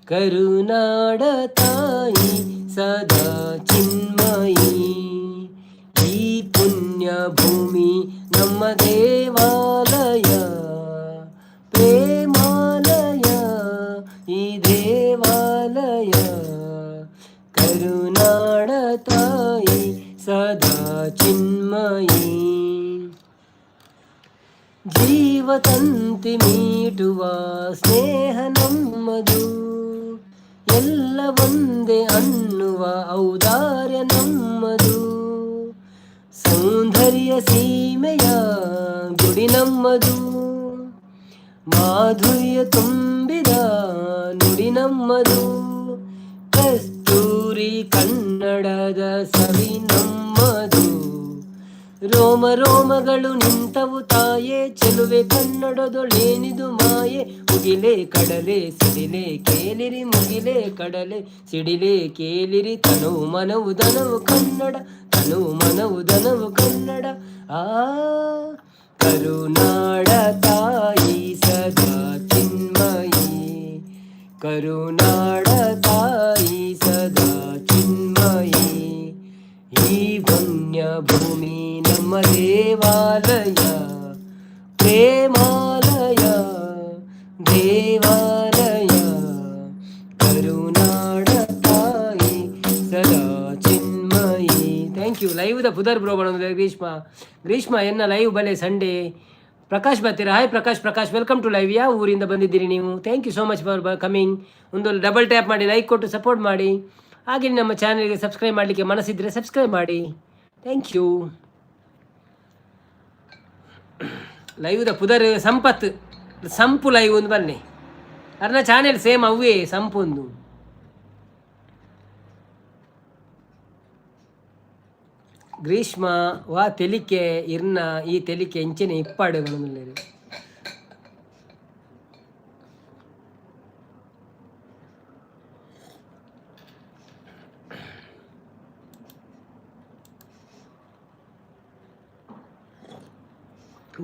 ಕರುನಾಡ ತಾಯಿ ಸದಾ ಚಿನ್ಮಯಿ. ಈ ಪುಣ್ಯ ಭೂಮಿ ನಮ್ಮ ದೇವಾಲಯ, ಪ್ರೇಮಾಲಯ ಈ ದೇವಾಲಯ. ಕರುನಾಡ ತಾಯಿ ಸದಾ ಚಿನ್ಮಯಿ. ಜೀವತಂತಿ ಮೀಟುವ ಸ್ನೇಹ ನಮ್ಮದು, ಎಲ್ಲ ಒಂದೇ ಅನ್ನುವ ಔದಾರ್ಯ ನಮ್ಮದು. ಸೌಂದರ್ಯ ಸೀಮೆಯ ಗುಡಿ ನಮ್ಮದು, ಮಾಧುರ್ಯ ತುಂಬಿದ ನುಡಿ ನಮ್ಮದು. ಕಸ್ತೂರಿ ಕನ್ನಡದ ಸವಿ ನಮ್ಮದು. ರೋಮ ರೋಮಗಳು ನಿಂತವು ತಾಯೇ, ಚೆಲುವೆ ಕನ್ನಡದೊಳೇನಿದು ಮಾಯೆ. ಮುಗಿಲೆ ಕಡಲೆ ಸಿಡಿಲೆ ಕೇಳಿರಿ, ಮುಗಿಲೆ ಕಡಲೆ ಸಿಡಿಲೆ ಕೇಳಿರಿ. ತನು ಮನವು ಧನವು ಕನ್ನಡ, ತನು ಮನವು ಧನವು ಕನ್ನಡ. ಆ ಕರುನಾಡ ತಾಯಿ ಸದಾ ಚಿನ್ಮಯಿ, ಕರುನಾಡ ತಾಯಿ ಸದಾ ಚಿನ್ಮಯಿ. ಈ ಪುಣ್ಯ ಭೂಮಿ ನಮ್ಮ ದೇವಾಲಯ, ಪ್ರೇಮಾಲಯ ದೇವಾಲಯ. ಕರುನಾಡ ತಾಯಿ ಸದಾ ಚಿನ್ಮಯಿ. Thank you. Live the ಪುದರ್ ಬ್ರೋ ಬಣ್ಣದ ಗ್ರೀಷ್ಮ. ಗ್ರೀಷ್ಮ ಎನ್ನ ಲೈವ್ ಬಲೆ ಸಂಡೇ. ಪ್ರಕಾಶ್ ಬರ್ತೀರಾ? Hi Prakash. Prakash, welcome to live. ಯಾವ ಊರಿಂದ ಬಂದಿದ್ದೀರಿ ನೀವು? Thank you so much for coming. ಒಂದು ಡಬಲ್ ಟ್ಯಾಪ್ ಮಾಡಿ, ಲೈಕ್ ಕೊಟ್ಟು ಸಪೋರ್ಟ್ ಮಾಡಿ. ಹಾಗೆ ನಮ್ಮ ಚಾನಲ್ಗೆ ಸಬ್ಸ್ಕ್ರೈಬ್ ಮಾಡಲಿಕ್ಕೆ ಮನಸ್ಸಿದ್ದರೆ ಸಬ್ಸ್ಕ್ರೈಬ್ ಮಾಡಿ. Thank you. ಲೈವ್ದ ಪುದರ್ ಸಂಪತ್ ಸಂಪು ಲೈವ್ ಒಂದು ಬನ್ನಿ. ಅರ್ನ ಚಾನೆಲ್ ಸೇಮ್ ಅವೇ ಸಂಪು ಒಂದು. ಗ್ರೀಷ್ಮ ವಾ ತೆಲಿಕೆ ಇರ್ನ ಈ ತೆಲಿಕೆ ಇಂಚಿನ ಇಪ್ಪಾಡು.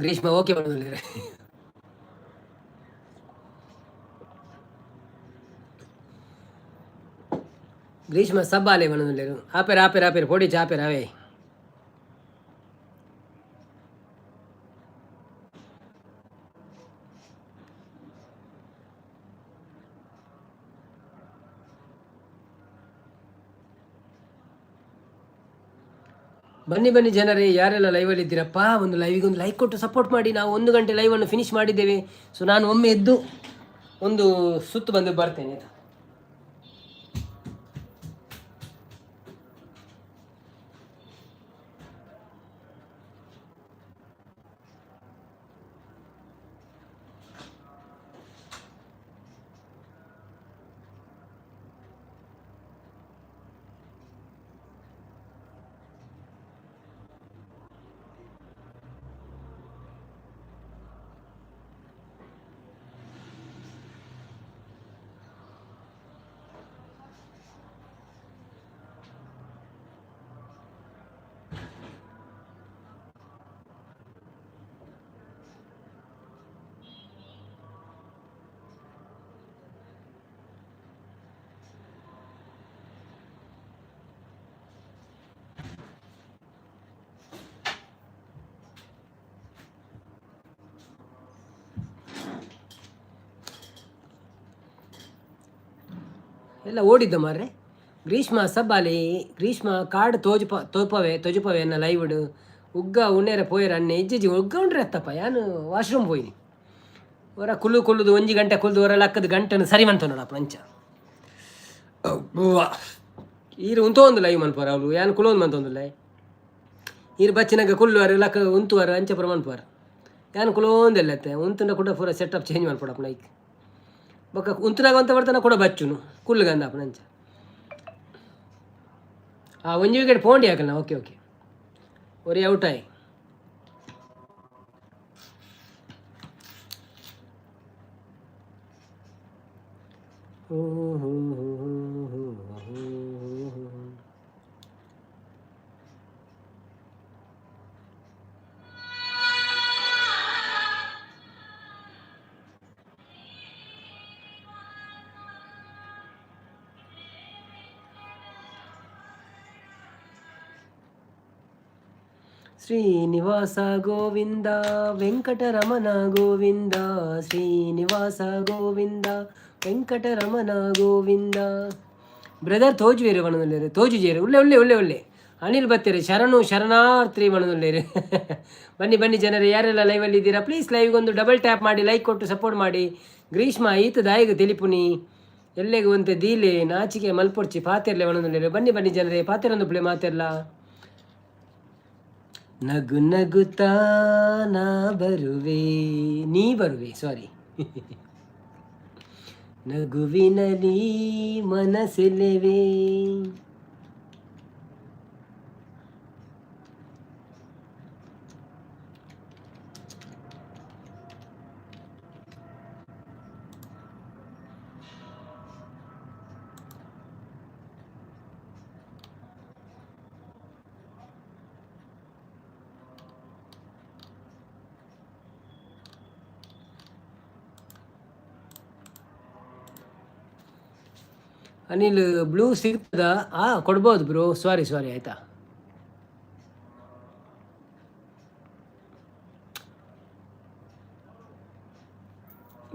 ಗ್ರೀಷ್ಮ ಓಕೆ ಬಂದಿದ್ದಾರೆ. ಗ್ರೀಷ್ಮ ಸಬ್ಬಾಲೆ ಬಂದಿದ್ದಾರೆ. ಆಪೇರ್ ಆಪೇರ್ ಆಪೇರ್ ಪೊಡಿ ಚಾಪೇರ್ ಅವೇ. ಬನ್ನಿ ಬನ್ನಿ ಜನರೇ, ಯಾರೆಲ್ಲ ಲೈವಲ್ಲಿ ಇದ್ದೀರಪ್ಪ, ಒಂದು ಲೈವಿಗೆ ಒಂದು ಲೈಕ್ ಕೊಟ್ಟು ಸಪೋರ್ಟ್ ಮಾಡಿ. ನಾವು 1 ಗಂಟೆ ಲೈವನ್ನು ಫಿನಿಶ್ ಮಾಡಿದ್ದೇವೆ. ಸೊ ನಾನು ಒಮ್ಮೆ ಎದ್ದು ಒಂದು ಸುತ್ತು ಬಂದು ಬರ್ತೇನೆ, ಆಯ್ತಾ? ಎಲ್ಲ ಓಡಿದ್ದ ಮಾರ್ರೆ. ಗ್ರೀಷ್ಮ ಸಬ್ಬಾಲಿ, ಗ್ರೀಷ್ಮ ಕಾಡ್ ತೋಜುಪ ತೋಪವೆ ತೊಜುಪವೆ ಎನ್ನ ಲೈವ್ಡ್ ಉಗ್ಗ ಉಣ್ಣೇರ ಪೋಯರ ಅಣ್ಣೆ. ಇಜ್ಜಿಜಿ, ಉಗ್ಗ ಉಂಡ್ರೆ ಅತ್ತಪ್ಪ, ಯಾನು ವಾಶ್ರೂಮ್ ಪೋಯಿನಿ. ಹೊರ ಕುಲ್ಲು ಕುಲ್ಲುದು 1 ಗಂಟೆ ಕುಲ್ದು ಹೊರ ಲಕ್ಕದ ಗಂಟೆನ ಸರಿ ಮಂತ ನೋಡಪ್ಪ ಅಂಚ. ಈರು ಉಂತೊಂದು ಲೈವ್ ಮನ್ಪುವಾರ ಅವ್ರು, ಯಾನ್ ಕುಲೊಂದು ಮಂತೊಂದುಲ್ಲೆ. ಈರು ಬಚ್ಚಿನಾಗ ಕುಲ್ಲುವಾರು, ಲಕ್ಕ ಉಂತುವಾರು, ಅಂಚ ಪೂರ ಮನ್ಪುವಾರು. ಯಾನ್ ಕುಲೋಂದೆಲ್ಲತ್ತೆ. ಉಂತುಂಡ ಕೂಡ ಪೂರ ಸೆಟಪ್ ಚೇಂಜ್ ಮನ್ಪೊಡಪ್ಪ ಲೈಕ್. ಬೊಕ್ಕ ಉಂತುನಾಗ ಅಂತ ಬರ್ತಾನ ಕೂಡ ಬಚ್ಚುನು ಕುಲ್ಲುಗಂದಪ್ಪ ಅಂಚ. ಆ ಒಂಜಿ ವಿಕೆಟ್ ಪೋಂಡಿ ಹಾಕಲ್ಲ. ಓಕೆ ಓಕೆ, ಒರಿ ಔಟ್ ಆಯ್. ಹೋ ಹೋ ಹೋ ಹೋ ಹೋ ಹೋ. ಶ್ರೀನಿವಾಸ ಗೋವಿಂದ ವೆಂಕಟರಮಣ ಗೋವಿಂದ, ಶ್ರೀನಿವಾಸ ಗೋವಿಂದ ವೆಂಕಟರಮಣ ಗೋವಿಂದ. ಬ್ರದರ್ ತೋಜುವೇರು ವನದಲ್ಲೇರು ತೋಜುಜೇರು. ಉಳ್ಳೆ ಉಳ್ಳೆ ಉಳ್ಳೆ ಉಳ್ಳೆ. ಅನಿಲ್ ಬತ್ತೀರಿ. ಶರಣು ಶರಣಾರ್ಥಿ ವನದಲ್ಲೇರು. ಬನ್ನಿ ಬನ್ನಿ ಜನರೇ, ಯಾರೆಲ್ಲ ಲೈವಲ್ಲಿ ಇದ್ದೀರಾ, ಪ್ಲೀಸ್ ಲೈವ್ಗೊಂದು ಡಬಲ್ ಟ್ಯಾಪ್ ಮಾಡಿ, ಲೈಕ್ ಕೊಟ್ಟು ಸಪೋರ್ಟ್ ಮಾಡಿ. ಗ್ರೀಷ್ಮ ಈತ ದಾಯಿಗ ತಿಳಿಪುನಿ ಎಲ್ಲೆಗೆ ಒಂತೆ ದೀಲೆ, ನಾಚಿಕೆ ಮಲ್ಪೊಡ್ಚಿ ಪಾತೆರ್ಲೆ ವನದಲ್ಲೇರು. ಬನ್ನಿ ಬನ್ನಿ ಜನರೇ, ಪಾತೆರೊಂದು ಪ್ಲೇ ಮಾತೆರ್ಲ. ನಗು ನಗುತ್ತಾ ನಾ ಬರುವೆ, ನೀ ಬರುವೆ, ಸಾರಿ. ನಗುವಿನಲಿ ಮನಸೆಲೆವೆ. ಅನಿಲ್, ಬ್ಲೂ ಸಿಗ್ತದ? ಆ ಕೊಡ್ಬೋದು ಬ್ರೋ. ಸಾರಿ ಸಾರಿ, ಆಯ್ತಾ?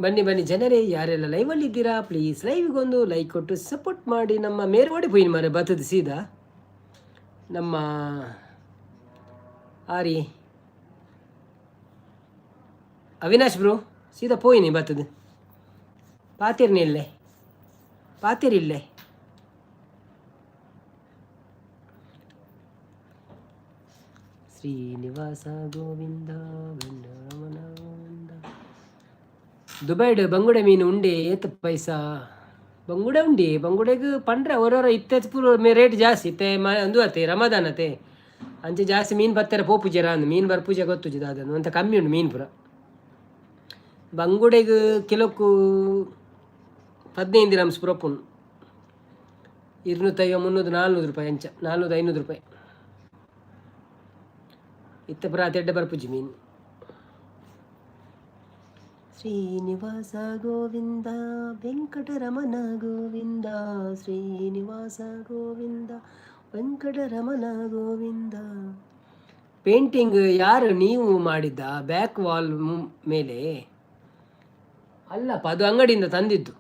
ಬನ್ನಿ ಬನ್ನಿ ಜನರೇ, ಯಾರೆಲ್ಲ ಲೈವಲ್ಲಿ ಇದ್ದೀರಾ, ಪ್ಲೀಸ್ ಲೈವ್ಗೊಂದು ಲೈಕ್ ಕೊಟ್ಟು ಸಪೋರ್ಟ್ ಮಾಡಿ. ನಮ್ಮ ಮೇರ್ವಾಡಿ ಪೋಯಿನ ಮಾರೆ ಬತ್ತದ ಸೀದಾ ನಮ್ಮ ಆರಿ ಅವಿನಾಶ್ ಬ್ರೋ ಸೀದಾ ಪೋಯಿನಿ ಬತ್ತದ. ಪಾತಿರ್ನಿ ಇಲ್ಲೇ, ಪಾತಿರಿಲ್ಲೆ. ಶ್ರೀನಿವಾಸ ಗೋವಿಂದ ರಮಣ ಗೋವಿಂದ. ದುಬೈಡ್ ಬಂಗುಡೆ ಮೀನು ಉಂಡೆ, ಏತ್ ಪೈಸಾ? ಬಂಗುಡೆ ಉಂಡಿ, ಬಂಗುಡೆಗ್ ಪಂಡ್ರೆ ಅವರವರ ಇತ್ತೆ ಪೂರ ಮೇ ರೇಟ್ ಜಾಸ್ತಿ ಇತ್ತೆ. ಮ ಅಂದು ಅತ್ತೆ ರಮದಾನ್ ಅತ್ತೆ, ಅಂಚೆ ಜಾಸ್ತಿ ಮೀನು ಬತ್ತಾರೆ ಪೋಪುಜೆರ ಅಂದ್ ಮೀನು ಬರ್ಪೂಜೆ ಗೊತ್ತುಜಿ ದಾದ ಅಂತ. ಕಮ್ಮಿ ಉಂಡು ಮೀನು ಪೂರ. ಬಂಗುಡೆಗ್ ಕಿಲೋಕು 15 ದಿರಮ್ಸ್ ಪೂರ. 250, 300, 400 ರೂಪಾಯಿ ಅಂಚ, 400, 500 ರೂಪಾಯಿ. ಇತ್ತೆ ಪೂರ ಅತೆಡ್ಡೆ ಬರ್ಪುಜಿ ಮೀನು. ಶ್ರೀನಿವಾಸ ಗೋವಿಂದ ವೆಂಕಟರಮಣ ಗೋವಿಂದ, ಶ್ರೀನಿವಾಸ ಗೋವಿಂದ ವೆಂಕಟರಮಣ ಗೋವಿಂದ. ಪೇಂಟಿಂಗ್ ಯಾರು ನೀವು ಮಾಡಿದ್ದ ಬ್ಯಾಕ್ ವಾಲ್ ಮೇಲೆ? ಅಲ್ಲಪ್ಪ, ಅದು ಅಂಗಡಿಯಿಂದ ತಂದಿದ್ದು.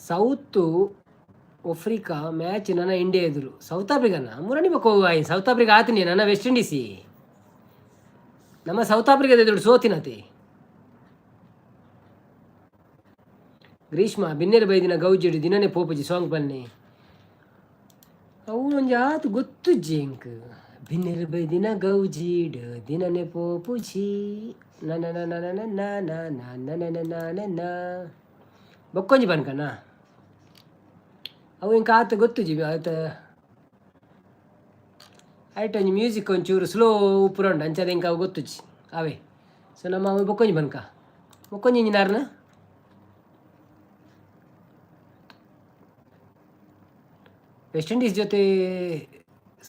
ಸೌತ್ ಆಫ್ರಿಕಾ ಮ್ಯಾಚ್ ನನ್ನ ಇಂಡಿಯಾ ಎದುರು. ಸೌತ್ ಆಫ್ರಿಕಾನ ಮುರಣಿ ಬೊಕ್ಕ ಸೌತ್ ಆಫ್ರಿಕಾ ಆತನಿ ನನ್ನ ವೆಸ್ಟ್ ಇಂಡೀಸಿ. ನಮ್ಮ ಸೌತ್ ಆಫ್ರಿಕಾದ ಎದುರು ಸೋತಿನತೆ. ಗ್ರೀಷ್ಮ ಬಿನ್ನೆರ ಬೈದಿನ ಗೌಜಿಡು ದಿನನೇ ಪೋಪುಜಿ ಸಾಂಗ್ ಬನ್ನಿ. ಅವು ಒಂಜಿ ಆತು ಗೊತ್ತುಜ್ಜಿ ಎಂಕ್. ಬಿನ್ನೆರ್ ಬೈದಿನ ಗೌಜಿಡ್ ದಿನನೆ ಪೋಪುಜಿ ನನ ನನ ನನ ನ ನ ನ ನ ನ ನ. ಬೊಕ್ಕೊಂಜಿ ಬನ್ಕನ ಅವು ಇಂಕ ಆತ ಗೊತ್ತುಜಿ ಆತ. ಐಟ್ ಒಂಜಿ ಮ್ಯೂಸಿಕ್ ಒಂಚೂರು ಸ್ಲೋ ಉಪ್ಪುರ ಉಂಡು, ಅಂಚಾದ ಇಂಕ ಅವು ಗೊತ್ತುಜಿ ಅವೇ. ಸೊ ನಮ್ಮ ಅವು ಬೊಕ್ಕೊಂಜಿ ಬನ್ಕ, ಬೊಕ್ಕೊಂಜಿ ಇಂಜಿನಾರ್ನ. ವೆಸ್ಟ್ ಇಂಡೀಸ್ ಜೊತೆ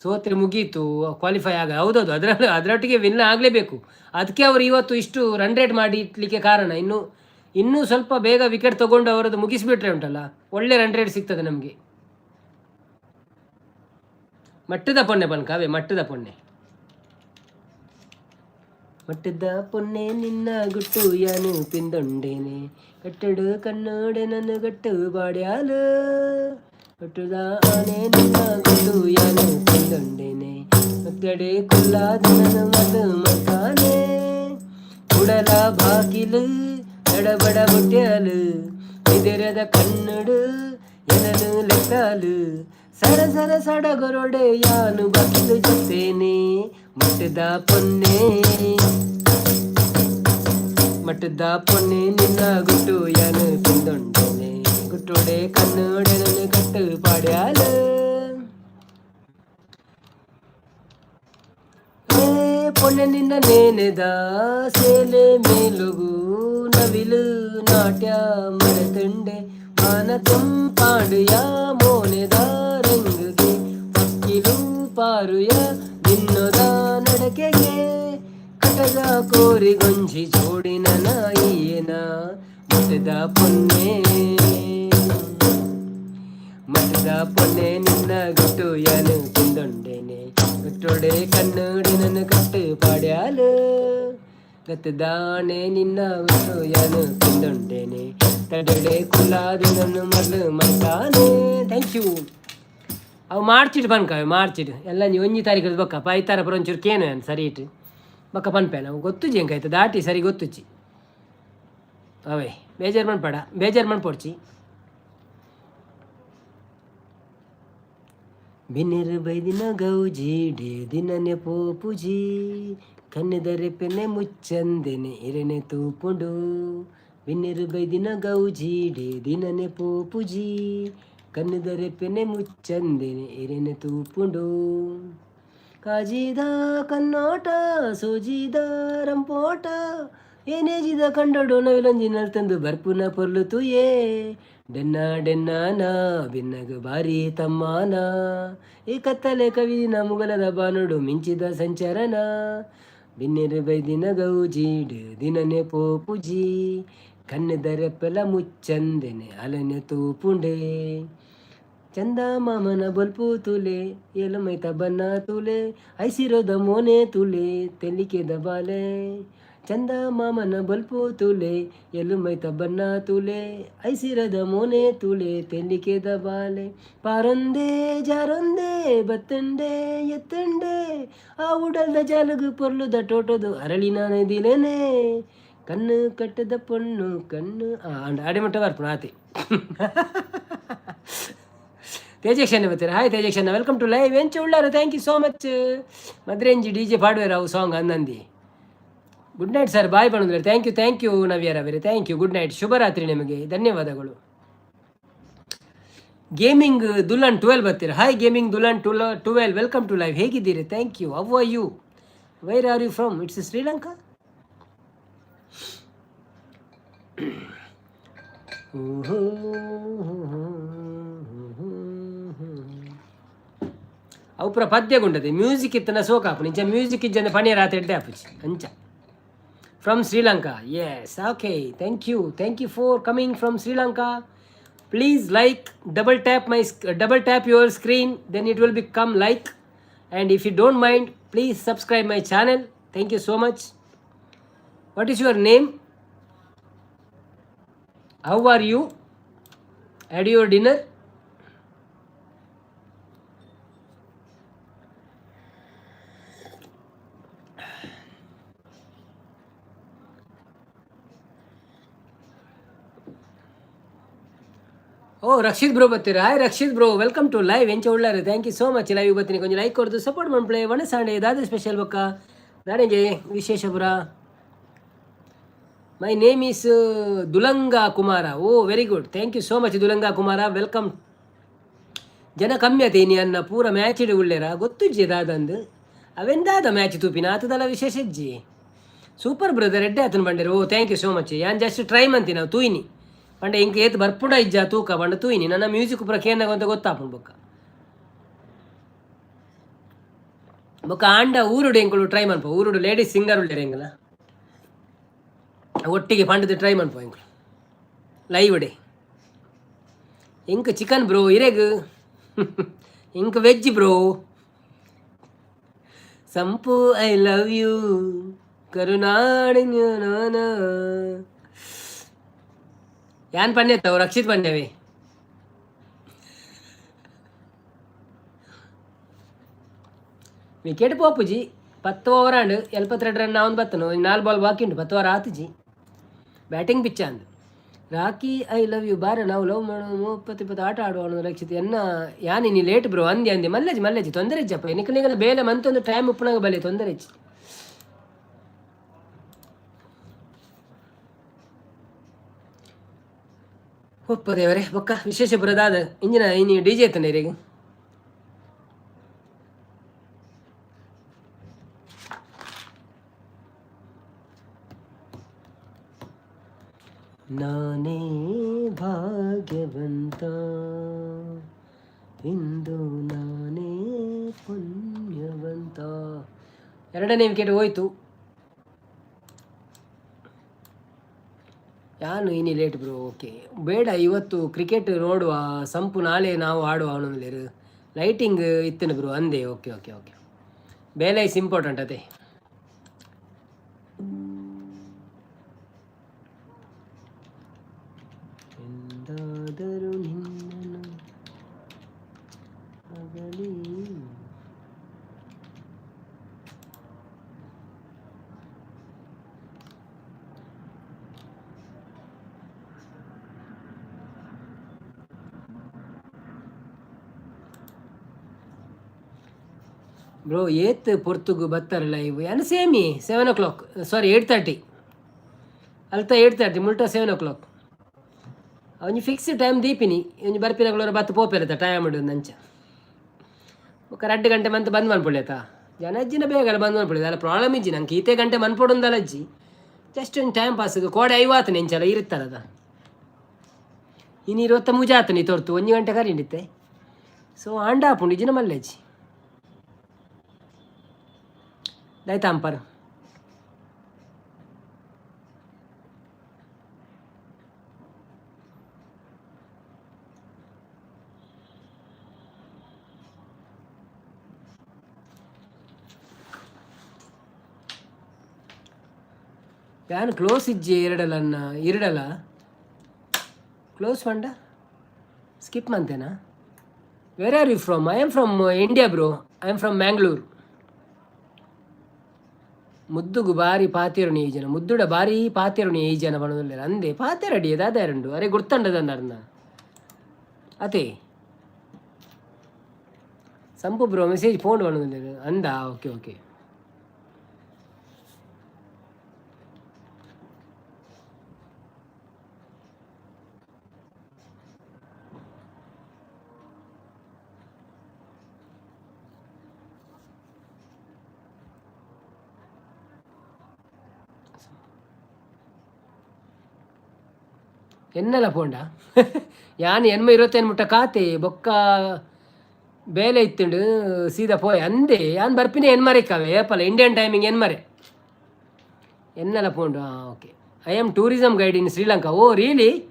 ಸೋತ್ರೆ ಮುಗೀತು, ಕ್ವಾಲಿಫೈ ಆಗ. ಹೌದೌದು, ಅದರೊಟ್ಟಿಗೆ ವಿನ್ ಆಗಲೇಬೇಕು. ಅದಕ್ಕೆ ಅವರು ಇವತ್ತು ಇಷ್ಟು ರನ್ ರೇಟ್ ಮಾಡಿ ಇಟ್ಲಿಕ್ಕೆ ಕಾರಣ. ಇನ್ನು ಇನ್ನೂ ಸ್ವಲ್ಪ ಬೇಗ ವಿಕೆಟ್ ತಗೊಂಡು ಅವರದ್ದು ಮುಗಿಸಿಬಿಟ್ರೆ ಉಂಟಲ್ಲ, ಒಳ್ಳೆ ರನ್ ರೇಟ್ ಸಿಗ್ತದೆ ನಮಗೆ. ಮಟ್ಟದ ಪೊನ್ನೆ ಬನ್ಕ ಅವೇ, ಮಟ್ಟದ ಪೊನ್ನೆ. ಮಟ್ಟದ ಪೊನ್ನೆ ನಿನ್ನ ಗುಟ್ಟು ಯಾನು ಪಿಂದೊಂಡೇನೆ ಕಟ್ಟಡು ಕನ್ನಡೆ ನನ್ನ ಗಟ್ಟು ಬಾಡ್ಯಾಲು ಕಟ್ಟುದ ಆನೆ ನಿನ್ನ ಗುಟ್ಟು ಯಾನು ಪಿಂದೊಂಡೇನೆ ಮತ್ತಡೆ ಕುಲ್ಲಾದ ನನ್ನ ಮದು ಮತಾನೆ ಉಡಲ ಬಾಗಿಲು ಎಡಬಡ ಮುಟ್ಯಾಲು ಎದಿರದ ಕನ್ನಡು ಎನನು ಲೆಕ್ಕಾಲು ಸರ ಸರ ಸಡಗರೊಡೆ ಯಾನು ಬಾಗಿಲು ಜೊತ್ತೇನೆ ಮಟ್ಟದ ಪೊನ್ನೆ ಮಟ್ಟದ ಪೊನ್ನೆ ನಿನ್ನ ಗುಟ್ಟು ಯಾನು ತಿಂದೊಂಡೇನೆ ಗುಟ್ಟೋಡೆ ಕನ್ನಡೆ ನನ್ನ ಕಟ್ಟು ಪಾಡ್ಯಾಲು. ಏ ಪೊನ್ನೆ ನಿನ್ನ ನೇನೆದ ಸೇಲೆ ಮೇಲುಗು ನವಿಲು ನಾಟ್ಯ ಮರೆತುಂಡೆ ಮಾನ ತಂಪಾಡುಯ ಮೋನೆದ ರಂಗುಗೆ ಪಕ್ಕಿಲು ಪಾರುಯ ನಿನ್ನದ ನಡಕೆಗೆ ಕಟದ ಕೋರಿಗೊಂಜಿ ಜೋಡಿನ ನಾಯಿಯೇನ ಮಠದ ಪೊನ್ನೆ ಮಠದ ಪೊನ್ನೆ ನಿನ್ನ ಗುಟ್ಟು ಯಾನು ತಿಂದೊಂಡೇನೆ ಗುಟ್ಟೊಡೆ ಕನ್ನಡಿ ನನ್ನ ಕಟ್ಟು ಪಾಡ್ಯಾಲು ಗತ್ತದಾನೆ ನಿನ್ನ ಗುಟ್ಟು ಯಾನು ತಿಂದೊಂಡೇನೆ ತಡಡೆ ಕುಲ್ಲಾದೆ ನನ್ನ ಮರ್ಲು ಮರ್ತಾನೆ. Thank you. ಅವು ಮಾರ್ಚಿಡ್ ಪನ್ಕ, ಮಾರ್ಚಿಡ್ ಎಲ್ಲ ನೀವು ಒಂಜಿ ತಾರೀಕು ಬೊಕ್ಕ ಐತಾರ ಪುರ ಒಂಚೂರು ಕೇನು ಸರಿ ಇಟ್ಟು ಬೊಕ್ಕ ಪನ್ಪೆ. ನಾವು ಗೊತ್ತುಜಿ ಎಂಕಾಯ್ತು ದಾಟಿ ಸರಿ ಗೊತ್ತುಜ್ಜಿ. ಅವೇ ಬೇಜಾರು ಮನ್ಪಡ, ಬೇಜಾರು ಮನ್ಪೊಡ್ಚಿ. ಬಿನ್ನೆರ್ ಬೈದಿನ ಗೌಜಿ ಡೇ ದಿನನೆ ಪೋಪುಜಿ ಕನ್ನೆದರೆ ಪೆನೆ ಮುಚ್ಚಂದೆನೆ ಇರೆನೆ ತೂಪುಂಡು. ಬಿನ್ನೆರ್ ಬೈದಿನ ಗೌಜಿ ಡೇ ದಿನನೆ ಪೋಪುಜಿ ಕನ್ನೆದರೆ ಪೆನೆ ಮುಚ್ಚಂದೆನೆ ಇರೆನೆ ತೂಪುಂಡು. ಕಾಜಿದ ಕನ್ನೋಟ ಸೋಜಿದ ರಂಪೋಟ ಏನೇಜಿದ ಕಂಡೋಡು ನವಿಲೊಂಜಿ ನಲ್ತಂದು ಬರ್ಪುನ ಪೊರ್ಲು ತೂಯೇ. ಡೆನ್ನ ಡೆನ್ನಾನ ಬಿನ್ನಗ ಬಾರಿ ತಮ್ಮಾನ ಈ ಕತ್ತಲೆ ಕವಿನ ಮುಗಲದ ಬಾನುಡು ಮಿಂಚಿದ ಸಂಚರನ. ಬಿನ್ನೆರು ಬೈದಿನ ಗೌಜೀಡು ದಿನನೆ ಪೋಪುಜಿ ಕಣ್ಣೆದರೆಪ್ಪಲ ಮುಚ್ಚಂದೆನೆ ಅಲನೆ ತೂಪುಂಡೆ. ಚಂದ ಮಾಮನ ಬೊಲ್ಪು ತುಲೆ ಎಲಮೈತ ಬನ್ನ ತುಲೆ ಐಸಿರೋದ ಮೋನೆ ತುಲೆ ತೆಲಿಕೆದ ಬಾಲೆ. ಚಂದ ಮಾಮನ ಬೊಲ್ಪು ತುಲೆ ಎಲುಮೈತ ಬನ್ನ ತುಲೆ ಐಸಿರದ ಮೋನೆ ತುಲೆ ತೆಲಿಕೆದ ಬಾಲೆ. ಪಾರೊಂದೇ ಜಾರೊಂದೇ ಬತ್ತಂಡೆ ಎತ್ತಂಡೆ ಆ ಉಡಲ್ದ ಜಾಲಗು ಪೊರ್ಲುದ ಟೋಟದು ಅರಳಿನ ನದಿಲೇನೆ. ಕಣ್ಣು ಕಟ್ಟದ ಪೊಣ್ಣು ಕಣ್ಣು ಅಡೆ ಮಟ್ಟ ಬರ್ಪುಣ ಆತೆ. ತೇಜಕ್ಷಣ್ಣ ಬರ್ತೀರಾ? ಹಾಯ್ ತೇಜಕ್ಷಣ್ಣ, welcome to live. ಎಂಚ ಉಳ್ಳಾರು? Thank you so much. ಮದ್ರೆಂಜಿ D J ಪಾಡುವೆರ್ ಅವು ಸಾಂಗ್ ಅಂದಂದಿ. ಗುಡ್ ನೈಟ್ ಸರ್, ಬಾಯ್ ಬಂದ್ರೆ. Thank you, thank you ನವ್ಯರ ಅವರೇ, thank you. Good night, ಶುಭರಾತ್ರಿ ನಿಮಗೆ, ಧನ್ಯವಾದಗಳು. ಗೇಮಿಂಗ್ ದುಲನ್ 12 ಬರ್ತೀರಾ? ಹಾಯ್ ಗೇಮಿಂಗ್ ದುಲನ್ 12, welcome to live. ಹೇಗಿದ್ದೀರಿ? Thank you. How are you? Where are you from? It's Sri Lanka. ಅವು ಪೂರ ಪದ್ಯಗುಂಡದೆ ಮ್ಯೂಸಿಕ್ ಇತ್ತನ ಸೋಕಾಪು ನಿಂಚ ಮ್ಯೂಸಿಕ್ ಇಜ್ಜಂದೆ ಪಣಿಯರ್ ಆತ ಎಡ್ಡೆ ಆಪುಜಿ ಅಂಚ. From Sri Lanka, yes. Okay, thank you, thank you for coming from Sri Lanka. Please like, double tap my double tap your screen, then it will become like. And if you don't mind, please subscribe my channel. Thank you so much. What is your name? How are you? Had your dinner? Oh Rakshit bro ಬರ್ತೀರಾ? Hi Rakshit bro, welcome to live. ಎಂಚ ಉಳ್ಳಾರು? Thank you so much. Live ಬರ್ತೀನಿ, ಕೊಂಚ like ಕೊಡ್ದು support ಮನ್ಪ್ಲೆ. ಒಣಸಾಂಡೆ ದಾದ special ಬೊಕ್ಕ ದಾನೆಗೆ ವಿಶೇಷ ಪುರ? My name is Dulanga Kumara. Oh, very good, thank you so much Dulanga Kumara, welcome. ಜನ ಕಮ್ಮಿ ಆತ ಇನಿ ಅನ್ನ ಪೂರ ಮ್ಯಾಚ್ ಇಡು ಉಳ್ಳೇರ ಗೊತ್ತುಜ್ಜಿ ದಾದಂದು ಅವೆಂದಾದ ಮ್ಯಾಚ್ ತೂಪಿನ ಆತದಲ್ಲ ವಿಶೇಷ ಇಜ್ಜಿ. ಸೂಪರ್ ಬ್ರದರ್, ಎಡ್ಡೆ ಆತನ ಬಂಡೇರು. ಓ thank you so much. ಯಾನ್ ಜಸ್ಟ್ ಟ್ರೈ ಮಂತಿ ನಾವು ತೂಯಿನಿ ಪಂಡ ಇಂಕ ಏತ್ ಬರ್ಪುಡ ಇಜ್ಜ ತೂಕ ಪಂಡ ತೂಯಿನಿ. ನನ್ನ ಮ್ಯೂಸಿಕ್ ಪೂರ ಕೇನಾಗ ಅಂತ ಗೊತ್ತಾಪುಂಡು. ಬೊಕ್ಕ ಬೊಕ್ಕ ಆಂಡ ಊರುಡು ಎಂಕುಲು ಟ್ರೈ ಮನ್ಪ. ಊರುಡು ಲೇಡೀಸ್ ಸಿಂಗರ್ ಉಳ್ಳೇರು ಎಂಕಲ ಒಟ್ಟಿಗೆ ಪಂಡದ ಟ್ರೈ ಮನ್ಪ ಎಂಕುಲು ಲೈವ್ ಡೇ. ಎಂಕ್ ಚಿಕನ್ ಬ್ರೋ, ಇರೆಗ್ ಎಂಕ್ ವೆಜ್ ಬ್ರೋ. ಸಂಪು I love you. ಕರುನಾಡಿನ. ಯಾನ್ ಪನ್ನೆತ್ತವು ರಕ್ಷಿತ್ ಪನ್ಯವೆ. ವಿಕೆಟ್ ಪೋಪುಜಿ. 10 ಓವರ್ ಆಂಡ್, 72 ರನ್ ಅವನ್ ಬತ್ತನು, 4 ಬಾಲ್ ಬಾಕಿ ಉಂಟು. 10 ಓವರ್ ಆತುಜಿ. ಬ್ಯಾಟಿಂಗ್ ಪಿಚ್ ಅಂದ್. ರಾಕಿ, I love you ಬಾರ, ನಾವು ಲವ್ ಮಾಡೋ 30 20 ಆಟ ಆಡುವ. ರಕ್ಷಿತ್ ಎನ್ನ ಯಾನ್ ನೀ ಲೇಟ್ ಬ್ರೋ ಅಂದೆ ಅಂದೆ. ಮಲ್ಲೆಜಿ ಮಲ್ಲೆಜಿ, ತೊಂದರೆ ಇಜ್ಜಪ್ಪ. ನಿಕಲ್ ಬೇಲೆ ಮಂತೊಂದು ಟೈಮ್ ಉಪ್ಪುನಾಗ ಬಲೆ, ತೊಂದರೆ ಇಜ್ಜಿ. ಒಪ್ಪ ದೇವರೇ. ಬೊಕ್ಕ ವಿಶೇಷ ಬುರದಾದ ಇಂಜಿನ ಇನಿ ಡಿಜೆ ಎತ್ತನೆ ಇರೆಗ್. ನಾನೇ ಭಾಗ್ಯವಂತ, ಇಂದು ನಾನೇ ಪುಣ್ಯವಂತ. ಎರಡನೇ ವಿಕೆಟ್ ಹೋಯ್ತು. ಯಾನು ಇನಿ ಲೇಟ್ ಬ್ರೋ? ಓಕೆ, ಬೇಡ, ಇವತ್ತು ಕ್ರಿಕೆಟ್ ನೋಡುವ ಸಂಪು, ನಾಳೆ ನಾವು ಆಡುವ. ಅವನೊಂದು ಲೈಟಿಂಗ್ ಇತ್ತೇನೆ ಬ್ರೋ ಅಂದೆ. ಓಕೆ ಓಕೆ ಓಕೆ, ಬೇಲೆ is important ಅದೇ. ಎಂದಾದರೂ ನಿನ್ನನ್ನು ಅಗಲಿ. ಬ್ರೋ, ಏತ್ ಪೊರ್ತುಗು ಬತ್ತಾರೆ ಲೈವ್? ಯಾನ್ ಸೇಮಿ 7 o'clock, sorry, 8:30. ಅಲ್ತ 8:30, ಮುಲ್ಟ 7 ಓ ಕ್ಲಾಕ್. ಒಂಜಿ ಫಿಕ್ಸ್ ಟೈಮ್ ದೀಪಿನಿ. ಒಂಜಿ ಬರ್ಪಿನಗುಲೋರ ಬತ್ತು ಪೋಪೆರತ ಟೈಮ್ ಉಂಡು ಅಂಚ. ಬೊಕ್ಕ 2 ಗಂಟೆ ಮಂತ್ ಬಂದ್ ಮನ್ಪೊಳಿ ಆತ. ಜನ ಅಜ್ಜಿನ ಬೇಗ ಬಂದ್ ಮನ್ಪೊಳಿ ಅಲ್ಲ, ಪ್ರಾಬ್ಲಮ್ ಇಜ್ಜಿ ನಂಗೆ. ಈತೆ ಗಂಟೆ ಮನ್ಪೊಡುಂದಲ್ಲ ಅಜ್ಜಿ, ಜಸ್ಟ್ ಒಂದು ಟೈಮ್ ಪಾಸ್. ಕೋಡೆ ಐವಾತನೆ ಇಂಚಲ ಇರುತ್ತಾರದ. ಇನ್ನು ಇರುವತ್ತ ಮುಜಾತನಿ ತೋರ್ತು 1 ಗಂಟೆ ಕರಿಂಡಿತ್ತೆ. ಸೊ ಆಂಡ ಆಪುಂಡು ಇಜ್ಜಿನ ಮಲ್ಲೆಜ್ಜಿ ದಯತಾಂಪರ್. ಯಾನ್ ಕ್ಲೋಸ್ ಇಜ್ಜಿ ಎರಡಲನ್ನ ಇರಡಲ ಕ್ಲೋಸ್ ಪಂಡ skip ಮಂತೇನಾ? Where are you from? I am from India, bro. I am from Mangalore. ಮುದ್ದುಗು ಬಾರಿ ಪಾತೆರುಣಿ ಈ ಜನ, ಮುದ್ದುಡ ಬಾರಿ ಪಾತೆರುಣಿ ಈ ಜನ ಪನೊಂದುಲ್ಲೆರ್. ಅಂದೆ ಪಾತೆರಡಿ ದಾದ ಉಂಡು ಅರೆ ಗುರ್ತಂಡದಂಡರ್ನ ಅತೆ. ಸಂಪು ಬ್ರೋ, ಮೆಸೇಜ್ ಫೋನ್ ಪನೊಂದುಲ್ಲೆರ್ ಅಂದ. ಓಕೆ ಓಕೆ, ಎನ್ನಲ ಪೋಂಡ ಯಾನ್ ಎನ್ಮ ಇರುವತ್ತೈನ್ ಮುಟ್ಟ ಕಾತೆ, ಬೊಕ್ಕ ಬೇಲೆ ಇತ್ತುಂಡು, ಸೀದಾ ಪೋಯೆ ಅಂದೆ. ಯಾನ್ ಬರ್ಪಿನಿ ಎನ್ಮರೆಕ್ಕವೆ ಏಪಲ ಇಂಡಿಯನ್ ಟೈಮಿಂಗ್ ಎನ್ಮರೆ. ಎನ್ನಲ ಪೋಂಡು. ಹಾಂ, okay. I am tourism guide in Sri Lanka. Oh, really?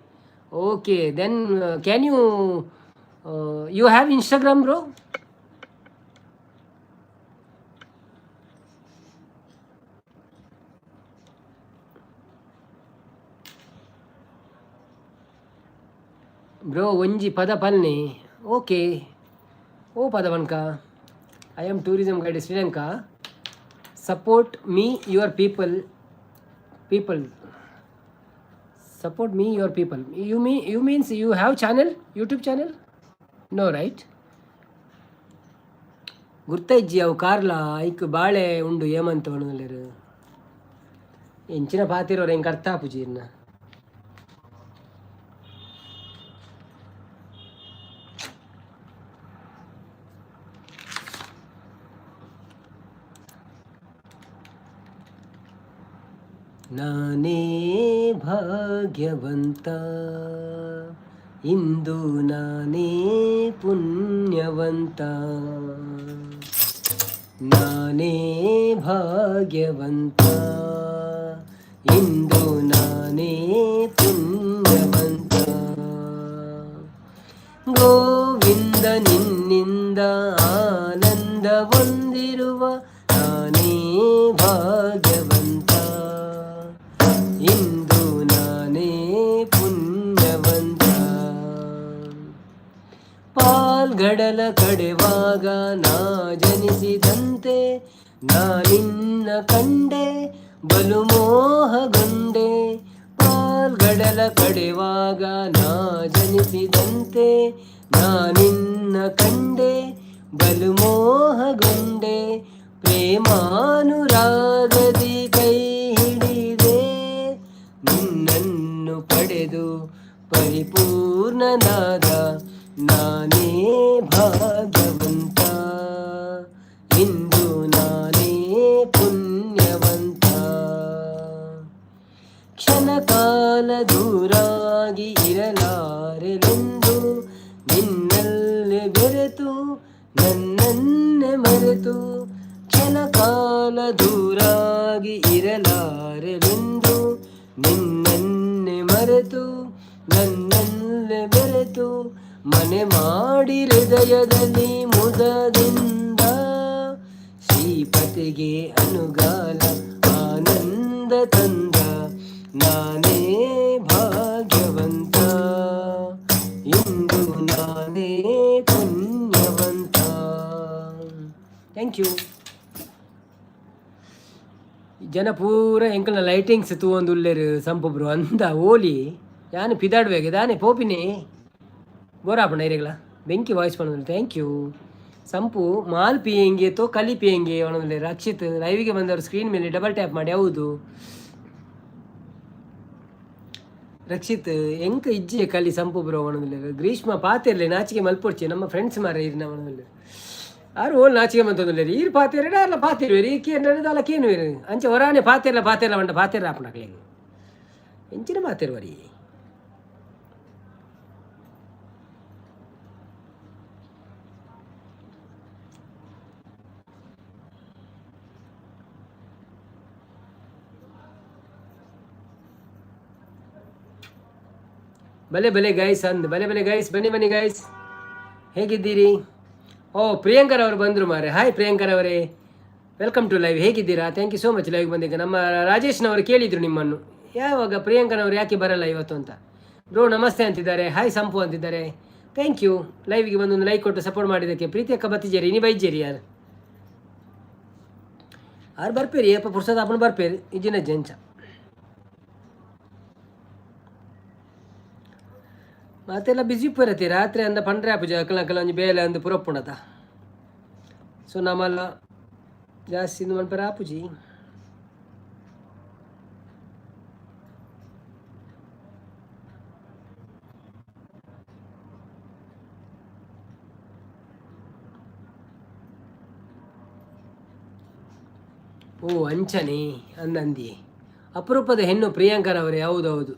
Okay, then can you you have Instagram, bro? Bro, ಒಂಜಿ ಪದ ಪಲ್ನಿ. ಓಕೆ, ಓ ಪದ ಪನ್ಕ? I am tourism guide Sri Lanka. Support me your people, support me your people. You means you have channel, YouTube channel? No, right? ಗುರ್ತೈಜ್ಜಿ ಅವು ಕಾರ್ಲ ಐಕ್ ಬಾಳೆ ಉಂಡು ಏಮಂತ ಪನೊಂದುಲ್ಲೆರ್. ಎಂಚಿನ ಪಾತೆರೋರು ಎಂಕ್ ಅರ್ಥ ಆಪುಜಿ ಇರ್ನ. ನಾನೇ ಭಾಗ್ಯವಂತ, ಇಂದು ನಾನೇ ಪುಣ್ಯವಂತ. ನಾನೇ ಭಾಗ್ಯವಂತ, ಇಂದು ನಾನೇ ಪುಣ್ಯವಂತ. ಗೋವಿಂದ ನಿನ್ನಿಂದ ಆನಂದ ಹೊಂದಿರುವ ನಾನೇ ಭಾಗ್ಯವಂತ. ಕಡೆವಾಗ ನಾ ಜನಿಸಿದಂತೆ ನಾ ನಿನ್ನ ಕಂಡೆ ಬಲು ಮೋಹಗೊಂಡೆ. ಪಾಲ್ಗಡಲ ಕಡೆವಾಗ ನಾ ಜನಿಸಿದಂತೆ ನಾ ನಿನ್ನ ಕಂಡೆ ಬಲು ಮೋಹಗೊಂಡೆ. ಪ್ರೇಮಾನುರಾಗದಿ ಕೈ ಹಿಡಿದೆ, ನಿನ್ನನ್ನು ಪಡೆದು ಪರಿಪೂರ್ಣನಾದ ನಾನೇ ಭಾಗ್ಯವಂತ, ಇಂದು ನಾನೇ ಪುಣ್ಯವಂತ. ಕ್ಷಣಕಾಲ ದೂರಾಗಿ ಇರಲಾರೆನೆಂದು, ನಿನ್ನಲ್ಲೇ ಬೆರೆತು ನನ್ನನ್ನೇ ಮರೆತು. ಕ್ಷಣಕಾಲ ದೂರಾಗಿ ಇರಲಾರೆನೆಂದು, ನಿನ್ನನ್ನೇ ಮರೆತು ನನ್ನಲ್ಲೇ ಬೆರೆತು, ಮನೆ ಮಾಡಿ ಹೃದಯದಲ್ಲಿ ಮುದದಿಂದ, ಶ್ರೀಪತಿಗೆ ಅನುಗಾಲ ಆನಂದ ತಂದ ನಾನೇ ಭಾಗ್ಯವಂತ, ಇಂದು ನಾನೇ ಪುಣ್ಯವಂತ. Thank you. ಜನ ಪೂರ ಎಂಕಲ್ನ ಲೈಟಿಂಗ್ಸ್ ತೂವೊಂದುಲ್ಲೆರ್ ಸಂಪು ಬ್ರೋ ಅಂದ ಓಲಿ ಯಾನ್ ಪಿದಾಡ್ವೇಗೆ ದಾನೆ ಪೋಪಿನಿ ಬೋರಾಪಣ ಇರೆಗ್ಲ ಬೆಂಕಿ ವಾಯ್ಸ್ ಪನೊಂದುಲ್ಲೆ. Thank you. ಸಂಪು ಮಾಲ್ ಪಿಯೆಂಗೆ ತೋ ಕಲಿ ಪಿಯೆಂಗೆ ಪನೊಂದುಲ್ಲೆ. ರಕ್ಷಿತ್, ಲೈವಿಗೆ ಬಂದವರು ಸ್ಕ್ರೀನ್ ಮೇಲೆ ಡಬಲ್ ಟ್ಯಾಪ್ ಮಾಡಿ. ಹೌದು ರಕ್ಷಿತ್, ಎಂಕ್ ಇಜ್ಜೆ ಕಲಿ ಸಂಪು ಬ್ರೋ ಪನೊಂದುಲ್ಲೆರ್. ಗ್ರೀಷ್ಮ, ಪಾತೆರ್ಲೆ, ನಾಚಿಕೆ ಮಲ್ಪೊಡ್ಚಿ, ನಮ್ಮ ಫ್ರೆಂಡ್ಸ್ ಮಾರ್ರೆ ಇರ್ನ ಪನೊಂದುಲ್ಲೆರ್. ಆರು ಓಲ್ ನಾಚಿಕೆ ಮಂತೊಂದುಲ್ಲೆರ್. ಈರ್ ಪಾತೆರ್ಡ ಅಲ್ಲ ಪಾತೆರುವೆರ್, ಈ ಕೇಂದ್ರ ದಾಲ ಕೇನುವೆರ್. ಅಂಚ ಒರಾನೆ ಪಾತೆರ್ಲ ಪಾತೆರ್ಲ ಪಂಡ ಪಾತೆರ್ರ ಆಪುಂಡು. ಎಂಚಿನ ಪಾತೆರುವರಿ? ಬಲೆ ಬಲೆ ಗೈಸ್ ಅಂದ್, ಬಲೆ ಬಲೆ ಗೈಸ್, ಬನ್ನಿ ಬನ್ನಿ ಗೈಸ್, ಹೇಗಿದ್ದೀರಿ? ಓ, ಪ್ರಿಯಾಂಕರ್ ಅವರು ಬಂದರು ಮಾರೆ. ಹಾಯ್ ಪ್ರಿಯಾಂಕರ್ ಅವರೇ, welcome to live. ಹೇಗಿದ್ದೀರಾ? Thank you so much live ಬಂದಿದ್ದೆ. ನಮ್ಮ ರಾಜೇಶ್ನವರು ಕೇಳಿದರು ನಿಮ್ಮನ್ನು, ಯಾವಾಗ ಪ್ರಿಯಾಂಕನವರು ಯಾಕೆ ಬರಲ್ಲ ಇವತ್ತು ಅಂತ. ಬ್ರೋ ನಮಸ್ತೆ ಅಂತಿದ್ದಾರೆ, ಹಾಯ್ ಸಂಪು ಅಂತಿದ್ದಾರೆ. Thank you ಲೈವ್ಗೆ ಬಂದು ಒಂದು ಲೈಕ್ ಕೊಟ್ಟು ಸಪೋರ್ಟ್ ಮಾಡಿದ್ದಕ್ಕೆ. ಪ್ರೀತಿ ಅಕ್ಕ ಬತ್ತಿಜೇರಿ, ಇನಿ ಬೈಜೇರಿ ಯಾರು ಆರು ಬರ್ಪೇರಿ ಅಪ್ಪ ಪುರ್ಸದ ಅಪ್ಪನ ಬರ್ಪೇರಿ ಇಜಿನ ಜಂಚ. ಮತ್ತೆಲ್ಲ ಬಿಸಿ ಇಪ್ಪರತಿ ರಾತ್ರಿ ಅಂದ ಪಂಡ್ರೆ ಆಪುಜ ಅಕಲ ಅಕಲ ಒಂಜಿ ಬೇಲೆ ಅಂದು ಪುರಪ್ಪುಂಡತ. ಸೊ ನಮಲ್ಲ ಜಾಸ್ತಿ ಇಂದು ಮನ್ಪೆರ ಆಪುಜಿ. ಓ ಅಂಚನೆ ಅಂದಂದಿ. ಅಪರೂಪದ ಹೆಣ್ಣು ಪ್ರಿಯಾಂಕರವರೇ. ಹೌದೌದು,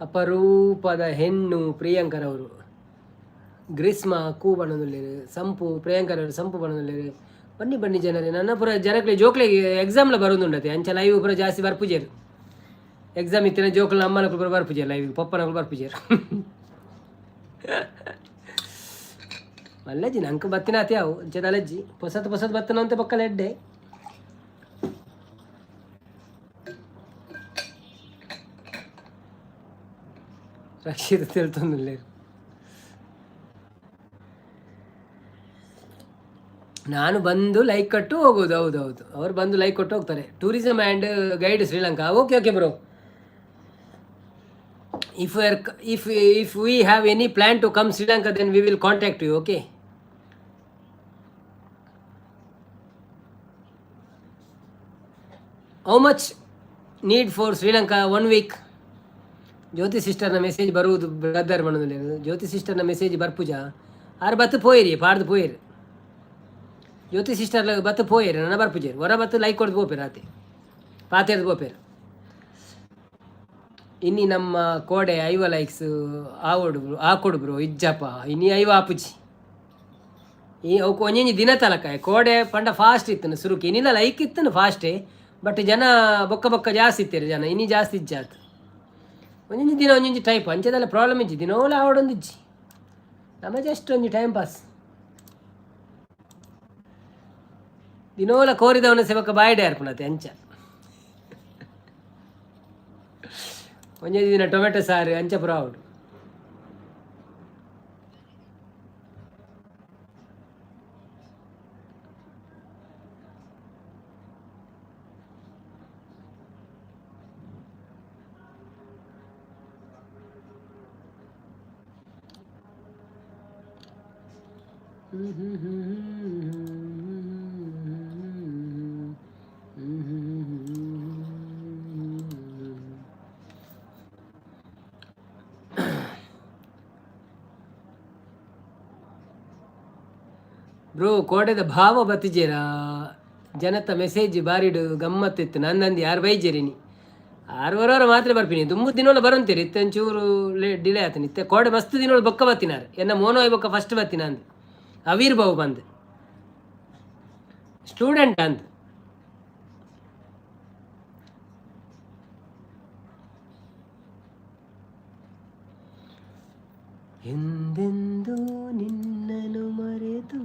ಅಪರೂಪದ ಹೆಣ್ಣು ಪ್ರಿಯಾಂಕರವರು. ಗ್ರೀಸ್ಮ ಕೂ ಬಣ್ಣದುಲ್ಲೇರು ಸಂಪು ಪ್ರಿಯಾಂಕರವರು ಸಂಪು ಬಣ್ಣದುಲ್ಲೇರು. ಬನ್ನಿ ಬನ್ನಿ ಜನರೇ. ನನ್ನ ಪುರ ಜನಕ್ಲೆ ಜೋಕ್ಲೆಗೆ ಎಕ್ಸಾಮ್ಲ ಬರೋದುಂಡತೆ, ಅಂಚ ಲೈವ್ ಪೂರ ಜಾಸ್ತಿ ಬರ್ಪುಜೇರು. ಎಕ್ಸಾಮ್ ಇತ್ತಿನ ಜೋಕ್ಲ ಅಮ್ಮನಕುಲು ಪೂರ ಬರ್ಪುಜೇರು ಲೈವ್, ಪಪ್ಪನಕುಲು ಬರ್ಪುಜೇರು. ಮಲ್ಲಜ್ಜಿ ನಂಗೆ ಬತ್ತಿನಾತೆ ಅವು ಅಂಚದ ಅಲಜ್ಜಿ ಪೊಸತ್ ಪೊಸತ್ ಬತ್ತನಂತೆ ಪಕ್ಕಲ ಎಡ್ಡೆ. ರಕ್ಷಿತ ತಿಳ್ತೊಂದುಲ್ಲೆರ್. ನಾನು ಬಂದು ಲೈಕ್ ಕೊಟ್ಟು ಹೋಗೋದು. ಹೌದು ಹೌದು, ಅವರು ಬಂದು ಲೈಕ್ ಕೊಟ್ಟು ಹೋಗ್ತಾರೆ. Tourism and guide Sri Lanka. Okay okay bro. If we have any plan to come Sri Lanka, then we will contact you, okay? How much need for Sri Lanka one week? Jyothi ಸಿಸ್ಟರ್ನ message ಬರುವುದು brother ಪನೊಂದುಲ್ಲೆರ್. ಜ್ಯೋತಿ ಸಿಸ್ಟರ್ನ message ಬರ್ಪುಜ. ಆರ್ ಬತ್ತು ಪೋಯಿರಿ, ಪಾಡ್ದು ಪೋಯಿರಿ. ಜ್ಯೋತಿ sister ಬತ್ತು ಪೋಯೆರ್, ನನ ಬರ್ಪುಜೆರ್. ಒರ ಬತ್ತು like ಕೊಡ್ದು ಪೋಪೆರ್, ಆತೆ ಪಾತೆರ್ದು ಪೋಪೆರ್. ಇನಿ ನಮ್ಮ ಕೋಡೆ 50 ಲೈಕ್ಸ್ ಆವೊಡು ಬ್ರೋ, ಆಕೊಡು ಬ್ರೋ. ಇಜ್ಜಪ್ಪ, ಇನಿ 50 ಆಪುಜಿ. ಈ ಅವು ಒಂಜೊಂಜಿ ದಿನ ತಲಕ. ಕೋಡೆ ಪಂಡ ಫಾಸ್ಟ್ ಇತ್ತನು ಸುರುಕು. ಇನಿಲ ಲೈಕ್ ಇತ್ತನು ಫಾಸ್ಟೇ, ಬಟ್ ಜನ ಬೊಕ್ಕ ಬೊಕ್ಕ ಜಾಸ್ತಿ ಇತ್ತೆರ್ ಜನ, ಇನಿ ಜಾಸ್ತಿ ಇಜ್ಜಾತ್. ಒಂಜೊಂಜಿ ದಿನ ಒಂಜೊಂಜಿ ಟೈಪ್. ಅಂಚದಲ್ಲ ಪ್ರಾಬ್ಲಮ್ ಇಜ್ಜಿ, ದಿನೋಲ ಆವೊಡೊಂದಿಜ್ಜಿ. ನಮ್ಮ ಜಸ್ಟ್ ಒಂಜಿ ಟೈಮ್ ಪಾಸ್. ದಿನೋಲ ಕೋರಿದವನ ಸೇವಕ ಬಾಯಿಡೆ ಅರ್ಪಣತೆ ಅಂಚ. ಒಂಜೊಂಜಿ ದಿನ ಟೊಮೆಟೊ ಸಾರು ಅಂಚ ಪೂರ ಆವೊಡು. Bro, ಕೋಡೆದ ಭಾವ ಬತ್ತಿಜೇರಾ? ಜನತ ಮೆಸೇಜ್ ಬಾರಿಡು ಗಮ್ಮತ್ತಿತ್ತು. ನಂದಂದು ಯಾರು ಬೈಜೇರಿನಿ? ಆರು ವರ ಮಾತ್ರ ಬರ್ಪಿನಿ. ದುಂಬು ದಿನೋಲ ಬರಂತೀರಿ, ಇತ್ತೆ ಒಂಚೂರು ಲೇ ಡಿಲೇ ಆತನಿ. ಇತ್ತೆ ಕೋಡೆ ಮಸ್ತ್ ದಿನೋಳು ಬೊಕ್ಕ ಬತ್ತಿನಾರು. ಎನ್ನ ಮೋನೋಯ್ ಬೊಕ್ಕ ಫಸ್ಟ್ ಬತ್ತಿನ ಅಂದ್ ಅವೀರ್ ಬಾವು ಬಂದ್ ಸ್ಟೂಡೆಂಟ್ ಅಂದ್. ಎಂದೆಂದೋ ನಿನ್ನನು ಮರೆತು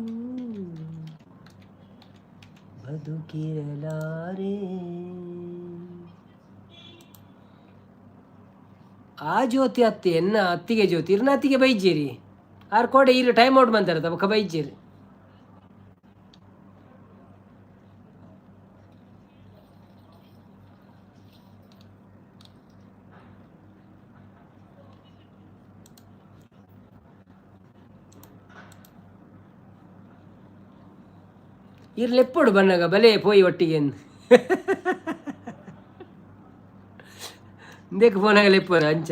ಬದುಕಿರಲಾರೆ. ಆ ಜ್ಯೋತಿ ಅತ್ತೆ, ಎನ್ನ ಅತ್ತಿಗೆ ಜ್ಯೋತಿ ಇರ್ನ ಅತ್ತಿಗೆ ಬೈಜೇರಿ. ಆರ್ ಕೋಡೆ ಈರು ಟೈಮ್ ಔಟ್ ಬಂತಾರ ಬೊಕ್ಕ ಬೈಜೇರಿ. ಈರ್ ಲೆಪ್ಪೊಡು ಬನ್ನಗ ಬಲೆ ಪೋಯಿ ಒಟ್ಟಿಗೆ ಇಂದೆಕ್ ಪೋನಾಗ ಲೆಪ್ಪೋರು ಅಂಚ.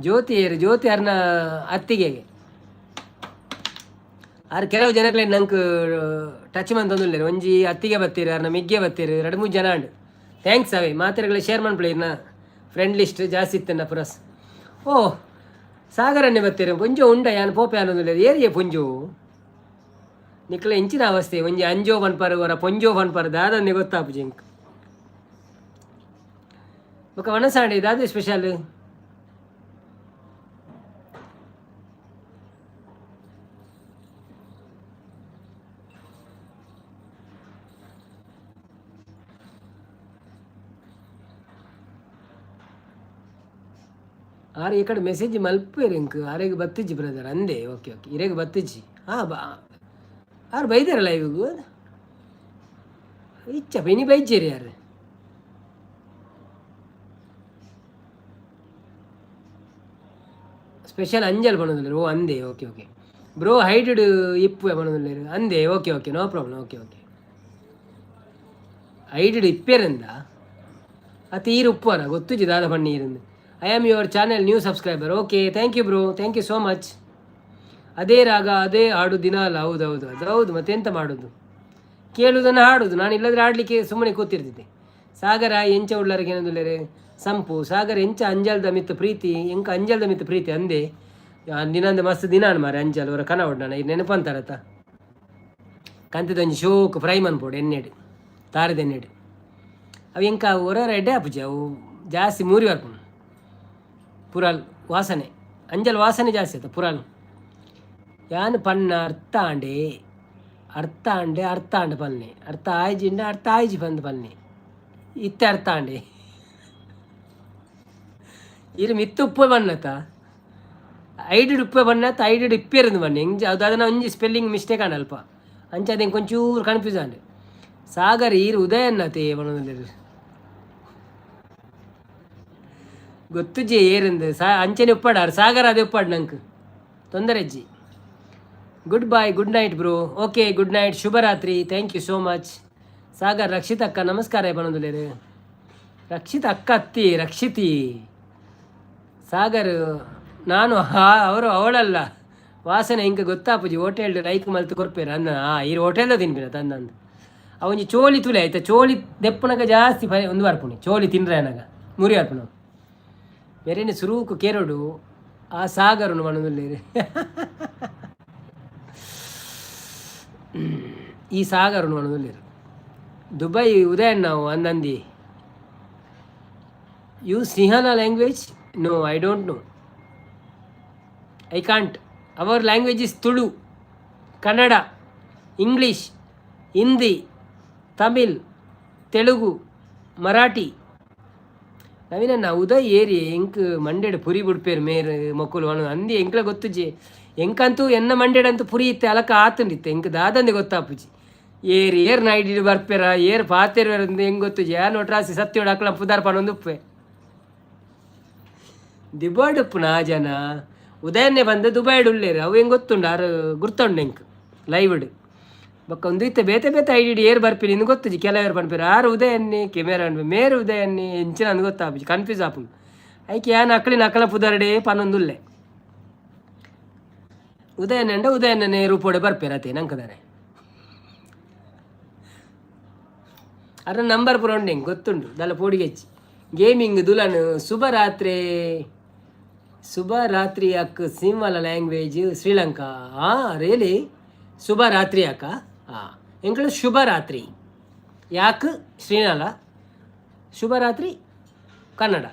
ಜ್ಯೋತಿ ಏರು? ಜ್ಯೋತಿ ಅರ್ನ ಅತ್ತಿಗೆ. ಆರ್ ಕೆಲವು ಜನಕ್ಲೆ ನಂಕ್ ಟಚ್ ಮಂತೊಂದುಲ್ಲೆರ್. ಒಂಜಿ ಅತ್ತಿಗೆ ಬತ್ತೀರು, ಅರ್ನ ಮಿಗ್ಗೆ ಬತ್ತೀರು, ರಡ್ಡ್ ಮೂಜಿ ಜನ ಅಂಡ್. Thanks ಅವೆ ಮಾತೆರ್ಗಳ ಶೇರ್ ಮನ್ಪುಲೆ. ಇರ್ನ ಫ್ರೆಂಡ್ ಲಿಸ್ಟ್ ಜಾಸ್ತಿ ಇತ್ತನ್ನ ಪುರಸ್. ಓ ಸಾಗರನ್ನೇ ಬತ್ತೀರು. ಪೊಂಜೋ ಉಂಡ ಯಾನ್ ಪೋಪೆ ಆನೊಂದುಲ್ಲೆರ್. ಏರಿಯೆ ಪೊಂಜೋ? ನಿಕ್ಲೆ ಎಂಚಿನ ಅವಸ್ಥೆ? ಒಂಜಿ ಅಂಜೋ ಪನ್ಪರ್, ಒರ ಪೊಂಜೋ ಪನ್ಪರ್, ದಾದಂದೆ ಗೊತ್ತಾಪುಜಿ ಎಂಕ್. ಬೊಕ ವನಸಾಂಡೆ ದಾದ ಸ್ಪೆಷಲ್? ಆರ್ ಈ ಕಡೆ ಮೆಸೇಜ್ ಮಲ್ಪೇರು ಎಂಕ್. ಆರೆಗ್ ಬತ್ತಿಜ್ಜಿ ಬ್ರದರ್ ಅಂದೆ. ಓಕೆ ಓಕೆ, ಇರೆಗ್ ಬತ್ತಿಜ್ಜಿ. ಹಾಂ, ಬಾ ಆರು ಬೈದಾರಲ್ಲ ಇವಾಗ ಇಚ್ಚ ಇನಿ ಬೈಜೇರಿ ಯಾರು? ಸ್ಪೆಷಲ್ ಅಂಜಲ್ ಪನೊಂದುಲ್ಲೆರ್. ಓ ಅಂದೆ, ಓಕೆ ಓಕೆ ಬ್ರೋ. ಹೈಟೆಡ್ ಇಪ್ಪು ಪನೊಂದುಲ್ಲೆರ್. ಅಂದೆ, okay okay, no problem. Okay okay, ಹೈಟೆಡ್ ಇಪ್ಪೇರಂದ ಅತ್ತ ಈರು ಉಪ್ಪುವರ ಗೊತ್ತುಜಿ ದಾದ ಬಣ್ಣಿ ಇರಂದು. I am your channel new subscriber. Okay, thank you bro, thank you so much. ಅದೇ ರಾಗ, ಅದೇ ಹಾಡು ದಿನ ಅಲ್ಲ. ಹೌದು ಹೌದು, ಅದು ಹೌದು. ಮತ್ತೆಂತ ಮಾಡೋದು? ಕೇಳುವುದನ್ನು ಹಾಡುದು. ನಾನು ಇಲ್ಲದ್ರೆ ಆಡಲಿಕ್ಕೆ ಸುಮ್ಮನೆ ಕೂತಿರ್ತಿದ್ದೆ. ಸಾಗರ ಎಂಚ ಉಳ್ಳರಿಗೆ ಏನಂದುಲ್ಲೇರೆ ಸಂಪು. ಸಾಗರ ಎಂಚ ಅಂಜಲ್ದ ಮಿತ್ತು ಪ್ರೀತಿ? ಎಂಕ ಅಂಜಲ್ದ ಮಿತ್ತು ಪ್ರೀತಿ ಅಂದೆ. ದಿನಂದ ಮಸ್ತ್ ದಿನ ಮಾರೆ ಅಂಜಲ್ ಅವರ ಕನ ನಾನು ಇದು ನೆನಪಂತಾರತ್ತ. ಕಂತದೊಂಜಿ ಶೋಕ್ ಫ್ರೈ ಮನ್ಪೋಡು ಎಣ್ಣೆಡ್, ತಾರದ ಎಣ್ಣೆಡ್. ಅವು ಎಂಕ ಒರ ಎಡ್ಡೆ ಆಪುಜಿ. ಅವು ಜಾಸ್ತಿ ಮೂರಿ ಬರ್ಪುಂಡು. ಪುರಾಲ್ ವಾಸನೆ, ಅಂಜಲ್ ವಾಸನೆ ಜಾಸ್ತಿ ಆಯ್ತು ಪುರಾಲ್. ಯಾನ್ ಪನ್ನ ಅರ್ಥ ಆಂಡೆ, ಅರ್ಥ ಆಂಡೆ, ಅರ್ಥ ಆಂಡ ಪನ್ನೆ. ಅರ್ಥ ಆಯ್ಜಿಂಡ ಅರ್ಥ ಆಯ್ಜಿ ಪಂದ್ ಪನ್ನೆ. ಇತ್ತೆ ಅರ್ಥ ಆಂಡೆ. ಇರು ಮಿತ್ತು ಉಪ್ಪು ಬಣ್ಣತ, ಐಡಿಡ್ ಉಪ್ಪು ಬಣ್ಣತ, ಐಡಿಡ್ ಇಪ್ಪೇರಂದು ಬನ್ನಿ ಎಂಜ ಅದು. ಅದನ್ನ ಒಂಜಿ ಸ್ಪೆಲ್ಲಿಂಗ್ ಮಿಸ್ಟೇಕ್ ಆಂಡ ಅಲ್ಪ. ಅಂಚ ಅದೇನು ಕೊಂಚೂರು ಕನ್ಫ್ಯೂಸ್ ಆಂಡೆ. ಸಾಗರ್ ಈರು ಉದಯನ್ನತೆ ಪನೊಂದುಲ್ಲೆರ್. ಗೊತ್ತುಜಿ ಏರಿಂದು ಸಾ. ಅಂಚನೆ ಉಪ್ಪಾಡಾರು ಸಾಗರ, ಅದೇ ಉಪ್ಪಾಡು, ನಂಗೆ ತೊಂದರೆ ಅಜ್ಜಿ. Good bye, good night bro. Okay, good night, ಶುಭರಾತ್ರಿ. Thank you so much Sagar. Rakshit ಅಕ್ಕ ನಮಸ್ಕಾರ ಪನೊಂದುಲ್ಲೆರ್. ರಕ್ಷಿತ್ ಅಕ್ಕ ಅತ್ತಿ ರಕ್ಷಿತಿ. ಸಾಗರ್ ನಾನು ಅವರು ಅವಳಲ್ಲ. ವಾಸನೆ ಇಂಕ ಗೊತ್ತಾಪುಜಿ. ಹೋಟೆಲ್ ಲೈಕ್ ಮಲ್ತು ಕೊರ್ಪೇರು ಅಂದ. ಆ ಈರು ಹೋಟೆಲ್ದ ತಿನ್ಪಿನ ತಂದಂದು. ಅವು ಒಂಜಿ ಚೋಲಿ ತುಲೆ ಆಯ್ತಾ? ಚೋಲಿ ದೆಪ್ಪುನಗ ಜಾಸ್ತಿ ಫೈ ಒಂದು ಬರ್ಪುಣಿ. ಚೋಲಿ ತಿನ್ರೆ ಅನಗ ಮುರಿ ಬರ್ಪುಣ. ಮೆರೆನೆ ಸುರೂಕು ಕೇರಡು ಆ ಸಾಗರನು ಪನೊಂದುಲ್ಲೆರ್. ಈ ಸಾಗರನು ಪನೊಂದುಲ್ಲೆರ್. Dubai ಉದಯಣ್ಣ ಅಂದಂದಿ. You Sinhala language? No, I don't know, I can't. Our language is Tulu, Kannada, English, Hindi, Tamil, Telugu, Marathi. ನವೀನಣ್ಣ ಉದಯ್ ಏರಿ ಎಂಕ್ ಮಂಡೆಡ್ ಪುರಿ ಬುಡ್ಪೇರು ಮೇರ್ ಮೊಕ್ಕುಲು ಅನು ಅಂದಿ. ಎಂಕ್ಲ ಗೊತ್ತುಜಿ. ಎಂಕಂತೂ ಎನ್ನ ಮಂಡೆಡಂತೂ ಪುರಿ ಇತ್ತೆ ಅಲಕ ಆತುಂಡಿತ್ತೆ. ಎಂಕ್ ದಾದಂದೆ ಗೊತ್ತಾಪುಜಿ. ಏರ್ ಏರ್ ನೈಟ್ ಬರ್ಪೇರ, ಏರ್ ಪಾತೆರ್ ಹೆಂಗೆ ಗೊತ್ತುಜಿ. ಯಾನ್ ಒಟ್ರಾಸಿ ಸತ್ಯೋಡು ಅಕ್ಲ ಪುದಾರ್ ಪನೊಂದು ಉಪ್ಪೆ. ದುಬೈಡ್ ಉಪ್ಪುನ ಜನ ಉದಯನ್ನೇ ಬಂದು ದುಬೈಡ್ ಉಲ್ಲೇರು. ಅವು ಹೆಂಗೆ ಗೊತ್ತುಂಡು, ಆರು ಗುರ್ತುಂಡು ಎಂಕ್ ಲೈವ್ಡ್. ಬೊಕ್ಕ ಒಂದು ಇತ್ತೆ ಬೇತೆ ಬೇತೆ I D ಏರ್ ಬರ್ಪಿನಿ ಇಂದು ಗೊತ್ತುಜಿ. ಕೆಲವರು ಪನ್ಪೆರ್ ಆರು ಉದಯನ್ನೇ ಕೆಮೆರಾ ಅನ್ಪೆ ಮೇರು ಉದಯನ್ನೇ ಎಂಚಿನ ಅಂದ್ ಗೊತ್ತಾಪುಜಿ, ಕನ್ಫ್ಯೂಸ್ ಆಪುಂಡು. ಐಕೆ ಯಾನ್ ಅಕ್ಲಿನ ಅಕಲ ಪುದರ್ಡೇ ಪನೊಂದುಲ್ಲೆ. ಉದಯನಂಡ ಉದಯಣ್ಣನೇ ರೂಪೋಡೆ ಬರ್ಪೆರ್ ಅತೆ ನಂಕದಾನೆ. ಅರ್ನ ನಂಬರ್ ಪೂರ ಉಂಡು ಎಂಕ್ ಗೊತ್ತುಂಡು, ದಾಲ ಪೋಡಿಗೆಚ್ಚಿ. ಗೇಮಿಂಗ್ ದುಲನ್ ಶುಭರಾತ್ರಿ. ಶುಭರಾತ್ರಿ ಅಕ್ಕ. ಸಿಂಹಲ ಲ್ಯಾಂಗ್ವೇಜ್ ಶ್ರೀಲಂಕಾ. ಹಾಂ, ರಿಯಲಿ? ಶುಭರಾತ್ರಿ ಅಕ್ಕ. ಹಾಂ, ಎಂಕುಲು ಶುಭರಾತ್ರಿ ಯಾಕ್ ಶ್ರೀನಾಲ, ಶುಭರಾತ್ರಿ ಕನ್ನಡ.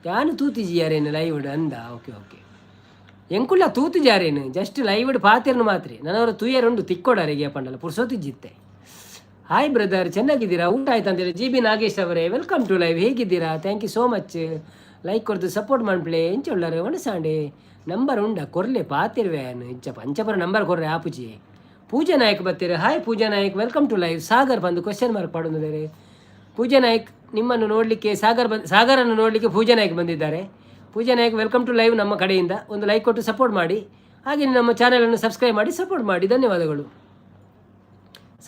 ಯಾನು ತೂತಿಜಿ ಯಾರೇನು ಲೈವ್ಡ್ ಅಂದ. ಓಕೆ ಓಕೆ, ಎಂಕುಲ್ಲ ತೂತಿಜಿ ಯಾರೇನು, ಜಸ್ಟ್ ಲೈವ್ಡ್ ಪಾತೆರ್ನು ಮಾತ್ರೆ. ನನವರು ತೂಯರುಂಡು ತಿಕ್ಕೊಡಾರಿಗೆ ಪಂಡಲ ಪುರ್ಸೋತಿಜ್ಜಿತ್ತೆ. ಹಾಯ್ ಬ್ರದರ್, ಚೆನ್ನಾಗಿದ್ದೀರಾ? ಊಟ ಆಯ್ತು ಅಂತೇಳಿ. ಜಿ ಬಿ ನಾಗೇಶ್ ಅವರೇ, welcome to live. ಹೇಗಿದ್ದೀರಾ? Thank you so much. Like ಕೊಡ್ದು ಸಪೋರ್ಟ್ ಮಾಡ್ಪ್ಲೆ. ಎಂಚ ಉಳ್ಳಾರು ಒಣಸಾಂಡೆ? ನಂಬರ್ ಉಂಡ ಕೊರ್ಲೆ ಪಾತಿರ್ವೆ ಇಜ್ಜ ಪಂಚಪುರ ನಂಬರ್ ಕೊರ್ರೆ ಆಪುಜಿ. ಪೂಜಾ ನಾಯಕ್ ಬರ್ತೀರ. Hi Pooja Nayak, welcome to live. Sagar ಬಂದು ಕ್ವಶನ್ ಮಾರ್ಕ್ ಪಾಡೊಂದಿದ್ದಾರೆ. ಪೂಜಾ ನಾಯಕ್ ನಿಮ್ಮನ್ನು ನೋಡಲಿಕ್ಕೆ ಸಾಗರ್ ಬಂದು, ಸಾಗರನ್ನು ನೋಡಲಿಕ್ಕೆ ಪೂಜಾ ನಾಯಕ್ ಬಂದಿದ್ದಾರೆ. ಪೂಜಾ ನಾಯಕ್, welcome to live. ನಮ್ಮ ಕಡೆಯಿಂದ ಒಂದು ಲೈಕ್ ಕೊಟ್ಟು ಸಪೋರ್ಟ್ ಮಾಡಿ, ಹಾಗೆ ನಮ್ಮ ಚಾನಲನ್ನು ಸಬ್ಸ್ಕ್ರೈಬ್ ಮಾಡಿ ಸಪೋರ್ಟ್ ಮಾಡಿ. ಧನ್ಯವಾದಗಳು.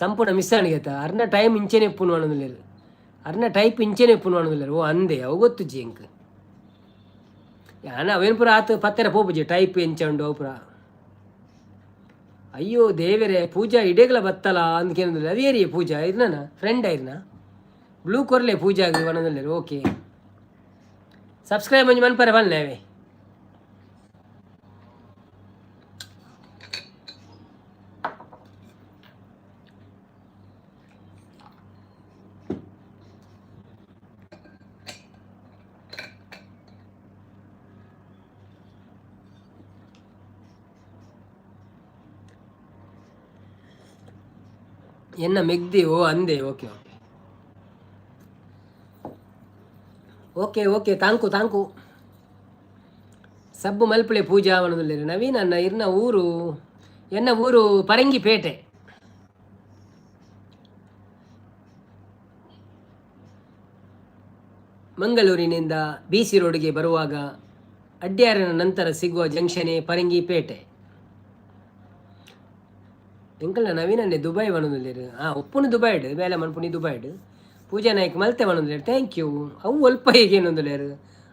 ಸಂಪೂರ್ಣ ಮಿಸ್ ಆಣಿಗತ್ತ ಅರ್ನ ಟೈಮ್ ಇಂಚೆನೆ ಉಪ್ಪುನು ಅನ್ನೋದಿಲ್ಲ, ಅರ್ನ ಟೈಪ್ ಇಂಚೆನೆ ಉಪ್ಪುನು ಅನ್ನೋದಿಲ್ಲ. ಓ ಅಂದೆ, ಅವು ಗೊತ್ತುಜ್ಜಿ ಎಂಕ್. ಯಾನ ಅವೇನು ಪೂರ ಆತು ಪತ್ತೆರ ಪೋಪುಜಿ, ಟೈಪ್ ಎಂಚ ಉಂಡು ಅವು ಪೂರ. ಅಯ್ಯೋ ದೇವರೇ, ಪೂಜಾ ಇಡೇಗ್ಲ ಬತ್ತಲ ಅಂದ್ಕೇನಂದಿಲ್ಲ. ಅದು ಏರಿಯ ಪೂಜಾ ಇರ್ನ ಫ್ರೆಂಡ್ ಇರ್ನ ಬ್ಲೂ ಕೊರ್ಲೆ ಪೂಜಾ ಒಣದಿಲ್ಲ. ಓಕೆ, ಸಬ್ಸ್ಕ್ರೈಬ್ ಮಂಜು ಮನ್ಪರೆ ಬಲ್ಲೆ ಅವೇ. ಎನ್ನ ಮೆಗ್ದಿ. ಓ ಅಂದೆ. Okay okay okay okay, thank thank. ಸಬ್ಬು ಮಲ್ಪಳೆ ಪೂಜಾ ಅವನದಲ್ಲಿ. ನವೀನ್ ಅನ್ನ ಇರ್ನ ಊರು? ಎನ್ನ ಊರು ಪರಂಗಿಪೇಟೆ. ಮಂಗಳೂರಿನಿಂದ ಬಿ ಸಿ ರೋಡ್ಗೆ ಬರುವಾಗ ಅಡ್ಯಾರಿನ ನಂತರ ಸಿಗುವ ಜಂಕ್ಷನೇ ಪರಂಗಿಪೇಟೆ. ಎಂಕಲ್ನ ನವೀನನ್ನೇ ದುಬೈ ಬನೊಂದುಲ್ಲೆರ್. ಆ ಉಪ್ಪುನು ದುಬೈಡ್ ಬೇಲೆ ಮನ್ಪುನಿ ದುಬೈಡ್. ಪೂಜಾ ನಾಯ್ಕ ಮಲ್ತೆ ಬನೊಂದುಲ್ಲೆರ್, thank you. ಅವು ಒಲ್ಪ ಹೇಗೇನೊಂದುಲ್ಲೆರ್,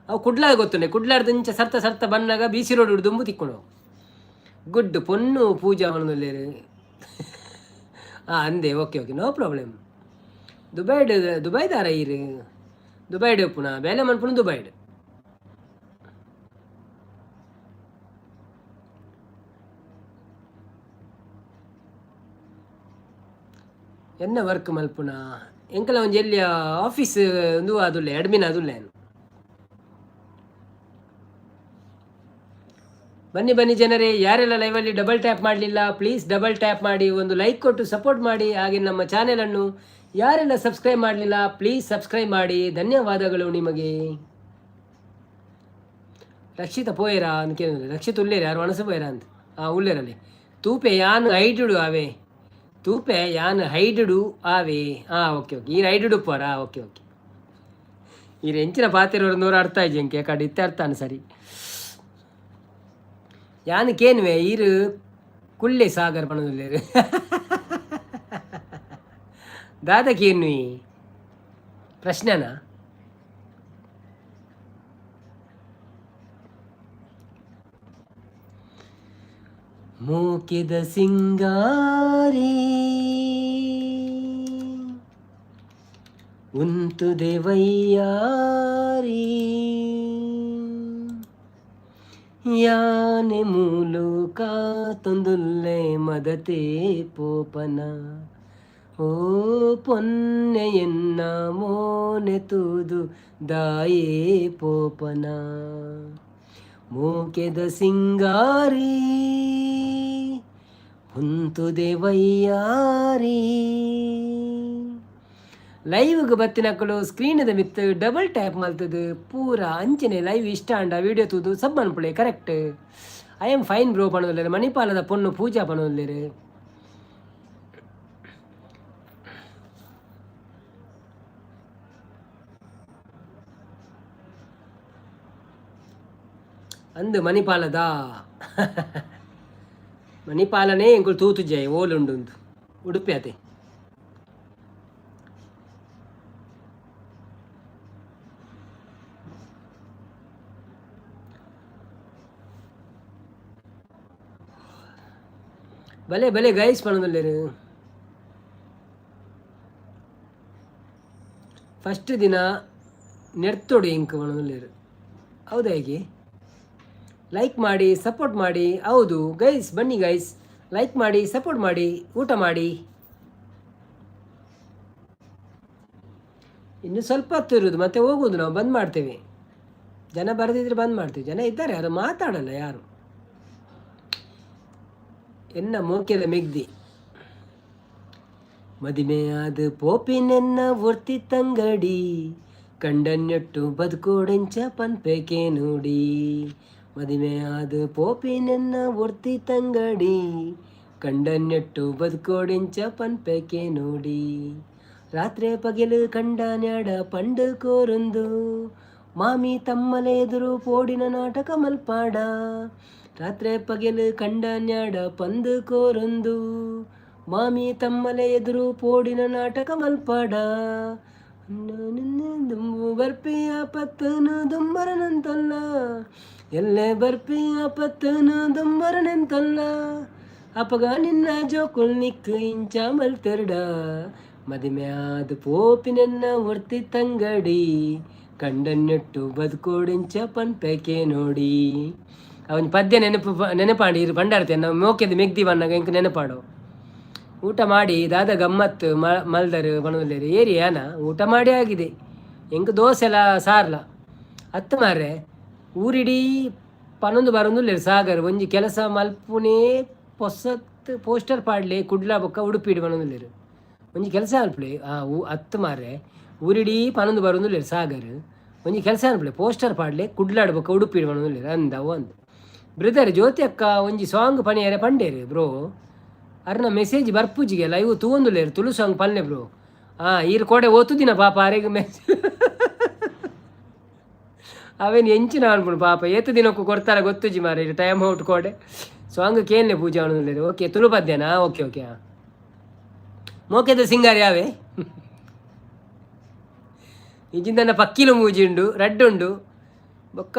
ಅವು ಕುಡ್ಲಾದ ಗೊತ್ತುಂಡೆ. ಕುಡ್ಲಾರ್ದ ಇಂಚ ಸರ್ತ ಸರ್ತ ಬನ್ನಾಗ ಬಿ ಸಿ ರೋಡ್ ದುಂಬು ತಿಕ್ಕೊಂಡು. ಗುಡ್ ಪೊನ್ನು ಪೂಜಾ ಬನೊಂದುಲ್ಲೆರ್. ಹಾಂ ಅಂದೆ. Okay okay, no problem. ದುಬೈಡ್ ದುಬೈದಾರ ಈರು? ದುಬೈಡ್ ಉಪ್ಪುನ ಬೇಲೆ ಮನ್ಪುನು ದುಬೈಡ್. ಎನ್ನ ವರ್ಕ್ ಮಲ್ಪುನ? ಎಂಕಲ ಒಂಜಿ ಎಲ್ಲಿ ಆಫೀಸ್ ಒಂದು ಅದುಲ್ಲೆ, ಅಡ್ಮಿನ್ ಅದುಲ್ಲೆ. ಬನ್ನಿ ಬನ್ನಿ ಜನರೇ, ಯಾರೆಲ್ಲ ಲೈವಲ್ಲಿ ಡಬಲ್ ಟ್ಯಾಪ್ ಮಾಡಲಿಲ್ಲ, ಪ್ಲೀಸ್ ಡಬಲ್ ಟ್ಯಾಪ್ ಮಾಡಿ, ಒಂದು ಲೈಕ್ ಕೊಟ್ಟು ಸಪೋರ್ಟ್ ಮಾಡಿ. ಹಾಗೆ ನಮ್ಮ ಚಾನೆಲನ್ನು ಯಾರೆಲ್ಲ ಸಬ್ಸ್ಕ್ರೈಬ್ ಮಾಡಲಿಲ್ಲ, ಪ್ಲೀಸ್ ಸಬ್ಸ್ಕ್ರೈಬ್ ಮಾಡಿ. ಧನ್ಯವಾದಗಳು ನಿಮಗೆ. ರಕ್ಷಿತ ಪೋಯರಾ ಅಂತ ಕೇಳಿದ್ರೆ, ರಕ್ಷಿತ್ ಉಲ್ಲೇರಿ ಯಾರು ಒಣಸು ಪೋಯರಾ ಅಂತ. ಹಾಂ, ಉಲ್ಲೇರಲ್ಲಿ ತೂಪೆ ಯಾನ್ ಹೈಡುಡು ಅವೇ, ತೂಪೆ ಯಾನ್ ಹೈಡುಡು ಆವೆ. ಹಾಂ, ಓಕೆ ಓಕೆ, ಈ ಹೈಡುಡು ಪೋರಾ. ಓಕೆ ಓಕೆ, ಈ ಎಂಚಿನ ಪಾತಿರೋರು ನೂರು ಅರ್ಥ ಆಯ್ತು ಎಂಕೆ ಕಡೆ ಇತ್ತೆ ಅರ್ಥಾನ ಸರಿ. ಯಾನ್ ಕೇನ್ವೆ ಈರು ಕುಳ್ಳೆ ಸಾಗರ್ ಪಣದುಲ್ಲೇರು ದಾದ ಕೇನ್ವಿ ಪ್ರಶ್ನೆನಾ? ಮೂಕಿದ ಸಿಂಗಾರಿ ಉಂತುದೆ ವೈಯಾರಿ, ಯಾನೆ ಮೂಲಕ ತೊಂದುಲ್ಲೆ ಮದತೆ ಪೋಪನ, ಓ ಪೊನ್ನೆಯನ್ನ ಮೋನೆ ತೂದು ದಾಯೇ ಪೋಪನ. ಮೂಕೆದ ಸಿಂಗಾರಿ ಉಂತುದೆ ವೈಯಾರಿ. ಲೈವ್ಗೆ ಬತ್ತಿನಕ್ಕಲು ಸ್ಕ್ರೀನ್ದ ಮಿತ್ ಡಬಲ್ ಟ್ಯಾಪ್ ಮಲ್ತದು ಪೂರ ಅಂಚನೆ ಲೈವ್ ಇಷ್ಟ ಅಂಡ ವಿಡಿಯೋ ತೂದು ಸಬ್ ಅನ್ಪುಳೆ. Correct. I am fine bro ಪಣೋಲ್ಲೇರು. ಮಣಿಪಾಲದ ಪೊಣ್ಣು ಪೂಜಾ ಪಣೋಲ್ಲೇರು. ಅಂದು ಮಣಿಪಾಲದ ಮಣಿಪಾಲನೇ ಎಂಕುಲು ತೂತುಜೆ ಓಲುಂಡು ಉಡುಪಿ ಅತೆ. ಬಲೆ ಬಲೆ ಗೈಸ್ ಪನೊಂದುಲ್ಲೆರ್. ಫಸ್ಟ್ ದಿನ ನೆರ್ತೊಡು ಎಂಕ್ ಪನೊಂದುಲ್ಲೆರ್. ಹೌದಾ ಹೇಗೆ? ಲೈಕ್ ಮಾಡಿ, ಸಪೋರ್ಟ್ ಮಾಡಿ. ಹೌದು ಗೈಸ್, ಬನ್ನಿ ಗೈಸ್, ಲೈಕ್ ಮಾಡಿ, ಸಪೋರ್ಟ್ ಮಾಡಿ, ಊಟ ಮಾಡಿ. ಇನ್ನು ಸ್ವಲ್ಪ ಹೊತ್ತು ಇರುವುದು, ಮತ್ತೆ ಹೋಗುವುದು, ನಾವು ಬಂದ್ ಮಾಡ್ತೇವೆ. ಜನ ಬರದಿದ್ರೆ ಬಂದ್ ಮಾಡ್ತೇವೆ. ಜನ ಇದ್ದಾರೆ, ಯಾರು ಮಾತಾಡಲ್ಲ ಯಾರು. ಎನ್ನ ಮೋಕೆದ ಮೆಗ್ದಿ ಮದಿಮೆಯಾದ ಪೋಪಿನೆನ್ನ ಒರ್ತಿ ತಂಗಡಿ ಕಂಡನ್ಯೊಟ್ಟು ಬದುಕೋಡೆಂಚ ಪನ್ಪೇಕೆ ನೋಡಿ. ಮದಿಮೆಯಾದ ಪೋಪಿನೆನ್ನ ಒರ್ತಿ ತಂಗಡಿ ಕಂಡನ್ಯೊಟ್ಟು ಬದುಕೋಡೆಂಚ ಪನ್ಪೇಕೆ ನೋಡಿ. ರಾತ್ರಿ ಪಗೆಲು ಕಂಡನ್ಯಾಡ ಪಂಡು ಕೋರೊಂದು ಮಾಮಿ ತಮ್ಮಲೆ ಎದುರು ಪೋಡಿನ ನಾಟಕ ಮಲ್ಪಾಡ. ರಾತ್ರಿ ಪಗೆಲು ಕಂಡನ್ಯಾಡ ಪಂದು ಕೋರೊಂದು ಮಾಮಿ ತಮ್ಮಲೆ ಎದುರು ಪೋಡಿನ ನಾಟಕ ಮಲ್ಪಾಡ. ದುಂಬು ಬರ್ಪಿಯ ಪತ್ತನು ದುಂಬರನಂತಲ್ಲ, ಎಲ್ಲೆ ಬರ್ಪಿಯ ಪತ್ತನು ದುಂಬರನೆಂತಲ್ಲ, ಅಪಗ ನಿನ್ನ ಜೋಕುಲ್ ನಿಕ್ಕು ಇಂಚ ಮಲ್ತೆರ್ಡ. ಮದಿಮೆ ಆದ್ ಪೋಪಿನೆನ್ನ ಒರ್ತಿ ತಂಗಡಿ ಕಂಡನ್ನೆಟ್ಟು ಬದುಕೋಡಿಂಚ ಪನ್ಪೆಕೆ ನೋಡಿ. ಅವನ ಪದ್ಯ ನೆನಪು ನೆನಪಾಂಡಿ ಇರು ಭಂಡಾರತೆ ನಾವು ಮೋಕೆದ ಮೆಗ್ದಿ ಬನ್ನಾಗ ಎಂಕ್ ನೆನಪಾಡು. ಊಟ ಮಾಡಿ ದಾದ ಗಮ್ಮತ್ತು ಮಲ್ದರು ಬಣದಲ್ಲೇರು ಏರಿಯಾನ ಊಟ ಮಾಡಿ ಆಗಿದೆ. ಎಂಕ್ ದೋಸೆಲ ಸಾರ್ಲ ಅತ್ತು ಮಾರ್ರೆ. ಊರಿಡೀ ಪನೊಂದು ಬರೊಂದುಲ್ಲೆರ್ ಸಾಗರ್ ಒಂಜಿ ಕೆಲಸ ಮಲ್ಪುನೇ ಪೊಸತ್ ಪೋಸ್ಟರ್ ಪಾಡ್ಲೆ ಕುಡ್ಲ ಬೊಕ್ಕ ಉಡುಪಿಡ್ ಪನೊಂದುಲ್ಲೆರ್. ಒಂಜಿ ಕೆಲಸ ಮಲ್ಪುಲೆ ಆ ಅತ್ತು ಮಾರ್ರೆ. ಊರಿಡೀ ಪನೊಂದು ಬರೊಂದುಲ್ಲೆರ್ ಸಾಗರ್ ಒಂಜಿ ಕೆಲಸ ಮಲ್ಪುಲೆ ಪೋಸ್ಟರ್ ಪಾಡ್ಲೆ ಕುಡ್ಲಾಡ್ ಬೊಕ್ಕ ಉಡುಪಿಡ್ ಪನೊಂದುಲ್ಲೆರ್. ಅಂದ ಅವು ಅಂದ್ ಬ್ರದರ್ ಜ್ಯೋತಿ ಅಕ್ಕ ಒಂಜಿ ಸಾಂಗ್ ಪನಿಯರೆ ಪಂಡೇರು ಬ್ರೋ. ಅರ್ನ ಮೆಸೇಜ್ ಬರ್ಪುಜಿಗೆ ಲೈವ್ ತೂವೊಂದುಲ್ಲೆರ್. ತುಳು ಸಾಂಗ್ ಪಲ್ಲೆ ಬ್ರೋ. ಆ ಈರ್ ಕೋಡೆ ಓತುದಿನ ಪಾಪ ಅರೆಗ್ ಮೆಸೇಜ್ ಅವೇನು ಎಂಚಿನ ಅನ್ಪುಂಡು ಪಾಪ. ಏತ್ ದಿನಕ್ಕೂ ಕೊಡ್ತಾರ ಗೊತ್ತುಜಿ ಮಾರೆ. ಟೈಮ್ ಔಟ್ ಕೋಡೆ ಸಾಂಗ್ ಕೇನ್ಲೆ ಪೂಜೆ ಅವನು. ಓಕೆ, ತುಳು ಪದ್ಯನಾ? Okay okay. ಹಾಂ, ಮೋಕೆದ ಸಿಂಗಾರ ಯಾವೆ ಇಜಿಂದನ ಪಕ್ಕಿಲು ಮೂಜಿ ಉಂಡು, ರಡ್ಡ್ ಉಂಡು. ಬೊಕ್ಕ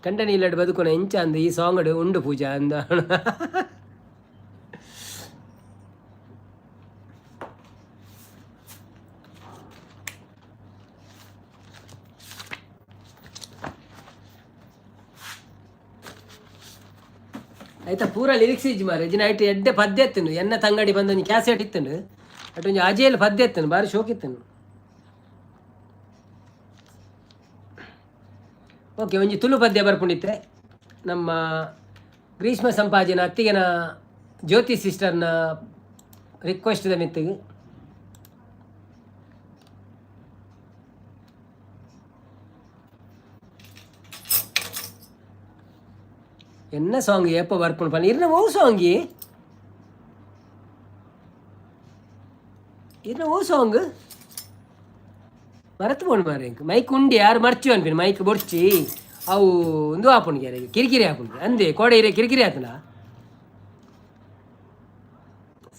ಕಂಡನಿ ಇಲ್ಲಡ್ ಬದುಕುನ ಎಂಚ ಅಂದ್ ಈ ಸಾಂಗ್ ಉಂಡು ಪೂಜಾ ಅಂದ. ಆಯ್ತಾ ಪೂರ ಲಿರಿಕ್ಸ್ ಇಜ್ಜಿ ಮಾರೆ. ಇಜ್ಜಿನ ಐಟ್ ಎಡ್ಡೆ ಪದ್ಯ ಇತ್ತುಂಡು. ಎನ್ನ ತಂಗಡಿ ಬಂದ ಒಂಜಿ ಕ್ಯಾಸೆಟ್ ಇತ್ತುಂಡು. ಅಟ್ ಒಂಜಿ ಅಜೇಲ್ ಪದ್ಯ ಇತ್ತುಂಡು, ಬಾರಿ ಶೋಕ್ ಇತ್ತುಂಡು. ಓಕೆ, ಒಂಜಿ ತುಳು ಪದ್ಯ ಬರ್ಪುಂಡಿತ್ತೆ. ನಮ್ಮ ಗ್ರೀಷ್ಮ ಸಂಪಾಜನ ಅತ್ತಿಗೆನ ಜ್ಯೋತಿ ಸಿಸ್ಟರ್ನ ರಿಕ್ವೆಸ್ಟ್ ಮಿತ್ತಿಗೆ. என்ன ಸಾಂಗ್ ಏಪ ಬರ್ಪುಂಡು ಪನ್ನಿ. ಇರ್ನ ಓ ಸಾಂಗ್, ಇರ್ನ ಓ ಸಾಂಗ್ ಮರತ್ ಪೋಂಡು ಮಾರೆ. ಮೈಕ್ ಉಂಡಿ ಯಾರು ಮರ್ಚು ಅನ್ಪಿನ. ಮೈಕ್ ಬೊರ್ಚಿ ಅವು ಒಂದು ಆಪುಂಡು ಯಾರಿಗೆ ಕಿರಿಕಿರಿ ಆಪುಂಡು ಅಂದೆ. ಕೋಡೆ ಇರೆ ಕಿರಿಕಿರಿ ಆತನ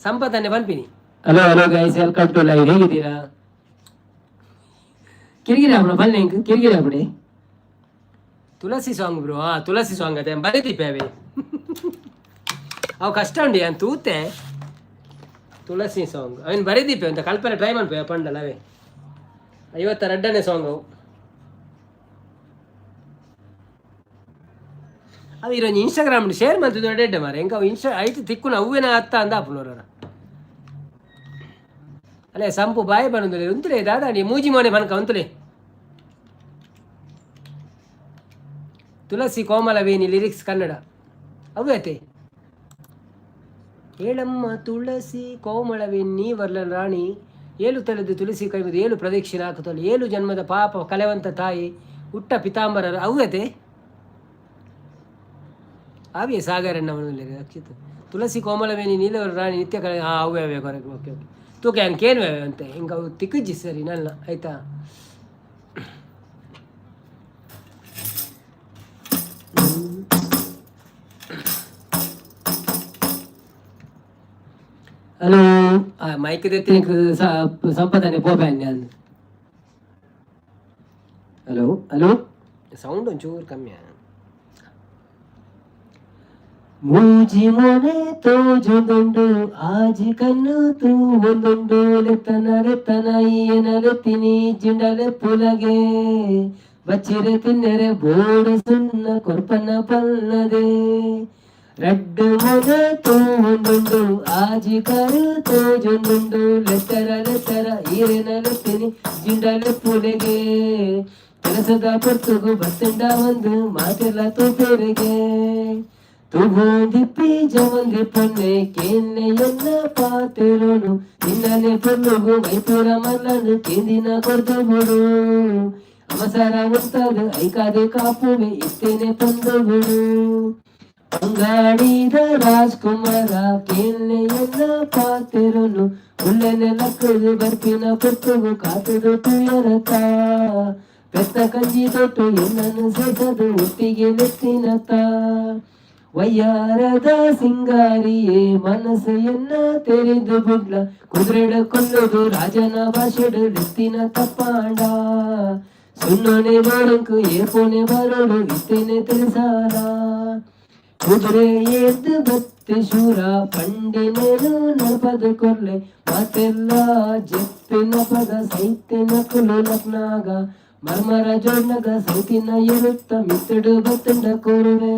ಸಂಪತ್ತನ್ನೇ ಪನ್ಪಿನಿ. Hello hello guys, welcome to live. ಹೇಗಿದ್ದೀರಾ? ಕಿರಿಕಿರಿ ಆಪುಣ ಬನ್ನಿ, ಇಂಕ್ ಕಿರಿಕಿರಿ ಆಪುಣಿ. ತುಳಸಿ ಸಾಂಗ್ ಬ್ರೋ. ಹಾಂ, ತುಳಸಿ ಸಾಂಗ್ ಅದೇ ಬರೀತಿಪ್ಪೆ ಅವೇ. ಅವು ಕಷ್ಟ ಉಂಡು ಅಂತ ತೂತೆ. ತುಳಸಿ ಸಾಂಗ್ ಅವನ್ ಬರೀದಿಪ್ಪೆ ಅಂತ ಕಲ್ಪನೆ ಟ್ರೈ ಮನ್ಪೆ ಪಂಡಲ್ಲ ಅವೇ. 52ನೇ ಸಾಂಗ್ ಅವು. ಅವು ಇರೋಂಜಿ ಇನ್ಸ್ಟಾಗ್ರಾಮ್ ಶೇರ್ ಮಂತದ್ದು ಎಡ್ಡೆ ಮಾರೆ. ಎಂಕ ಅವು ಇನ್ಸ್ಟಾ ಐಟ್ ತಿಕ್ಕುನ ಅವ್ವೇನ ಅತ್ತ ಅಂದ ಆಪುನವರ. ಅಲ್ಲೇ ಸಂಪು ಬಾಯಿ ಬನ್ನೊಂದುಲ್ಲೆ ಉಂತುಲೆ ದಾದಾ ನೀ ಮೂಜಿ ಮೋನೆ ಬನ್ಕ ಉಂತುಲೆ. ತುಳಸಿ ಕೋಮಲವೇಣಿ ಲಿರಿಕ್ಸ್ ಕನ್ನಡ ಅವ್ಯತೆ. ಏಳಮ್ಮ ತುಳಸಿ ಕೋಮಳವೇಣಿ ನೀ ವರ್ಲನ್ ರಾಣಿ, ಏಳು ತಲೆದು ತುಳಸಿ ಕೈಮುದು ಏಳು ಪ್ರದಕ್ಷಿಣೆ ಹಾಕುತ್ತಲ್ಲ, ಏಳು ಜನ್ಮದ ಪಾಪ ಕಲೆವಂತ ತಾಯಿ ಹುಟ್ಟ ಪಿತಾಂಬರರು ಅವ್ಯತೆ ಆವಿಯೇ ಸಾಗರಣ್ಣ ರಕ್ಷಿತ. ತುಳಸಿ ಕೋಮಲವೇಣಿ ನೀಲವರ ರಾಣಿ ನಿತ್ಯ ಕಲೆ. ಹಾಂ, ಅವೇ ಅವೇ ಕೊರಗೆ. ಓಕೆ ಓಕೆ, ತೂಕೆ ಅಂಕೇನು ಅಂತೆ ಹಿಂಗೆ ಅವು ತಿಕ್ಕುಜ್ಜಿ. ಸರಿ ನನ್ನ ಆಯ್ತಾ. ಹಲೋ, ಮೈಕ್ ದೆತ್ತಿನ ಸಂಪದನೆ ಪೋಪೆ. ಹಲೋ ಹಲೋ, ಸೌಂಡ್ ಒಂಚೂರು ಕಮ್ಮಿ. ಮೂಜಿ ಮೊನೆ ತೋಜೊಂದುಂಡು, ಆಜಿ ಕಣ್ಣು ತೂವೊಂದುಂಡು, ಲೆತ್ತನ ಲೆತ್ತನ ಈಯನ ಲೆತ್ತಿನಿ ಜಿಂಡಲೆ ಪುಲಗೆ, ಬಚ್ಚಿರೆ ತಿನ್ನೆರೆ ಬೋಡು ಸುನ್ನ ಕೊರ್ಪನ ಪಲ್ಲದೆ. ರಡ್ಡು ಮೊನೆ ತೂವೊಂದುಂಡು, ಆಜಿ ಕರು ತೋಜೊಂದುಂಡು, ಲೆತ್ತರ ಲೆತ್ತರ ಈರೆನ ಲೆತ್ತಿನಿ ಜಿಂಡಲೆ ಪುಲೆಗೆ, ಕೆಲಸದ ಪೊರ್ತುಗು ಬತ್ತಂಡ ಒಂದು ಮಾತೆಲ್ಲ ತೂಪೆರೆಗೆ. ತುಗೊಂದಿಪ್ಪಿ ಜವಂದಿ ಪೊನ್ನೆ ಕೇನ್ನೆಯನ್ನ ಪಾತೆರೋನು, ನಿನ್ನನೆ ಪೊನ್ನುಗು ಮೈಪೂರ ಮಲ್ಲನು ಕೇಂದಿನ ಕೊರ್ದು ಬಿಡು, ಅವಸರ ಉಂತದು ಐಕಾದೆ ಕಾಪುವೆ ಇತ್ತೇನೆ ತಂದು ಬಿಡು. ಅಂಗಾಡಿದ ರಾಜ್ಕುಮಾರ ಕೇನ್ನೆಯನ್ನ ಪಾತೆರೋನು, ಉಲ್ಲನೆ ಲಕ್ಕದು ಬರ್ಪಿನ ಪೊರ್ತುಗು ಕಾತದು ತುಯರತ, ಪೆತ್ತ ಕಂಜಿ ತೊಟ್ಟು ಎನ್ನನ್ನು ಸೇಸದು ಒಟ್ಟಿಗೆ ನೆತ್ತಿನತ. ವಯ್ಯಾರದ ಸಿಂಗಾರಿಯೇ ಮನಸ್ಸು ಎನ್ನ ತೆರೆದು ಬುಡ್ಲ, ಕುದುರೆಡ ಕೊಲ್ಲುದು ರಾಜನ ಭಾಷೆಡು ಲೆತ್ತಿನ ತಪ್ಪಾಂಡ, ಸುನ್ನೋನೆ ಬಾಡಂಕು ಏಪೋನೆ ಬರೋಡು ಇತ್ತೇನೆ ತಿಳಿಸಾರ. ಕುದುರೆ ಎದ್ದು ಬತ್ತೆ ಶೂರ ಪಂಡಿನೇನು ನಡಪದ ಕೊರ್ಲೆ, ಮಾತೆಲ್ಲ ಜೆಪ್ಪಿನ ಪದ ಸೈತಿನ ಕುಲು ಲಕ್ನಾಗ, ಮರ್ಮರ ಜೋಡ್ನಗ ಸೈತಿನ ಎರುತ್ತ ಮಿತ್ತಡು ಬತ್ತಂಡ ಕೋರುವೆ.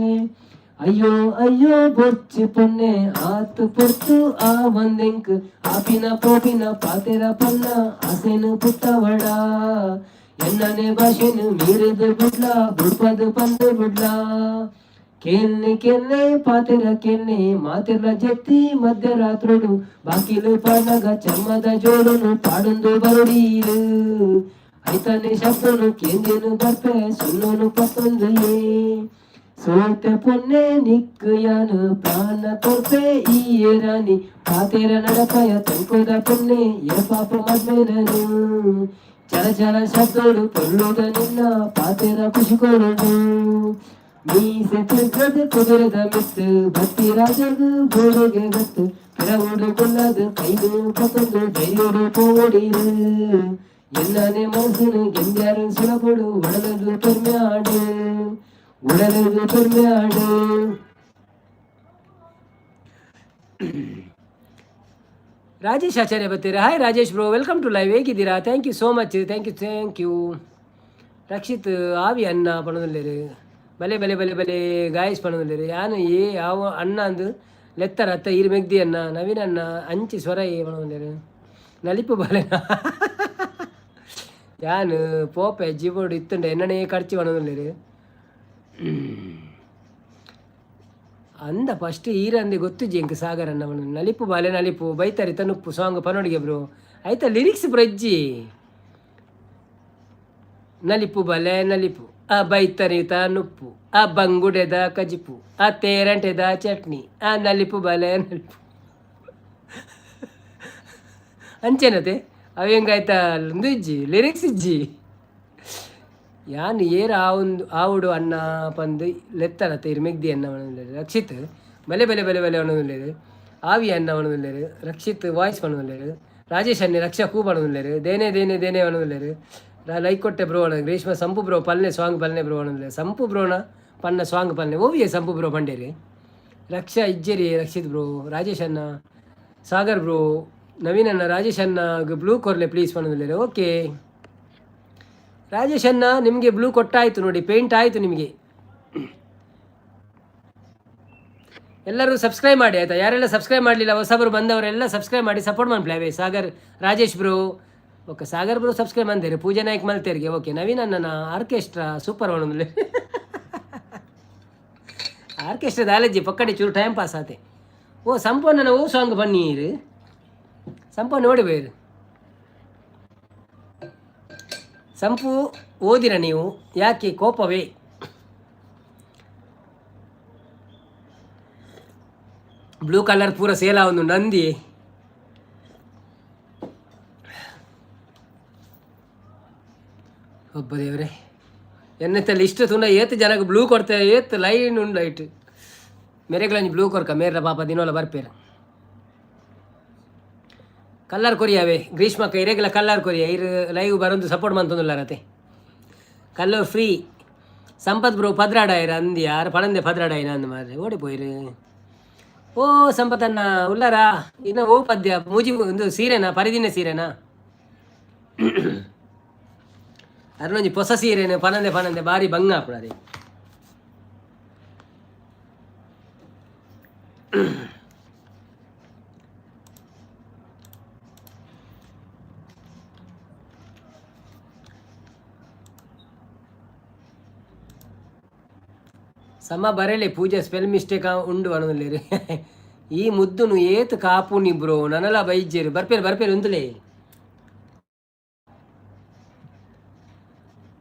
ಅಯ್ಯೋ ಅಯ್ಯೋ ಬೊಚ್ಚಿ ಪೊನ್ನೆ ಆತು ಪೊರ್ತು ಆ ಒಂದೆಂಕ್, ಆಪಿನ ಪೋಪಿನ ಪಾತೆರ ಪನ್ನ ಆಸೆನು ಪುತ್ತವಡ, ಎನ್ನನೆ ಭಾಷೆನು ಮೀರಿದ ಬುಡ್ಲ ಬುಡ್ಪದ ಪಂದು ಬುಡ್ಲ. ಕೆನ್ನೆ ಕೆನ್ನೆ ಪಾತೆರ ಕೆನ್ನೆ ಮಾತೆರ ಜೆತ್ತಿ ಮಧ್ಯರಾತ್ರುಡು, ಬಾಕಿಲು ಪಾಡಗ ಚರ್ಮದ ಜೋಡುನು ಪಾಡುಂದು ಬರುಡೀರು, ಐತನೆ ಶಬ್ದನು ಕೇಂದೇನು ಬರ್ಪೆ ಸುನ್ನೋನು ಪತ್ತೊಂದು. ಸೋತೆ ಪೊನ್ನೆ ನಿಕ್ಕು ಯಾನು ಪ್ರಾಣ ಕೊರ್ಪೆ ಈ ರಾಣಿ, ಪಾತೆರ ನಡಪಯ ತಂಕೋದ ಪೊನ್ನೆ ಎ ಪಾಪ ಮದ್ಮೆನನು, ಚಲ ಚಲ ಶಬ್ದೋಡು ಪೊಲ್ಲುದ ನಿನ್ನ ಪಾತೆರ ಖುಷಿ ಕೊರುಡು. ಮೀಸೆ ತಿರ್ಗದ ಕುದುರೆದ ಮಿತ್ತು ಬತ್ತಿ ರಾಜಗು ಗೋಡುಗೆ ಗತ್ತು, ಪಿರವುಡು ಕೊಲ್ಲದು ಕೈದು ಪತ್ತೊಂದು ಧೈರ್ಯೋಡು ಪೋಡಿರು, ಎಲ್ಲನೆ ಮನಸ್ಸುನು ಗೆಂದ್ಯಾರು ಸುಲಭಡು ಒಡಲದು ಪೆರ್ಮ್ಯಾಡು, ಉಡಲದು ಪೆರ್ಮ್ಯಾಡು. ರಾಜೇಶ್ ಆಚಾರ್ಯ ಬರ್ತೀರಾ? Hi Rajesh bro, welcome to live. ಹೇಗಿದ್ದೀರಾ? Thank you so much, thank you, thank you. Rakshit ಆವಿ ಅನ್ನ ಪಣದಲ್ಲೇರು, ಬಲೆ ಬಲೆ ಬಲೆ ಬಲೆ ಗಾಯಸ್ ಪಣದಲ್ಲೇರು. ಯಾನು ಏ ಯಾವ ಅಣ್ಣ ಅಂದು ಲೆತ್ತರ ಅತ್ತ ಈರು ಮೆಗ್ದಿ ಅಣ್ಣ ನವೀನ್ ಅಣ್ಣ ಅಂಚಿ ಸ್ವರ ಏ ಪಣದಲ್ಲೇರು. ನಲಿಪು ಬಲೆ ಯಾನು ಪೋಪೆ ಜಿಬೋಡು ಇತ್ತುಂಡೆ ಎನ್ನನೇ ಖರ್ಚು ಪಣದಲ್ಲೇರು. ಅಂದ ಫಸ್ಟ್ ಈರಂದೆ ಗೊತ್ತು ಜಿಂಕ್ ಸಾಗರ್ ಅನ್ನ ನಲಿಪು ಬಾಲೆ ನಲಿಪು ಬೈತರಿ ತನುಪ್ಪು ಸಾಂಗ್ ಪನೋಡಿಗೆ ಬ್ರೋ ಆಯ್ತಾ ಲಿರಿಕ್ಸ್ ಬ್ರಜ್ಜಿ. ನಲಿಪು ಬಲೆ ನಲಿಪು ಆ ಬೈತರಿ ತನುಪ್ಪು ಆ ಬಂಗುಡೆದ ಕಜಿಪು ಆ ತೇರಂಟೆದ ಚಟ್ನಿ ಆ ನಲಿಪು ಬಲೆ ನಲಿಪು ಅಂಚೆನತೆ ಅವು ಹೆಂಗಾಯ್ತಾ ಇಜ್ಜಿ ಲಿರಿಕ್ಸ್ ಇಜ್ಜಿ. ಯಾನ್ ಏರ್ ಆವೊಂದು ಆವುಡು ಅಣ್ಣ ಪಂದ್ ಲೆತ್ತರತ್ತ ಇರ್ ಮೆಗ್ದಿ ಅಣ್ಣ ಪನೊಂದುಲ್ಲೆರ್. ರಕ್ಷಿತ್ ಬಲೆ ಬಲೆ ಬಲೆ ಬಲೆ ಪನೊಂದುಲ್ಲೆರ್. ಆವಿ ಅಣ್ಣ ಪನೊಂದುಲ್ಲೆರ್. ರಕ್ಷಿತ್ ವಾಯ್ಸ್ ಪನೊಂದುಲ್ಲೆರ್. ರಾಜೇಶ್ ಅಣ್ಣೆ ರಕ್ಷಾ ಕೂ ಪನೊಂದುಲ್ಲೆರ್. ದೇನೆ ದೇನೆ ದೇನೆ ಪನೊಂದುಲ್ಲೆರ್. ಲೈಕ್ ಕೊಟ್ಟೆ ಬ್ರೋ. ಗ್ರೀಷ್ಮ ಸಂಪು ಬ್ರೋ ಪಲ್ನೆ ಸಾಂಗ್ ಪಲ್ನೆ ಬ್ರೋ ಪನೊಂದುಲ್ಲೆರ್. ಸಂಪು ಬ್ರೋನ ಪನ್ನ ಸಾಂಗ್ ಪಲ್ನೆ ಓವಿಯೇ ಸಂಪು ಬ್ರೋ ಪಂಡೇರಿ. ರಕ್ಷಾ ಇಜ್ಜೆರಿ ರಕ್ಷಿತ್ ಬ್ರೋ. ರಾಜೇಶ್ ಅಣ್ಣ, ಸಾಗರ್ ಬ್ರೋ, ನವೀನ್ ಅಣ್ಣ, ರಾಜೇಶ್ ಅಣ್ಣ ಬ್ಲೂ ಕೊರ್ಲೆ ಪ್ಲೀಸ್ ಪನೊಂದುಲ್ಲೆರ್. ಓಕೆ ರಾಜೇಶ್ ಅಣ್ಣ, ನಿಮಗೆ ಬ್ಲೂ ಕೊಟ್ಟಾಯಿತು ನೋಡಿ, ಪೇಂಟ್ ಆಯಿತು ನಿಮಗೆ. ಎಲ್ಲರೂ ಸಬ್ಸ್ಕ್ರೈಬ್ ಮಾಡಿ ಆಯಿತಾ? ಯಾರೆಲ್ಲ ಸಬ್ಸ್ಕ್ರೈಬ್ ಮಾಡಲಿಲ್ಲ, ಹೊಸಬರು ಬಂದವರೆಲ್ಲ ಸಬ್ಸ್ಕ್ರೈಬ್ ಮಾಡಿ ಸಪೋರ್ಟ್ ಮಾಡಿ Sagar Rajesh bro. Okay Sagar bro subscribe ಮಂದೇರು. ಪೂಜಾ ನಾಯ್ಕ್ ಮಲ್ತೇರಿಗೆ. ಓಕೆ ನವೀನ್ ಅಣ್ಣನ ಆರ್ಕೆಸ್ಟ್ರಾ ಸೂಪರ್ ಒಣಂದ್ರೆ ಆರ್ಕೆಸ್ಟ್ರಾ ದಾಲಜ್ಜಿ ಪಕ್ಕಡೆ ಚೂರು ಟೈಮ್ ಪಾಸ್ ಆತೆ. ಓ ಸಂಪೂರ್ಣ ಓ ಸಾಂಗ್ ಬನ್ನೀರು ಸಂಪೂರ್ಣ ನೋಡಿ ಬೇರು ಸಂಪು ಓದಿರ ನೀವು ಯಾಕೆ ಕೋಪವೇ? ಬ್ಲೂ ಕಲರ್ ಪೂರ ಸೇಲ್ ಆವೊಂದು ನಂದಿ. ಒಬ್ಬ ದೇವ್ರೆ ಎನ್ನತ್ತಲ್ಲಿ ಇಷ್ಟು ತುನ ಏತ್ ಜನಕ್ಕೆ ಬ್ಲೂ ಕೊಡ್ತೆ ಏತ್ ಲೈನ್ ಉಂಡು ಲೈಟ್ ಮೆರೆಗ್ಲಂಜಿ ಬ್ಲೂ ಕೊರ್ಕ ಮೇರ್ಲ ಪಾಪ ದಿನೋಲ ಬರ್ಪೇರ. ಕಲ್ಲರ್ ಕೊರಿಯಾವೆ ಗ್ರೀಷ್ಮಕ್ಕ ಇರೆಗ್ಲ ಕಲ್ಲರ್ ಕೊರಿಯ ಇರು ಲೈವ್ ಬರೊಂದು ಸಪೋರ್ಟ್ ಮಂತೊಂದುಲ್ಲಾರತೆ ಕಲ್ಲರ್ ಫ್ರೀ. ಸಂಪತ್ ಬ್ರೋ ಪದ್ರಾಡಾಯಿರ ಅಂದಿ ಯಾರು ಪಣಂದೆ ಪದ್ರಾಡಾಯಿನ ಅಂದ್ ಮಾರ್ರೆ ಓಡಿ ಪೋಯಿರು. ಓ ಸಂಪತನ್ನ ಉಲ್ಲಾರಾ? ಇನ್ನ ಓ ಪದ್ಯ ಮೂಜಿ ಒಂದು ಸೀರೆನಾ, ಪರಿದಿನ ಸೀರೆನಾ? ಅರ್ನೊಂಜಿ ಪೊಸ ಸೀರೆನು ಪನಂದೆ ಪನಂದೆ ಬಾರಿ ಬಂಗ ಆಪುಣರಿ. ಸಮ ಬರಲಿ ಪೂಜೆ ಸ್ಪೆಲ್ ಮಿಸ್ಟೇಕ್ ಉಂಡು ಅನ್ನೋದಿಲ್ಲ. ಈ ಮುದ್ದುನು ಏತ್ ಕಾಪುನಿ ಬ್ರೋ, ನನಲ ಬೈಜೇರು ಬರ್ಪೇರು ಬರ್ಪೇರು ಉಂತುಲೇ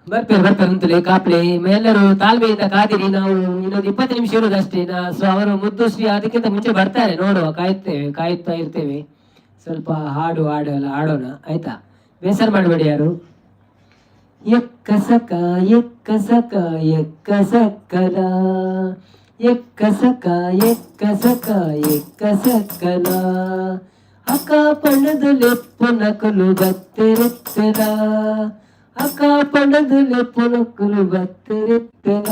ಬರ್ಪೇರು ಬರ್ಪೇರು ಉಂತುಲೇ ಕಾಪ್ಲೆ. ಎಲ್ಲರೂ ತಾಳ್ಮೆಯಿಂದ ಕಾದಿರಿ. ನಾವು ಇನ್ನೊಂದು 20 ನಿಮಿಷ ಇರುವುದಷ್ಟೇ. ಸೊ ಅವರು ಮುದ್ದು ಶ್ರೀ ಅದಕ್ಕಿಂತ ಮುಂಚೆ ಬರ್ತಾರೆ, ನೋಡುವ, ಕಾಯುತ್ತೇವೆ, ಕಾಯುತ್ತಾ ಇರ್ತೇವೆ. ಸ್ವಲ್ಪ ಹಾಡು ಹಾಡಲ್ಲ ಹಾಡೋಣ, ಆಯ್ತಾ? ಬೇಸರ ಮಾಡಬೇಡಿ ಯಾರು. ಎಕ್ಕ ಸಕ ಎಕ್ಕ ಸಕ ಎಕ್ಕ ಸಕ್ಕಲ ಎಕ್ಕ ಸಕ ಎಕ್ಕ ಸಕ ಎಕ್ಕ ಸಕ್ಕಲ ಅಕ್ಕ ಪಣದು ಲೆಪ್ಪು ನಕಲು ಬತ್ತಿರುತ್ತಲ ಅಕ್ಕ ಪಣದು ಲೆಪ್ಪು ನಕಲು ಬತ್ತಿರುತ್ತಲ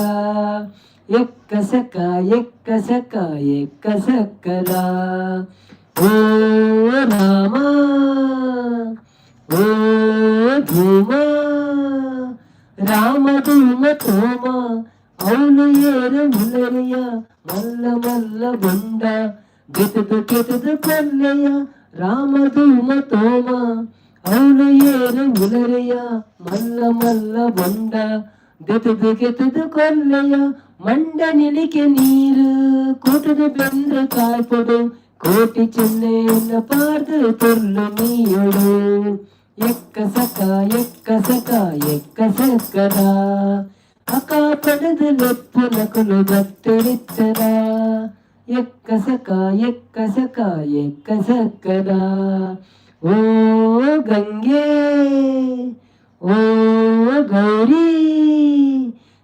ಎಕ್ಕ ಸಕ ಎಕ್ಕ ಸಕ ಎಕ್ಕ ಸಕ್ಕಲ. ಓ ರಾಮ ಓ ಧೂಮ ರಾಮ ಧೂಮ ತೋಮ ಅವನು ಏರು ಮುಲರಿಯ ಮಲ್ಲ ಮಲ್ಲ ಬೊಂಡ ಗೆತದು ಕೆತದು ಕೊಲ್ಲೆಯ ರಾಮ ಧೂಮ ತೋಮ ಅವನು ಏರು ಮುಲರಿಯ ಮಲ್ಲ ಮಲ್ಲ ಬೊಂಡ ದೆತದು ಕೆತದು ಕೊಲ್ಲೆಯ ಮಂಡ ನಿಲಿಕೆ ನೀರು ಕೂಟದ ಬೆಂದ್ರ ಕಾಯ್ಪೊಡು ಕೋಟಿ ಚೆನ್ನೆಯನ್ನ ಪಾರ್ದು ಪೊರ್ಲು ನೀಯೊಡು. ಎಕ್ಕ ಸಕ ಎಕ್ಕ ಸಕ ಎಕ್ಕ ಸಕ್ಕದ ಅಕ ಪಡೆದು ಲೆಪ್ಪು ನಕಲು ಬತ್ತರಿತ್ತದ ಎಕ್ಕ ಸಕ ಎಕ್ಕ ಸಕ ಎಕ್ಕ ಸಕ್ಕದ. ಓ ಗಂಗೆ ಓ ಗೌರಿ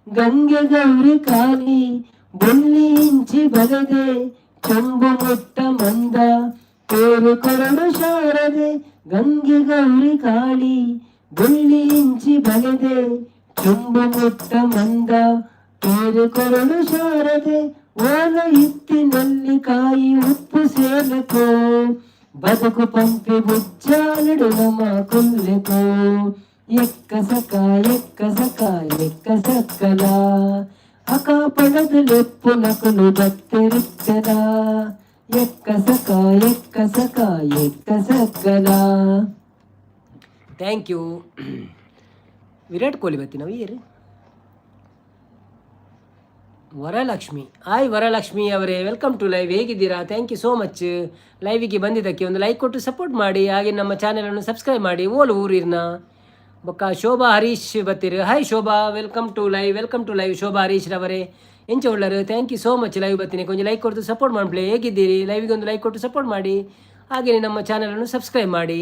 ಗಂಗೆ ಗೌರಿ ಕಾಲಿ ಬೊಳ್ಳಿ ಇಂಚಿ ಬಲದೆ ಚೊಂಬು ಮುಟ್ಟ ಮಂದ ತೇರು ಕೊರಡು ಶಾರದೆ ಗಂಗೆ ಗೌರಿ ಕಾಳಿ ಬೊಳ್ಳಿ ಇಂಚಿ ಬಲದೆ ಚೊಂಬು ಮುಟ್ಟ ಮಂದ ತೇರು ಕೊರಡು ಶಾರದೆ ಓಲ ಇತ್ತಿನಲ್ಲಿ ಕಾಯಿ ಉಪ್ಪು ಸೇಲಕೋ ಬದುಕು ಪಂಪಿ ಬುಜ್ಜಾಲಡು ನಮ ಕೊಲ್ಲೆಕೋ. ಎಕ್ಕ ಸಕ ಎಕ್ಕ ಸಕ ಎಕ್ಕ ಸಕ್ಕಲ ಅಕ ಪಣದು ಲೆಪ್ಪು ನಕಲು ಬತ್ತಿರುತ್ತಲ ಎಕ್ಕ ಸಕ ಎಕ್ಕ ಸಕ ಎಕ್ಕ ಸಕ್ಕಲ. Thank you. Virat Kohli ಬತ್ತಿ ನಾವು ಏರು. ವರಲಕ್ಷ್ಮಿ, ಹಾಯ್ ವರಲಕ್ಷ್ಮಿ ಅವರೇ, welcome to live. ಹೇಗಿದ್ದೀರಾ? Thank you so much ಲೈವಿಗೆ ಬಂದಿದ್ದಕ್ಕೆ. ಒಂದು ಲೈಕ್ ಕೊಟ್ಟು ಸಪೋರ್ಟ್ ಮಾಡಿ, ಹಾಗೆ ನಮ್ಮ ಚಾನಲನ್ನು ಸಬ್ಸ್ಕ್ರೈಬ್ ಮಾಡಿ. ಓಲು ಊರಿರ್ನ ಬೊಕ್ಕ ಶೋಭಾ Harish ಬತ್ತೀರು. Hi Shobha, welcome to live, welcome to live Shobha Harish ರವರೇ. ಎಂಚ ಉಳ್ಳರು? Thank you so much live ಬತ್ತೀನಿ. ಕೊಂಚ ಲೈಕ್ ಕೊಟ್ಟು ಸಪೋರ್ಟ್ ಮಾಡ್ಪ್ಲೆ. ಹೇಗಿದ್ದೀರಿ? ಲೈವಿಗೆ ಒಂದು ಲೈಕ್ ಕೊಟ್ಟು ಸಪೋರ್ಟ್ ಮಾಡಿ, ಹಾಗೆಯೇ ನಮ್ಮ ಚಾನಲನ್ನು ಸಬ್ಸ್ಕ್ರೈಬ್ ಮಾಡಿ.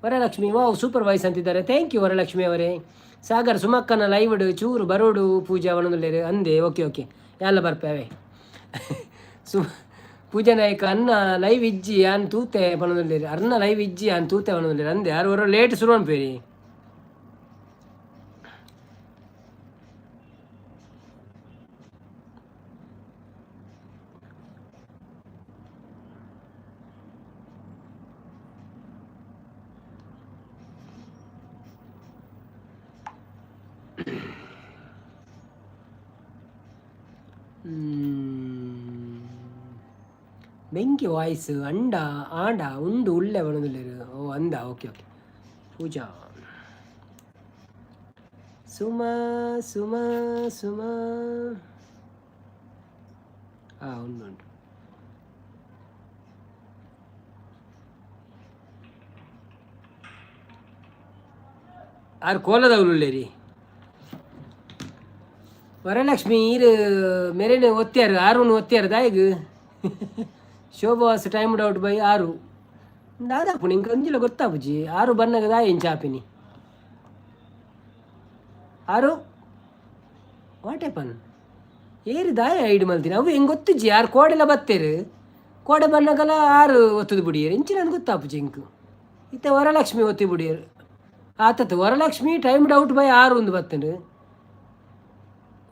ವರಲಕ್ಷ್ಮಿ ವಾವ್ ಸೂಪರ್ ವಾಯ್ಸ್ ಅಂತಿದ್ದಾರೆ. Thank you Varalakshmi ಅವರೇ. ಸಾಗರ್ ಸುಮಕ್ಕನ ಲೈವ್ ಚೂರು ಬರೋಡು ಪೂಜಾ ಒಣದುಲ್ಲೇರು ಅಂದೆ. ಓಕೆ ಓಕೆ, ಎಲ್ಲ ಬರ್ಪೇವೆ. ಸು ಪೂಜಾ ನಾಯಕ ಅನ್ನ ಲೈವ್ ಇಜ್ಜಿ ಆನ್ ತೂತೆ ಪನೊಂದುಲ್ಲೇರು. ಅರ್ನ ಲೈವ್ ಇಜ್ಜಿ ಆನ್ ತೂತೆ ಪನೊಂದುಲ್ಲೇರು ಅಂದೆ. ಯಾರು ಬರೋ ಲೇಟ್ ಶುರು ಅನ್ಪೇರಿ. ಬೆಂಕಿ ವಾಯ್ಸ್ ಅಂಡ ಆಂಡ ಉಂಡು ಉಳ್ಳೆ ಬರೋದಿಲ್ಲ. ಓ ಅಂದ, ಓಕೆ ಓಕೆ. ಪೂಜಾ ಸುಮಾ ಸುಮಾ ಸುಮಾ ಹಾಂ ಉಂಡು ಉಂಟು. ಆರು ಕೋಲದವ್ರು. ವರಲಕ್ಷ್ಮಿ ಈರು ಮೆರೆನ ಒತ್ತ್ಯಾರು ಆರುನು ಒತ್ತ್ಯಾರು ದಾಯಗ್ ಶೋಭಾಸ್ ಟೈಮ್ ಔಟ್ ಬೈ ಆರು ದಾದಾಪುಣಿ ಇಂಕ ಒಂಜಿಲ ಗೊತ್ತಾಪುಜಿ. ಆರು ಬನ್ನಗ ದಾಯ ಇಂಚಾಪಿನಿ ಆರು what happen ಏರು ದಾಯ ಐಡ್ ಮಲ್ತೀನಿ ಅವು ಹೆಂಗೆ ಗೊತ್ತುಜ್ಜಿ. ಆರು ಕೋಡೆಲ ಬತ್ತೇರು ಕೋಡೆ ಬನ್ನಗಲ ಆರು ಒತ್ತದು ಬಿಡಿಯರು ಇಂಚಿನ ಗೊತ್ತಾಪುಜಿ ಇಂಕ್. ಇತ್ತೆ ವರಲಕ್ಷ್ಮಿ ಒತ್ತಿ ಬುಡಿಯರು ಆತತ್. ವರಲಕ್ಷ್ಮಿ ಟೈಮ್ಡ್ ಔಟ್ ಬೈ ಆರು ಒಂದು ಬತ್ತಂಡು.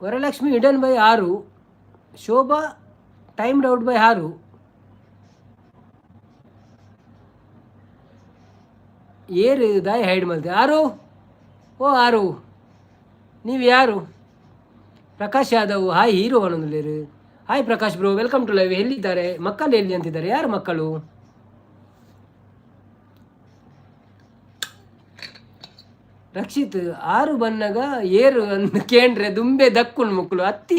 ವರಲಕ್ಷ್ಮಿ ಹಿಡನ್ ಬೈ ಆರು, ಶೋಭಾ ಟೈಮ್ಡ್ ಔಟ್ ಬೈ ಆರು. ಏರು ದಾಯಿ ಹೈಡ್ ಮಲ್ತೆ? ಆರು, ಓ ಆರು, ನೀವು ಯಾರು? ಪ್ರಕಾಶ್ ಯಾದವ್ ಹಾಯ್ ಹೀರೋ ಅನ್ನೊಂದುಲ್ಲೇರು. Hi Prakash bro, welcome to live. ಎಲ್ಲಿದ್ದಾರೆ ಮಕ್ಕಳು? ಎಲ್ಲಿ ಅಂತಿದ್ದಾರೆ? ಯಾರು ಮಕ್ಕಳು? ರಕ್ಷಿತ್, ಆರು ಬನ್ನಗ ಏರು ಅಂದ್ ಕೇಂಡ್ರೆ ದುಂಬೆ ದಕ್ಕುನ್ ಮಕ್ಕಳು ಅತ್ತಿ.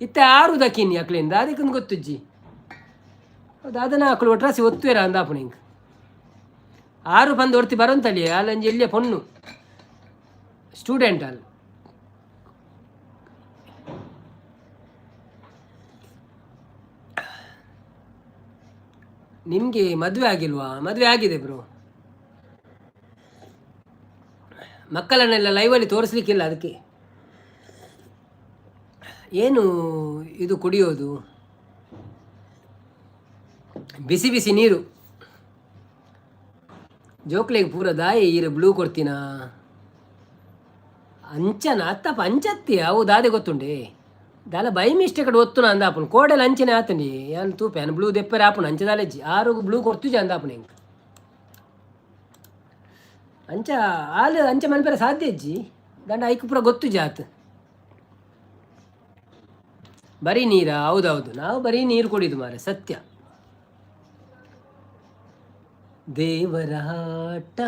ಇತ್ತೆ ಆರು ದಕ್ಕಿನಿ ಅಕ್ಲಿಂದ ಅದಕ್ಕೊಂದು ಗೊತ್ತುಜ್ಜಿ. ಹೌದು, ಅದನ್ನ ಅಕ್ಲು ಒಟ್ರಾಸಿ ಒತ್ತುವೇರ ಅಂದಾಪುನ. ಹಿಂಗೆ ಆರು ಬಂದು ಒರ್ತಿ ಬರೋಂತಲ್ಲಿ ಅಲ್ಲಂಜಿ ಎಲ್ಲಿಯ ಪೊಣ್ಣು ಸ್ಟೂಡೆಂಟ್ ಅಲ್ಲಿ. ನಿಮಗೆ ಮದುವೆ ಆಗಿಲ್ವಾ? ಮದುವೆ ಆಗಿದೆ ಬ್ರೋ. ಮಕ್ಕಳನ್ನೆಲ್ಲ ಲೈವಲ್ಲಿ ತೋರಿಸ್ಲಿಕ್ಕಿಲ್ಲ ಅದಕ್ಕೆ. ಏನು ಇದು ಕುಡಿಯೋದು? ಬಿಸಿ ಬಿಸಿ ನೀರು. ಜೋಕ್ಲೆಗ್ ಪೂರ ದಾಯಿ ಈರು ಬ್ಲೂ ಕೊಡ್ತೀನ ಅಂಚನ ಅತ್ತಪ್ಪ ಅಂಚತ್ತಿ. ಅವು ದಾದೆ ಗೊತ್ತುಂಡೆ ದಾಲ ಬೈ ಮಿಸ್ಟೇಕ್ ಒತ್ತುನ ಅಂದಾಪುನು. ಕೋಡೆಲ ಅಂಚನೆ ಆತಂಡಿ. ಯಾನ್ ತೂಪೆ, ಯಾನ್ ಬ್ಲೂ ದೆಪ್ಪರೆ ಆಪುನು ಅಂಚದಾಲೆಜ್ಜಿ. ಆರುಗು ಬ್ಲೂ ಕೊಡ್ತುಜಿ ಅಂದಾಪುನ. ಎಂಕ್ ಅಂಚ ಆಲ್ ಅಂಚ ಮನ್ಪೆರೆ ಸಾಧ್ಯ ಇಜ್ಜಿ. ದಂಡ ಐಕ್ ಪೂರ ಗೊತ್ತು ಜಾತ್. ಬರೀ ನೀರಾ? ಹೌದೌದು, ನಾವು ಬರೀ ನೀರು ಕುಡಿದು ಮಾರೆ, ಸತ್ಯ. ದೇವರ ಆಟ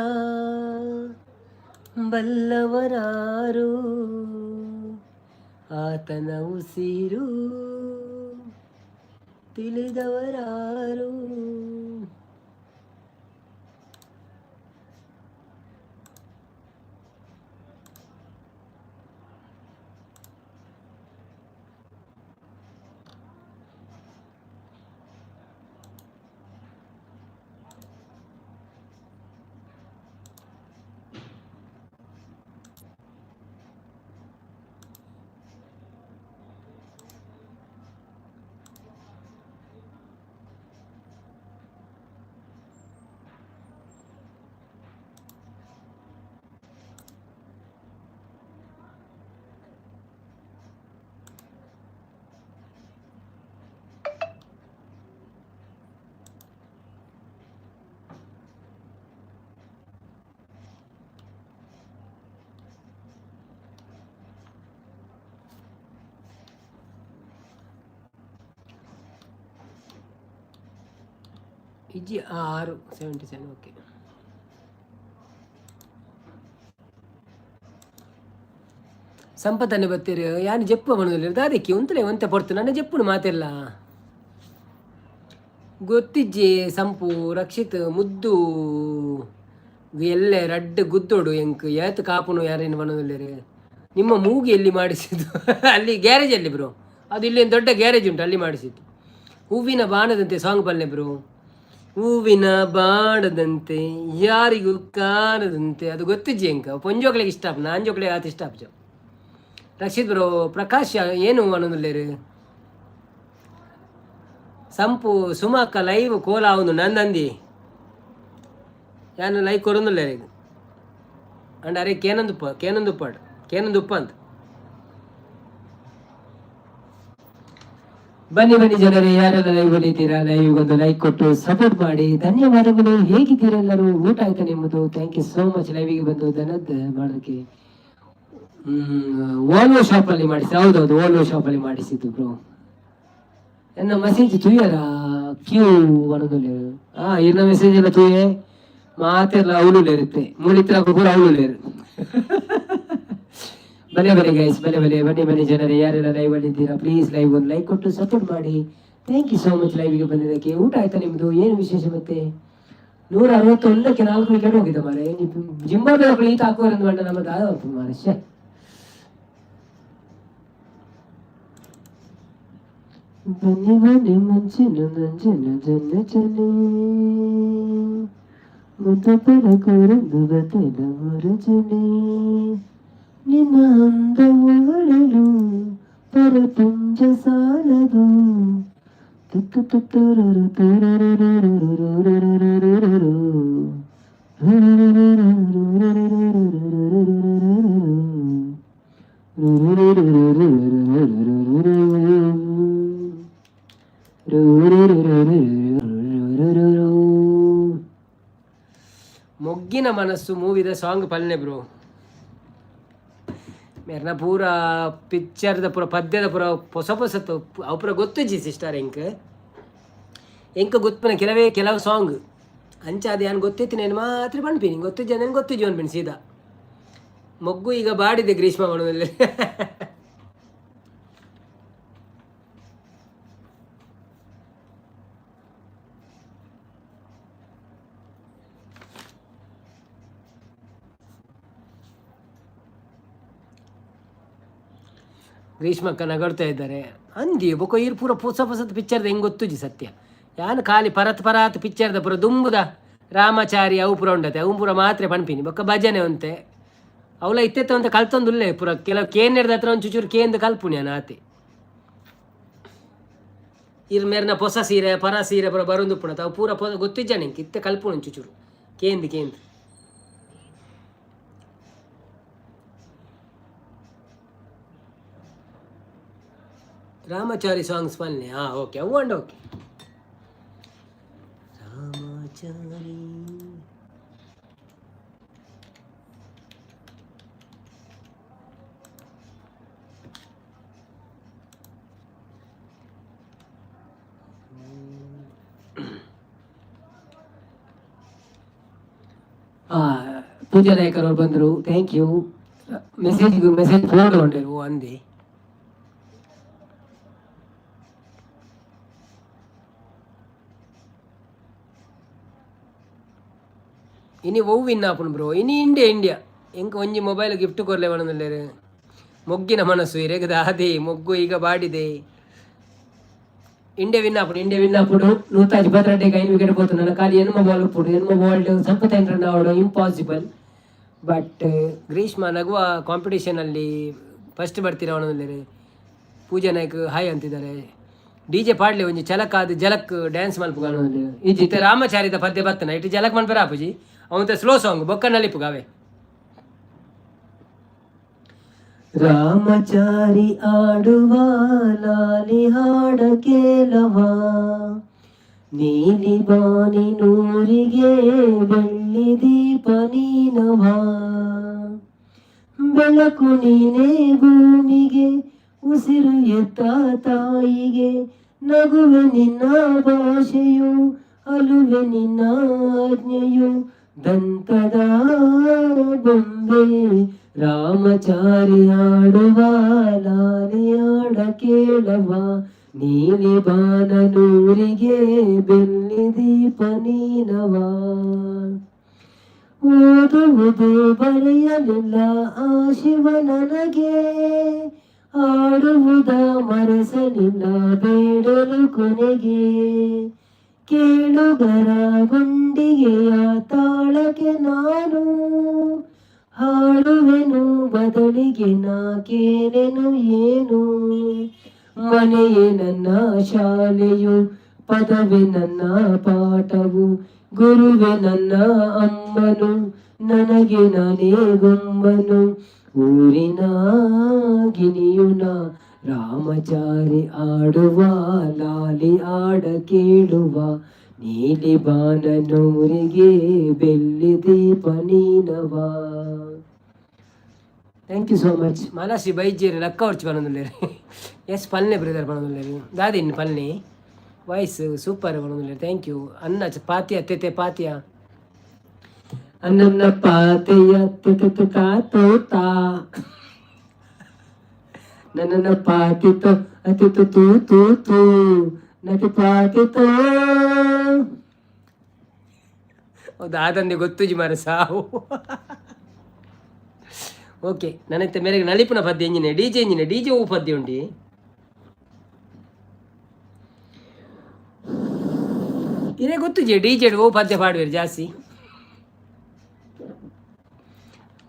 ಬಲ್ಲವರಾರು, ಆತನ ಉಸಿರು ತಿಳಿದವರಾರು. ಇಜ್ಜಿ ಆರು 77, ಓಕೆ. ಸಂಪತ್ತನ್ನು ಬತ್ತೀರಿ. ಯಾನು ಜಪ್ಪು ಮನದಲ್ಲಿ ದಾದಕ್ಕೆ ಉಂತಲೇ ಒಂತೆ ಪೊರ್ತು ನನ್ನ ಜಪ್ಪುನು ಮಾತೆಲ್ಲ ಗೊತ್ತಿಜ್ಜಿ. ಸಂಪು ರಕ್ಷಿತ್ ಮುದ್ದು ಎಲ್ಲೆ ರಡ್ಡ್ ಗುದ್ದೋಡು ಎಂಕ್ ಏತ್ ಕಾಪುನು ಯಾರೇನು ಮನದಲ್ಲಿರು. ನಿಮ್ಮ ಮೂಗು ಎಲ್ಲಿ ಮಾಡಿಸಿದ್ದು? ಅಲ್ಲಿ ಗ್ಯಾರೇಜಲ್ಲಿ ಬ್ರೋ. ಅದು ಇಲ್ಲಿ ಒಂದು ದೊಡ್ಡ ಗ್ಯಾರೇಜ್ ಉಂಟು, ಅಲ್ಲಿ ಮಾಡಿಸಿದ್ದು. ಹೂವಿನ ಬಾಣದಂತೆ ಸಾಂಗ್ ಬಲ್ಲೆ ಬ್ರೋ. ಹೂವಿನ ಬಾಣದಂತೆ ಯಾರಿಗೂ ಕಾಣದಂತೆ, ಅದು ಗೊತ್ತಿಜ್ಜಿ ಎಂಕ. ಪೊಂಜೋಕ್ಲೆಗ್ ಇಷ್ಟ ಆಪ್ ನಾಂಜೋಕ್ಲೆಗ್ ಆತ ಇಷ್ಟ ಆಪ್ಜ. ರಕ್ಷಿತ್ ಬ್ರೋ, ಪ್ರಕಾಶ್ ಏನು ಅನ್ನೊಂದುಲ್ಲೇರು? ಸಂಪು ಸುಮಕ್ಕ ಲೈವ್ ಕೋಲ ಅವನು ನಂದಂದಿ. ಯಾನು ಲೈವ್ ಕೊರೊಂದುಲ್ಲೇರು ಈಗ ಅಂಡ್ ಅರೆ ಕೇನಂದುಪ್ಪ ಕೇನಂದುಪ್ಪಾಡ್ ಕೇನಂದುಪ್ಪ ಅಂತ. ಬನ್ನಿ ಬನ್ನಿ ಜನರೇ, ಯಾರೆಲ್ಲ ಲೈವ್ ಇದ್ದೀರಾ, ಲೈವ್ ಒಂದು ಲೈಕ್ ಕೊಟ್ಟು ಸಪೋರ್ಟ್ ಮಾಡಿ. ಧನ್ಯವಾದಗಳು. ಹೇಗಿದ್ದೀರಾ ಎಲ್ಲರೂ? ಊಟ ಆಯ್ತಾ ನಿಮ್ಮದು? Thank you so much ಲೈವಿಗೆ ಬಂದು ಧನದ್ ಮಾಡೋದಕ್ಕೆ. ಓಲ್ವೋ ಶಾಪ್ ಅಲ್ಲಿ ಮಾಡಿಸಿ. ಹೌದೌದು, ಓಲ್ವೋ ಶಾಪ್ ಅಲ್ಲಿ ಮಾಡಿಸಿದ್ದು ಬ್ರೋ. ಎನ್ನ ಮೆಸೇಜ್ ತೂಯರ ಕ್ಯೂ ಅನ್ನೋದು. ಆ ಇರ್ನ ಮೆಸೇಜ್ ಎಲ್ಲ ತೂಯೆ ಮಾತೆಲ್ಲ ಅವಳು ಇರುತ್ತೆ ಮುಳಿತ್ರ ಕೂಡ ಅವಳು. ಬನ್ನಿ ಬನ್ನಿ ಗೈಸ್, ಬನ್ನಿ ಬನ್ನಿ ಬನ್ನಿ ಬನ್ನಿ ಜನರೇ. ಯಾರೆಲ್ಲ ಲೈವ್ ಅಲ್ಲಿ ಇದ್ದೀರಾ, ಪ್ಲೀಸ್ ಲೈವ್ ಒಂದು ಲೈಕ್ ಕೊಟ್ಟು ಸಪೋರ್ಟ್ ಮಾಡಿ. Thank you so much ಲೈವ್ಗೆ ಬಂದಿದ್ದಕ್ಕೆ. ಊಟ ಆಯ್ತಾ ನಿಮ್ಮದು? ಏನು ವಿಶೇಷ ಮತ್ತೆ? 161ಕ್ಕೆ 4 ವಿಕೆಟ್ ಹೋಗಿದೆ ಮಾರೆ. ಜಿಂಬಾಬ್ವೆ ಈತ ಹಾಕುವರೆಂದು ಮಂಡ ನಮ್ಮ ದಾದ ಮಾರೆ. ಶ್ಯೆ. ಬನ್ನಿ ಬನ್ನಿ ಮುಂಚಿನ ನಂಜಿನ ಜನ ಚಲಿ ಮುದ್ದ ಪರ ಕೊರಂದು ಬತೆಲ ಮುರಜನೆ ನಿನ್ನ ಅಂದವುಗಳಲು ಪರಪುಂಜ ಸಾಲದು ತುತ್ತು ತುತ್ತುರರು ತುರರರರರರರರರರು. ಮೊಗ್ಗಿನ ಮನಸ್ಸು ಮೂವಿದ ಸಾಂಗ್ ಪಲ್ನೆ ಬ್ರೋ. ಮೇರ್ನ ಪೂರ ಪಿಕ್ಚರ್ದ ಪೂರ ಪದ್ಯದ ಪೂರ ಪೊಸ ಪೊಸತ್ತು ಅವು ಪೂರ ಗೊತ್ತುಜ್ಜಿ ಸಿಸ್ಟರ್. ಎಂಕ್ ಎಂಕ್ ಗೊತ್ತುನ ಕೆಲವೇ ಕೆಲವು ಸಾಂಗ್ ಅಂಚಾದ ಯಾನ್ ಗೊತ್ತಿತ್ತು ನಾನು ಮಾತ್ರ ಪನ್ಪಿನಿ. ಗೊತ್ತಿಜ್ಜಿ ನಾನು ಗೊತ್ತಿಜ್ಜಿ ಪನ್ಪಿನಿ ಸೀದಾ. ಮೊಗ್ಗು ಈಗ ಬಾಡಿದೆ ಗ್ರೀಷ್ಮ ಮಣದಲ್ಲಿ. ಗ್ರೀಷ್ಮಕ್ಕ ನಗಡ್ತಾ ಇದ್ದಾರೆ ಅಂದಿ. ಬೊಕ ಈರ್ ಪೂರ ಪೊಸ ಪೊಸತ್ ಪಿಕ್ಚರ್ದ ಹೆಂಗೆ ಗೊತ್ತುಜಿ ಸತ್ಯ. ಯಾನ್ ಖಾಲಿ ಪರತ್ ಪರಾತ್ ಪಿಕ್ಚರ್ದ ಪೂರ ದುಂಬುದ ರಾಮಚಾರಿ ಅವು ಪೂರ ಉಂಡತೆ, ಅವು ಪೂರ ಮಾತ್ರೆ ಪನ್ಪಿನಿ. ಬೊಕ್ಕ ಭಜನೆ ಉಂತೆ ಅವಲ ಇತ್ತೆತ್ತ ಒಂತೆ ಕಲ್ತೊಂದುಲ್ಲೆ. ಪೂರ ಕೆಲವು ಕೇನೆರ್ದ ಹತ್ರ ಒಂಚೂರು ಚೂರು ಕೇಂದ್ ಕಲ್ಪುನಿ ಯಾನ್ ಆತೆ. ಇರ್ ಮೇರ್ನ ಪೊಸ ಸೀರೆ ಪರ ಸೀರೆ ಪೂರ ಬರೊಂದುಪ್ಪುನತ ಅವು ಪೂರ ಪೊಸ ಗೊತ್ತಿಜ್ಜಾನೆ ಎಂಕ್. ಇತ್ತೆ ಕಲ್ಪುನು ಒಂಚೂರು ಕೇಂದ್ ಕೇಂದ್. ರಾಮಚಾರಿ ಸಾಂಗ್ಸ್ ಪನ್ನೆ. ಹಾಂ, ಓಕೆ, ಅವು ಅಂಡ ಓಕೆ. ರಾಮಚಾರಿ. ಪೂಜಾ ನಾಯಕರವ್ರು ಬಂದರು, thank you. Message message phone ತಗೊಂಡಿರು ಅಂದೆ. ಇನಿ ಒವ್ ವಿನ್ ಆಪುಂಡು ಬ್ರೋ? ಇನಿ ಇಂಡಿಯಾ, ಇಂಡಿಯಾ. ಎಂಕ್ ಒಂಜಿ ಮೊಬೈಲ್ ಗಿಫ್ಟ್ ಕೊರ್ಲೆ ಪನೊಂದುಲ್ಲೆರ್. ಮೊಗ್ಗಿನ ಮನಸ್ಸು ಇರೆಗ್ ದಾದೆ? ಮೊಗ್ಗು ಈಗ ಬಾಡಿದೆ. ಇಂಡಿಯಾ ವಿನ್ ಆಪುಂಡು, ಇಂಡಿಯಾ ವಿನ್ ಆಪುಂಡು. 122ಕ್ಕೆ 5 ವಿಕೆಟ್ ಪೋತುಂಡು. ಖಾಲಿ 80 ಬಾಲ್ ಉಪ್ಪುಡು. 80 ಬಾಲ್ 75 ರನ್ ಆವಡು ಇಂಪಾಸಿಬಲ್. ಬಟ್ ಗ್ರೀಷ್ಮ ನಗುವ ಕಾಂಪಿಟೇಷನ್ ಅಲ್ಲಿ ಫಸ್ಟ್ ಬರ್ತೀರ ಪನೊಂದುಲ್ಲೆರ್. ಪೂಜಾ ನಾಯ್ಕ್ ಹಾಯ್ ಅಂತಿದ್ದಾರೆ. ಡಿಜೆ ಪಾಡ್ಲೆ ಒಂಜಿ ಚಲಕ್ ಆದ್ ಜಲಕ್ ಡ್ಯಾನ್ಸ್ ಮಲ್ಪುಗ. ಇಜ್ಜಿ, ಇತ್ತೆ ರಾಮಚಾರಿದ ಪದ್ಯ ಬತ್ತನ ಇಟ್ಟು ಜಲಕ್ ಮನ್ಪೆರ ಆಪುಜಿ. ಅವಂತೆ ಸ್ಲೋ ಸಾಂಗ್ ಬೊಕ್ಕ ನಲಿಪುಗ ಅವೇ. ರಾಮಚಾರಿ ಆಡುವ ಲಾಲಿ ಹಾಡ ಕೇಳವ, ನೀಲಿ ಬಾನಿ ನೂರಿಗೆ ಬೆಳ್ಳಿ ದೀಪ ನೀನವ, ಬೆಳಕು ನೀನೇ ಭೂಮಿಗೆ, ಉಸಿರು ಎತ್ತ ತಾಯಿಗೆ, ನಗುವೆ ನಿನ್ನ ಭಾಷೆಯು, ಅಲುವೆ ನಿನ್ನ ಆಜ್ಞೆಯು, ದಂತದ ಬೊಂಬೆ. ರಾಮಚಾರಿ ಆಡುವ ಲಾಲಿ ಹಾಡ ಕೇಳವ, ನೀಲಿ ಬಾನ ನೂರಿಗೆ ಬೆಳ್ಳಿ ದೀಪ ನೀನವ. ಓದುವುದು ಬರೆಯಲಿಲ್ಲ ಆ ಶಿವ ನನಗೆ, ಆಡುವುದ ಮರೆಸಲಿಲ್ಲ ಬೇಡಲು ಕೊನೆಗೆ, ಕೇಳುಗರ ಗುಂಡಿಗೆಯ ತಾಳಕ್ಕೆ ನಾನು ಹಾಡುವೆನು, ಬದಲಿಗೆ ನಾ ಕೇಳೆನು ಏನು? ಮನೆಯೇ ನನ್ನ ಶಾಲೆಯು, ಪದವೇ ನನ್ನ ಪಾಠವು, ಗುರುವೆ ನನ್ನ ಅಮ್ಮನು, ನನಗೆ ನಾನೇ ಗುಮ್ಮನು, ಊರಿನ ಗಿನಿಯು ನಾ. ರಾಮಚಾರಿ ಆಡುವ ಲಾಲಿ ಆಡ ಕೇಳುವ, ನೀಲಿ ಬಾನ ನೂರಿಗೆ ಬೆಳ್ಳಿ ದೀಪ ನೀನವ. Thank you so much. Manasi ಬೈಜೇರಿ ಲಕ್ಕ ಹೊರ್ಚು ಪನೊಂದುಲ್ಲೆರ್. ಎಸ್, ಪಲ್ನೆ ಬ್ರದರ್ ಪನೊಂದುಲ್ಲೆರ್. ದಾದಿನ್ ಪಲ್ನೆ? ವಾಯ್ಸ್ ಸೂಪರ್ ಪನೊಂದುಲ್ಲೆರ್, thank you. ಅನ್ನ ಪಾತಿಯ ತೆತೆ ಪಾತಿಯ ಅನ್ನನ್ನ ಪಾತೆಯ ತೆತೆ ತಾತೋ ತಾ ನನ್ನ ಪಾತಿತೋ ಅತಿತು ತೂ ತೂ ತೂ ನತಿ ಪಾತಿತೋ. ದಾದಂದೆ ಗೊತ್ತುಜಿ ಮಾರ ಸಾವು. ಓಕೆ, ನನತ್ತೆ ಮೇರೆಗೆ ನಲಿಪುನ ಪದ್ಯ ಎಂಜಿನೆ? ಡಿಜೆ ಎಂಜಿನೆ? ಡಿಜೆ ಹೂ ಪದ್ಯ ಉಂಡಿ. ಇದೇ ಗೊತ್ತುಜಿ ಡಿಜೆ ಓ ಪದ್ಯ ಪಾಡುವೇರು ಜಾಸ್ತಿ.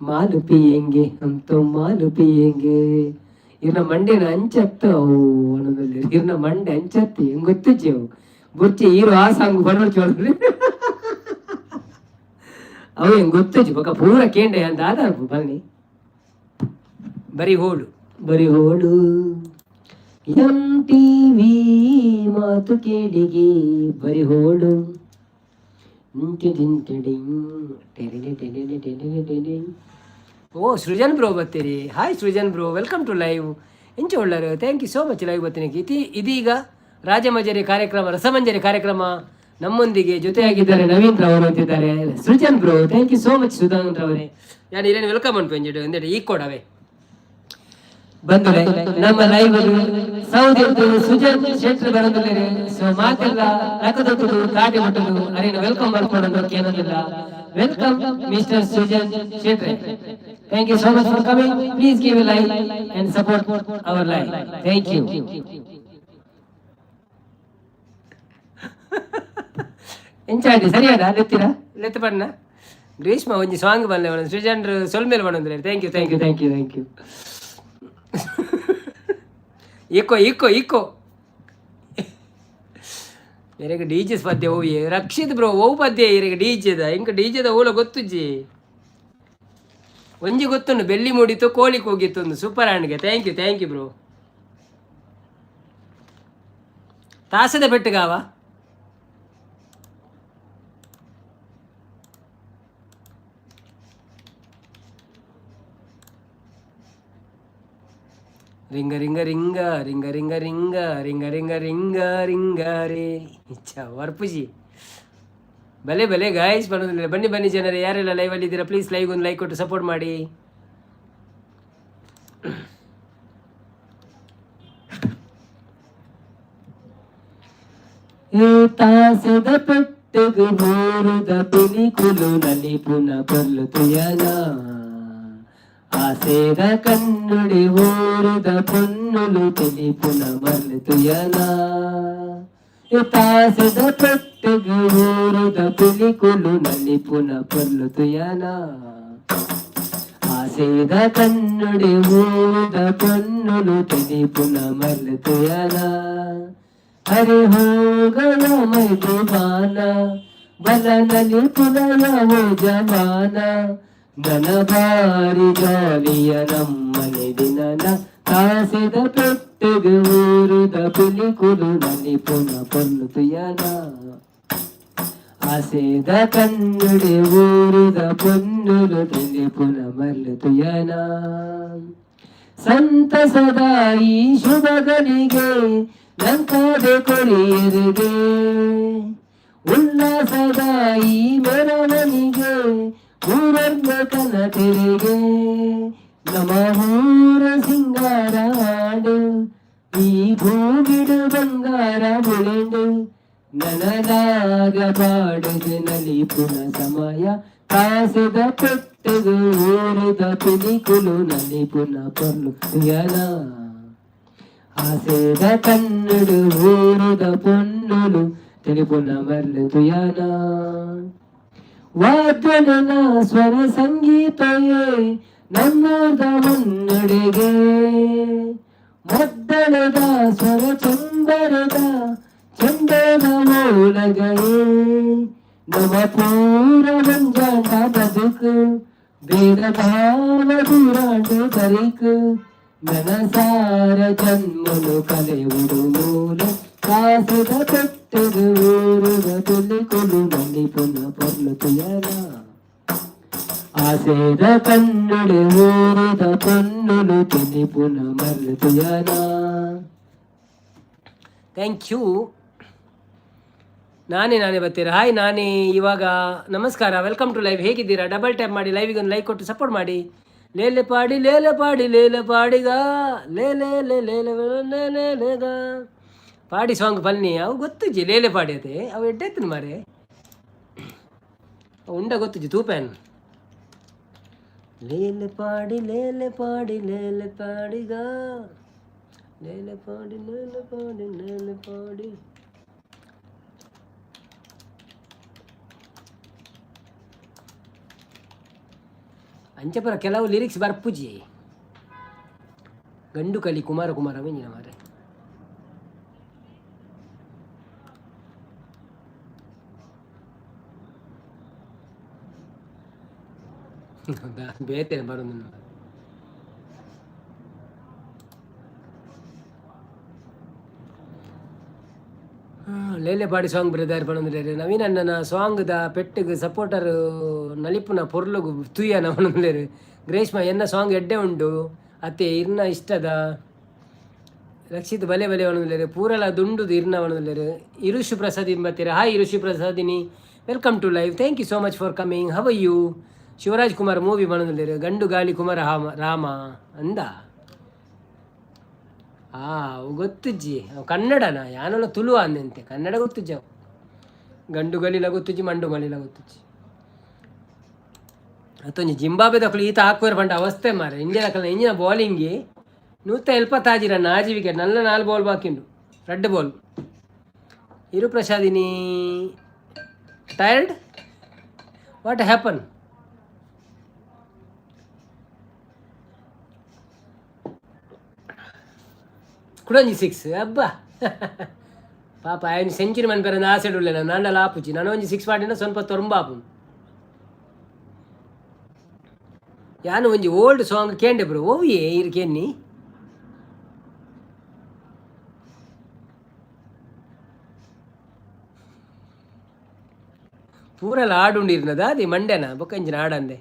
माल पियेंगे हम तो माल पियेंगे. ಇರ್ನ ಮಂಡೆನ ಅಂಚತ್ತ ಅವು ಅನ್ನೋದಲ್ಲಿ. ಇರ್ನ ಮಂಡೆ ಅಂಚತ್ತಿ ಹೆಂಗ್ ಗೊತ್ತುಜ್ಜಿ ಅವು. ಬುರ್ಚಿ ಈರು ಆ ಸಾಂಗ್ ಬಡವರ್ ಅವು ಹೆಂಗ್ ಗೊತ್ತುಜ್ಜಿ. ಬೊಕ ಪೂರ ಕೇಂಡೆ ಅಂತ ಆಧಾರ ಬನ್ನಿ. ಬರಿ ಹೋಳು ಬರಿ ಹೋಳು. ಎಂ ಟಿವಿ ಮಾತು ಕೇಳಿಗೆ ಬರಿ ಹೋಳು. ಓ ಸೃಜನ್ ಬ್ರೋ ಬರ್ತೀರಿ. Hi Srujan bro, welcome to live. ಎಂಚ ಉಳ್ಳರು? Thank you so much live ಬರ್ತೀನಿ. ಇತಿ ಇದೀಗ ರಾಜಮಂಜರಿ ಕಾರ್ಯಕ್ರಮ, ರಸಮಂಜರಿ ಕಾರ್ಯಕ್ರಮ. ನಮ್ಮೊಂದಿಗೆ ಜೊತೆಯಾಗಿದ್ದಾರೆ ನವೀನ್ ಅವರು ಅಂತಿದ್ದಾರೆ Srujan bro. Thank you so much Sudhanand ಅವರೇ. ಯಾನ್ ಇರೇನು welcome ಅನ್ಪೆಂಜಿಡು ಎಂದೇಡು ಈ ಕೊಡವೆ ಬಂದುಲೆ ನಮ್ಮ ಲೈವ್ ಸೌದಿ ಸುಜನ್ ಶೆಟ್ರು ಬರಂದುಲ್ಲೆರ್. ಸೊ ಮಾತೆಲ್ಲ ಲಕದೊತ್ತುದು ಕಾಟಿ ಮುಟ್ಟುದು ಅರೇನು welcome ಬರ್ಕೊಡೋದು ಕೇನೊಂದಿಲ್ಲ. Welcome mister Sujan ಶೆಟ್ರೆ. Thank you so much for coming. Please give a like and support our live. Thank you. ಎಂಚಾಂಡಿ ಸರಿಯಾದ ಲೆತ್ತಿರ ಲೆತ್ತ ಪಣ್ಣ ಗ್ರೀಷ್ಮ ಒಂಜಿ ಸಾಂಗ್ ಬಲ್ಲೆ Srijan ಸೊಲ್ಮೇಲೆ ಪಣ್ಣೊಂದುಲ್ಲೆರ್. Thank you, thank you, thank you, thank you. Eco eco eco ಮೇರೆಗೆ DJ ಪದ್ಯ ಓವಿಯೇ Rakshit bro. ಓವು ಪದ್ಯ ಇರೆಗೆ ಡಿಜೆದ? ಇಂಕ ಡಿಜೆದ ಓಲ ಗೊತ್ತುಜ್ಜಿ. ಒಂಜಿ ಗೊತ್ತುಂಡು, ಬೆಳ್ಳಿ ಮೂಡಿತು ಕೋಳಿ ಕೂಗಿತ್ತು ಒಂದು ಸೂಪರ್ ಹ್ಯಾಂಡ್ಗೆ. Thank you, thank you bro. ತಾಸದ ಪೆಟ್ಟುಗಾವ ring ring ring ring ring ring ring ring ring ring ರೇ ಇಚ್ಛ ವರ್ಪುಜಿ. ಬಲೆ ಬಲೆ ಗಾಯ್ಸ್ ಬರೋದಿಲ್ಲ. ಬನ್ನಿ ಬನ್ನಿ ಜನರೇ, ಯಾರೆಲ್ಲ ಲೈವಲ್ಲಿ ಇದ್ದೀರಾ ಪ್ಲೀಸ್ ಲೈವ್ ಒಂದು ಲೈಕ್ ಕೊಟ್ಟು ಸಪೋರ್ಟ್ ಮಾಡಿ. ತಾಸದ ಪೆಟ್ಟೆಗು ಬೋರುದ ಪಿಲಿಕುಲು ನಲಿಪುನ ಪೊರ್ಲು ತುಯನ, ಆಸೆದ ಕನ್ನುಡಿ ಊರುದ ಪೊನ್ನುಲು ತಿಳಿಪುನ ಮರ್ಲು ತುಯನ. ತಾಸದ ಪೆಟ್ಟೆಗು ಊರುದ ಪಿಲಿಕುಲು ನಲಿಪುನ ಪೊರ್ಲು ತುಯನ, ಆಸೆದ ಕನ್ನುಡಿ ಊರುದ ಪೊನ್ನುಲು ತಿಳಿಪುನ ಮರ್ಲು ತುಯನ. अरे हो गया मैं दीवाना, बला नली पुनया वो जमाना, ನನ್ನ ಬಾರಿ ಜಾಲಿಯ ನಮ್ಮನೆ ದಿನನ. ತಾಸೆದ ಪೆಟ್ಟೆಗೆ ಊರುದ ಪಿಲಿಕುಲು ನಲಿಪುನ ಪೊರ್ಲು ತುಯನ, ಆಸೆದ ಕನ್ನುಡೆ ಊರುದ ಪೊನ್ನುಲು ತಿಳಿಪುನ ಮರ್ಲು ತುಯನ. ಸಂತಸದ ಈ ಶುಭಗಳಿಗೆ ಲಂಕಾದೆ ಕೊರಿಯರಿಗೆ, ಉಲ್ಲಾಸದ ಈ ಮೆರವಣಿಗೆ ಊರನ್ನ ಕನ ತೆರೆಗೆ. ನಮ್ಮ ಊರ ಸಿಂಗಾರ ಹಾಡು ಈ ಭೂಮಿಡು ಬಂಗಾರ ಬುಳೆಂಡು, ನನದಾಗ ಪಾಡದು ನಲಿಪುನ ಸಮಯ. ಕಾಸದ ಪೆಟ್ಟೆಗು ಊರುದ ಪಿಲಿಕುಲು ನಲಿಪುನ ಪೊರ್ಲು ತುಯನ, ಆಸೆದ ಕನ್ನುಡು ಊರುದ ಪೊನ್ನುಲು ತಿಳಿಪುನ ಮರ್ಲು ತುಯನ. ವಾದ್ಯನ ಸ್ವರ ಸಂಗೀತಯೇ ನನ್ನದ ಮುನ್ನಡೆಗೆ, ಮದ್ದಳದ ಸ್ವರ ಚಂದರದ ಚಂದನ ಮೂಲಗಯೇ. ನಮ ಪೂರ ಮಂಜಾಂಡ ಬದುಕು ಬೇದ ಭಾವ ದೂರಾಂಡು ಬರಿಕು, ನನಸಾರ ಜನ್ಮನು ಕಲೆಯುಡು ಮೂಲ. ಕಾಸದ ಪೆಟ್ಟೆಗು ಊರುದ ತುಲಿಕುಲು ನಲಿಪುನ ಪೊರ್ಲು ತುಯನ, ಆಸೆದ ಕನ್ನುಡೆ ಊರುದ ಪೊನ್ನುಲು ತಿಳಿಪುನ ಮರ್ಲು ತುಯನ. Thank you. ನಾನೇ ನಾನೇ ಬರ್ತೀರಾ? ಹಾಯ್ ನಾನೇ ಇವಾಗ. ನಮಸ್ಕಾರ, welcome to live. ಹೇಗಿದ್ದೀರಾ? ಡಬಲ್ ಟ್ಯಾಪ್ ಮಾಡಿ ಲೈವಿಗೆ ಒಂದು ಲೈಕ್ ಕೊಟ್ಟು ಸಪೋರ್ಟ್ ಮಾಡಿ. ಲೇಲೆ ಪಾಡಿ ಲೇಲೆ ಪಾಡಿ ಲೇಲೆ ಪಾಡಿಗ ಲೇ ಲೇ ಲೇ ಲೇ ಲೇ ಲೇ ಲೇಗ ಪಾಡಿ ಸಾಂಗ್ ಬನ್ನಿ. ಅವು ಗೊತ್ತುಜ್ಜಿ ಲೇಲೆ ಪಾಡಿ ಅದೇ ಅವು ಎಡ್ಡೆತ್ತನ ಮಾರೆ ಉಂಡ ಗೊತ್ತುಜ್ಜಿ ತೂಪೇನ್. ಲೇಲೆ ಪಾಡಿ ಲೇಲೆ ಪಾಡಿ ಲೇಲೆ ಪಾಡಿಗ ಲೇಲೆ ಪಾಡಿ ಲೇಲೆ ಪಾಡಿ ಲೇಲೆ ಪಾಡಿ. ಅಂಚಪುರ ಕೆಲವು ಲಿರಿಕ್ಸ್ ಬರ್ಪುಜಿ. ಗಂಡು ಕಲಿ ಕುಮಾರ ಕುಮಾರ ಮಿಂಜಿನ ಮಾರೆ. ಬೇತೆ ಬರೋದು. ಲೇಲೆಪಾಡಿ ಸಾಂಗ್ ಬ್ರದರ್ ಪನೊಂದುಲ್ಲೆರ್. ನವೀನ್ ಅಣ್ಣನ ಸಾಂಗ್ದ ಪೆಟ್ಟಿಗೆ ಸಪೋರ್ಟರ್ ನಲಿಪುನ ಪೊರ್ಲುಗು ತೂಯನ ಪನೊಂದುಲ್ಲೆರ್. ಗ್ರೇಷ್ಮ ಎನ್ನ ಸಾಂಗ್ ಎಡ್ಡೆ ಉಂಡು ಅತ್ತೆ ಇರ್ನ ಇಷ್ಟದ. ರಕ್ಷಿತ್ ಬಲೆ ಬಲೆ ಪನೊಂದುಲ್ಲೆರ್. ಪೂರಲ ದುಂಡುದು ಇರ್ನ ಪನೊಂದುಲ್ಲೆರ್. ಇರುಷು ಪ್ರಸಾದ್ ಬತ್ತೆರ್. ಹಾಯ್ ಇರುಷು ಪ್ರಸಾದಿನಿ, welcome to live. Thank you so much for coming. How you? Shivraj Kumar movie ಪನೊಂದುಲ್ಲೆರ್. ಗಂಡು ಗಾಳಿ ಕುಮಾರ ಹಾಮ ರಾಮ ಅಂದ. ಆ ಅವು ಗೊತ್ತುಜ್ಜಿ. ಅವು ಕನ್ನಡನ? ಯಾನಲ ತುಳು ಅಂದಂತೆ. ಕನ್ನಡ ಗೊತ್ತುಜ್ಜಿ ಅವು. ಗಂಡು ಗಲಿಲ ಗೊತ್ತುಜ್ಜಿ, ಮಂಡು ಮಲಿಲ ಗೊತ್ತುಜ್ಜಿ. ಅತ್ತೊಂಜಿ ಜಿಂಬಾಬ್ವೆದಕುಲು ಈತ ಹಾಕುವೆರ್ ಪಂಡ ಅವಸ್ಥೆ ಮಾರೆ. ಇಂಡಿಯಾದಕಲ್ನ ಇಂಜಿನ ಬೌಲಿಂಗ್. 176 ರನ್, ಆಜಿ ವಿಕೆಟ್. ನಲ್ಲ ನಾಲ್ ಬಾಲ್ ಬಾಕಿ ಉಂಡು, ರಡ್ಡ್ ಬಾಲ್. ಇರು ಪ್ರಸಾದಿನಿ, ಟೈರ್ಡ್? What happen? ಕುಡೊಂಜಿ ಸಿಕ್ಸ್. ಅಬ್ಬಾ, ಪಾಪ ಆಯನ್ ಸೆಂಚುರಿ ಮನ್ಪೆರೆ ಆಸೆಡ್ ಉಲ್ಲೆ. ನಾಂಡಲ ಆಪುಜಿ. ನನ ಒಂಜಿ ಸಿಕ್ಸ್ ಪಾಡಿನ ಸ್ವಲ್ಪ ತೊರಂಬಾಪುಂಡು. ಯಾನ್ ಒಂಜಿ ಓಲ್ಡ್ ಸಾಂಗ್ ಕೇಂಡೆ ಬ್ರೋ. ಓವಿಯೇ ಇರ್ ಕೇನ್ನಿ? ಪೂರಲ ಆಡುಂಡು ಇರ್ನದ ಅದೇ ಮಂಡ್ಯನ ಬೊಕ್ಕ ಇಂಚಿನ ಆಡಂದೆ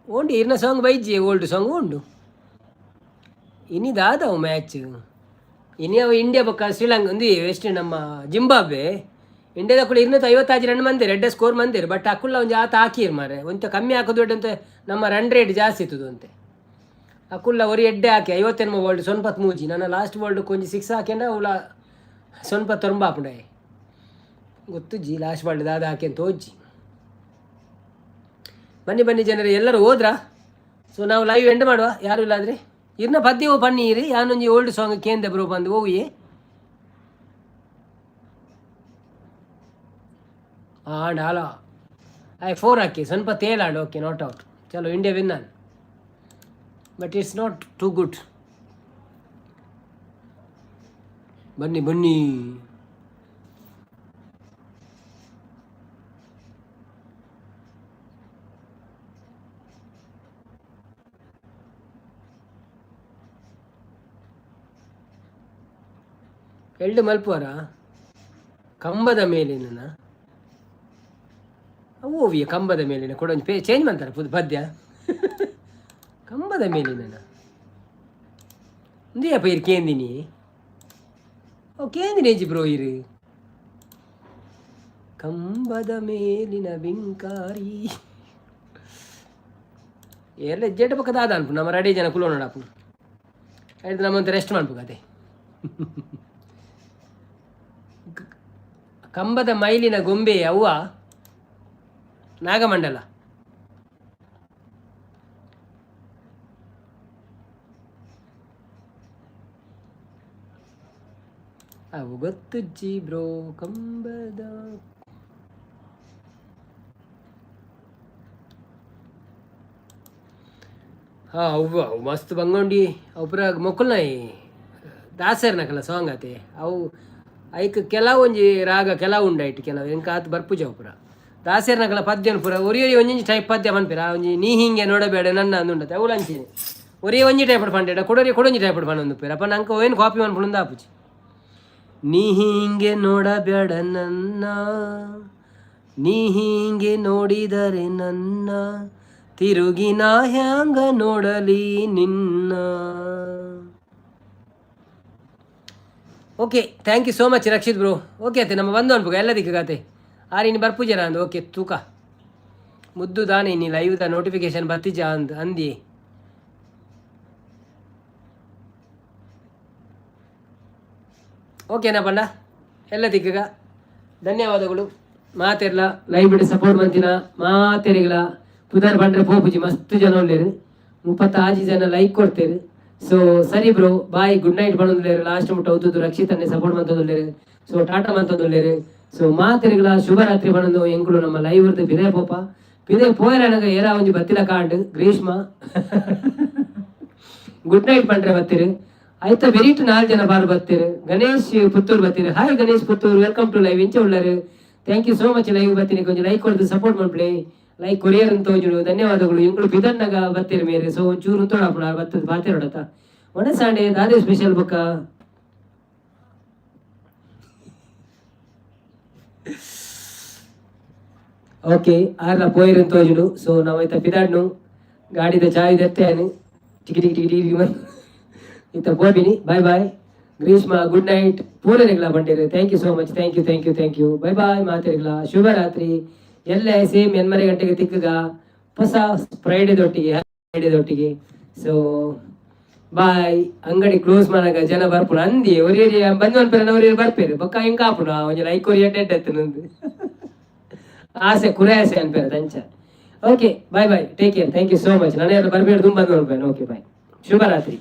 ಓಂಡಿ. ಇರ್ನ ಸಾಂಗ್ ಬೈಜಿ, ಓಲ್ಡ್ ಸಾಂಗ್ ಉಂಡು. ಇನಿ ದಾದವು ಮ್ಯಾಚ್? ಇನಿ ಅವು ಇಂಡಿಯಾ ಬೊಕ್ಕ ಶ್ರೀಲಂಕಾ ಒಂದು ವೆಸ್ಟ್ ನಮ್ಮ ಜಿಂಬಾಬ್ವೆ. ಇಂಡಿಯಾದಕುಲು 256 ರನ್ ಮಂದಿರ್, ಎಡ್ಡೆ ಸ್ಕೋರ್ ಮಂದಿರ್. ಬಟ್ ಅಕುಲ್ಲ ಒಂಜಿ ಆತ ಹಾಕಿರ್ ಮಾರೆ. ಒಂತೆ ಕಮ್ಮಿ ಹಾಕೋದು ಅಂತ ನಮ್ಮ ರನ್ ರೇಟ್ ಜಾಸ್ತಿ ಇತ್ತದು ಅಂತೆ. ಅಕುಲ್ಲ ಒರಿ ಎಡ್ಡೆ ಹಾಕಿ 58 ಬಾಲ್ಡ್ 93. ನನ್ನ ಲಾಸ್ಟ್ ಬಾಲ್ಡ್ ಒಂಜಿ ಸಿಕ್ಸ್ ಹಾಕ್ಯಂಡ ಅವಳ ಸ್ವಲ್ಪ ತೊರಂಬಾಪುಂಡೆ. ಗೊತ್ತುಜ್ಜಿ ಲಾಸ್ಟ್ ಬಾಲ್ಡ್ ದಾದ ಹಾಕಿ ಅಂತ ತೋಜ್ಜಿ. ಬನ್ನಿ ಬನ್ನಿ ಜನರೇ, ಎಲ್ಲರೂ ಹೋದ್ರಾ? ಸೊ ನಾವು ಲೈವ್ ಎಂಡ್ ಮಾಡುವ, ಯಾರು ಇಲ್ಲಾದ್ರೆ. ಇರ್ನ ಪದ್ಯವು ಪನ್ನೀರು. ಯಾನೊಂಜಿ ಓಲ್ಡ್ ಸಾಂಗ್ ಕೇಂದ್ರ ಬ್ರೋ ಬಂದು ಹೋಗಿ ಆಂಡ್ ಅಲ ಆಯ್ ಫೋರ್ ಹಾಕಿ ಸ್ವಲ್ಪ ತೇಲಾಂಡ್. Okay, not out. ಚಲೋ, ಇಂಡಿಯಾ ವಿನ್ ಆನ್, but it's not too good. ಬನ್ನಿ ಬನ್ನಿ. ಎಲ್ಡು ಮಲ್ಪುವರ? ಕಂಬದ ಮೇಲಿನ ಅವು ಓವಿಯ ಕಂಬದ ಮೇಲಿನ ಕೊಡೊಂಜಿ ಪೇ ಚೇಂಜ್ ಮಾಡ್ತಾರೆ ಪುದ್ ಪದ್ಯ. ಕಂಬದ ಮೇಲಿನ ಉಂದಿಯಪ್ಪ ಇರು ಕೇಂದಿನಿ. ಓ ಕೇಂದಿನಿ ಏಜಿ ಬ್ರೋ ಇರು. ಕಂಬದ ಮೇಲಿನ ಬಿಂಕಾರಿ ಎಲ್ಲ ಜೇಟ ಪಕ್ಕ ದಾದ ಅನ್ಪು. ನಮ್ಮ ರೆಡಿ ಜನ ಕುಲೋ ನೋಡಪ್ಪು. ಆಯ್ತು, ನಮ್ಮಂತ ರೆಸ್ಟ್ ಮಾಡ್ಬೇಕು ಅದೇ. ಕಂಬದ ಮೈಲಿನ ಗೊಂಬೆ ಅವ್ವ ನಾಗಮಂಡಲ. ಅವು ಗೊತ್ತುಜ್ಜಿ ಬ್ರೋ. ಕಂಬದ ಹಾ ಅವು ಅವು ಮಸ್ತ್ ಬಂಗೊಂಡಿ. ಅವು ಪೂರ ಮೊಕ್ಕಲ್ನ ದಾಸರ್ನಕಲ ಸಾಂಗ್ ಆತೆ ಅವು. ಐಕ್ ಕೆಲವೊಂಜಿ ರಾಗ ಕೆಲವು ಉಂಡೈಟ್ ಕೆಲವು ಎಂಕ ಆತ್ ಬರ್ಪುಜ. ಅವು ಪೂರ ದಾಸರ್ನಕಲ ಪದ್ಯನ ಪೂರ ಒರಿ ಒರಿ ಒಂಜೊಂಜಿ ಟೈಪ್ ಪದ್ಯ ಪನ್ಪೆರ್. ಆ ಒಂಜಿ ನೀ ಹಿಂಗೆ ನೋಡಬೇಡ ನನ್ನ ಅಂದುಂಡತೆ. ಅವು ಅಂಚಿನೆ ಒರಿ ಒಂಜಿ ಟೈಪ್ ಪಂಡೇಡ, ಕೊಡೊರಿ ಕೊಡೊಂಜಿ ಟೈಪ್ ಪಂಡೊಂದುಪ್ಪೆರ್. ಅಪ್ಪ ನಂಗೆ ಏನು ಕಾಪಿ ಮನ್ಪುಂಡು ಆಪುಜಿ. ನೀ ಹಿಂಗೆ ನೋಡಬೇಡ ನನ್ನ, ನೀ ಹಿಂಗೆ ನೋಡಿದರೆ ನನ್ನ, ತಿರುಗಿ ನಾ ಹ್ಯಾಂಗ ನೋಡಲಿ ನಿನ್ನ. Okay, thank you so much Rakshit bro. Okay ಅತ್ತೆ, ನಮ್ಮ ಬಂದು ಅನ್ಪುಗ ಎಲ್ಲ ದಿಕ್ಕಾತೆ ಆರ್ ಇನ್ನು ಬರ್ಪುಜರ ಅಂದು. ಓಕೆ, ತೂಕ ಮುದ್ದು ದಾನೆ ಇನ್ನಿ ಲೈವ್ದ ನೋಟಿಫಿಕೇಶನ್ ಬತ್ತಿಜ ಅಂದ್ ಅಂದಿ. ಓಕೆನಾ ಪಂಡ? ಎಲ್ಲ ದಿಕ್ಕಗ ಧನ್ಯವಾದಗಳು. ಮಾತೆರ್ಲ ಲೈವ್ ಬಿಟ್ಟು ಸಪೋರ್ಟ್ ಮಂತಿನ ಮಾತೆರಿಗಳ ಪುದರ್ ಬಂಡ್ರೆ ಪೋಪುಜಿ. ಮಸ್ತ್ ಜನ ಉಲ್ಲೇರು, 36 ಜನ ಲೈಕ್ ಕೊಡ್ತೇರು. ಸೊ ಸರಿ ಬ್ರೋ, ಬಾಯ್, ಗುಡ್ ನೈಟ್ ಪನೊಂದುಲ್ಲೆರ್. ಲಾಸ್ಟ್ ಮುಟ್ಟ ಉದ್ದುದ್ದು ರಕ್ಷಿತನ್ನೇ ಸಪೋರ್ಟ್ ಮಂತೊಂದುಲ್ಲೆರ್. ಸೊ ಟಾಟಾ ಮಂತೊಂದುಲ್ಲೆರ್. ಸೊ ಮಾತೆರಿಗಳ ಶುಭರಾತ್ರಿ ಪನೊಂದು ಎಂಕುಲು ನಮ್ಮ ಲೈವ್ ಇರ್ದು ಪಿದೆ ಪೋಪ. ಪಿದೆ ಪೋಯರನಗ ಏರಾ ಒಂಜಿ ಬತ್ತಿನ ಕಾಂಡ್. Greeshma good night ಪಂಡ್ರೆ ಬತ್ತೀರು. ಆಯ್ತಾ, ವೆರಿಟ್ ನಾಲ್ ಜನ ಬಾರ್ ಬತ್ತೀರು. Ganesh Puttur ಬತ್ತೀರು. Hi Ganesh Puttur, welcome to live. ಇಂಚ ಉಳ್ಳರು? Thank you so much. Live ಬತ್ತೀನಿ ಕೊಂಚ ಲೈಕ್ ಕೊಡ್ದು ಸಪೋರ್ಟ್ ಮಾಡ್ಪ್ಲೆ. ಲೈಕ್ ಕೊರಿಯರ್ ಅಂತ ತೋಜುಡು, ಧನ್ಯವಾದಗಳು. ಇಂಕುಲು ಬಿದನ್ನಗ ಬತ್ತೀರು ಮೇರೆ. ಸೊ ಒಂಚೂರು ತೋಡಾಪುಡ ಬತ್ತದ ಪಾತೆರೋಡತ. ಒಣಸಾಂಡೆ ದಾದೆ ಸ್ಪೆಷಲ್ ಬೊಕ್ಕ? ಓಕೆ, ಆರ್ಲ ಪೋಯಿರನ್ ತೋಜುಂಡು. ಸೊ ನಾವು ಇತ್ತ ಪಿದಾಡ್ನು. ಗಾಡಿದ ಚಾವಿ ದೆತ್ತೇನು, ಟಿಕಿ ಟಿಕಿ ಟಿಕಿ ಟಿಕಿ ಬಂದು ಇತ್ತ ಪೋಪಿನಿ. Bye bye Grishma, good night ಪೂರನಿಗ್ಲ ಬಂಡೇರು. Thank you so much, thank you, thank you, thank you. Bye bye ಮಾತೆರಿಗ್ಲ, ಶುಭರಾತ್ರಿ. ಎಲ್ಲ ಸೇಮ್ 8:30 ಗಂಟೆಗೆ ತಿಕ್ಕಗ ಹೊಸ ಫ್ರೈಡೆದೊಟ್ಟಿಗೆ, ಫ್ರೈಡೆದೊಟ್ಟಿಗೆ. So bye. ಅಂಗಡಿ ಕ್ಲೋಸ್ ಮಾಡಾಗ ಜನ ಬರ್ಪುಣ ಅಂದಿ. ಒರಿಯರಿ ಬಂದ್ ಮನ್ಪೆರೆ, ಒರಿಯರಿ ಬರ್ಪೇರು. ಬೊಕ್ಕ ಹೆಂಗ ಆಪುಣ? ಒಂಜಿ ಲೈಕ್ ಒರಿಯ ಟೆಡ್ ಎತ್ತನಂದು ಆಸೆ, ಕುರೆ ಆಸೆ ಅನ್ಪೇರೆ ತಂಚ. Okay, bye bye, take care, thank you so much. ನಾನು ಯಾರು ಬರ್ಬೇಡ, ತುಂಬ ಬಂದು ನೋಡ್ಬೇನೆ. ಓಕೆ, ಬಾಯ್, ಶುಭರಾತ್ರಿ.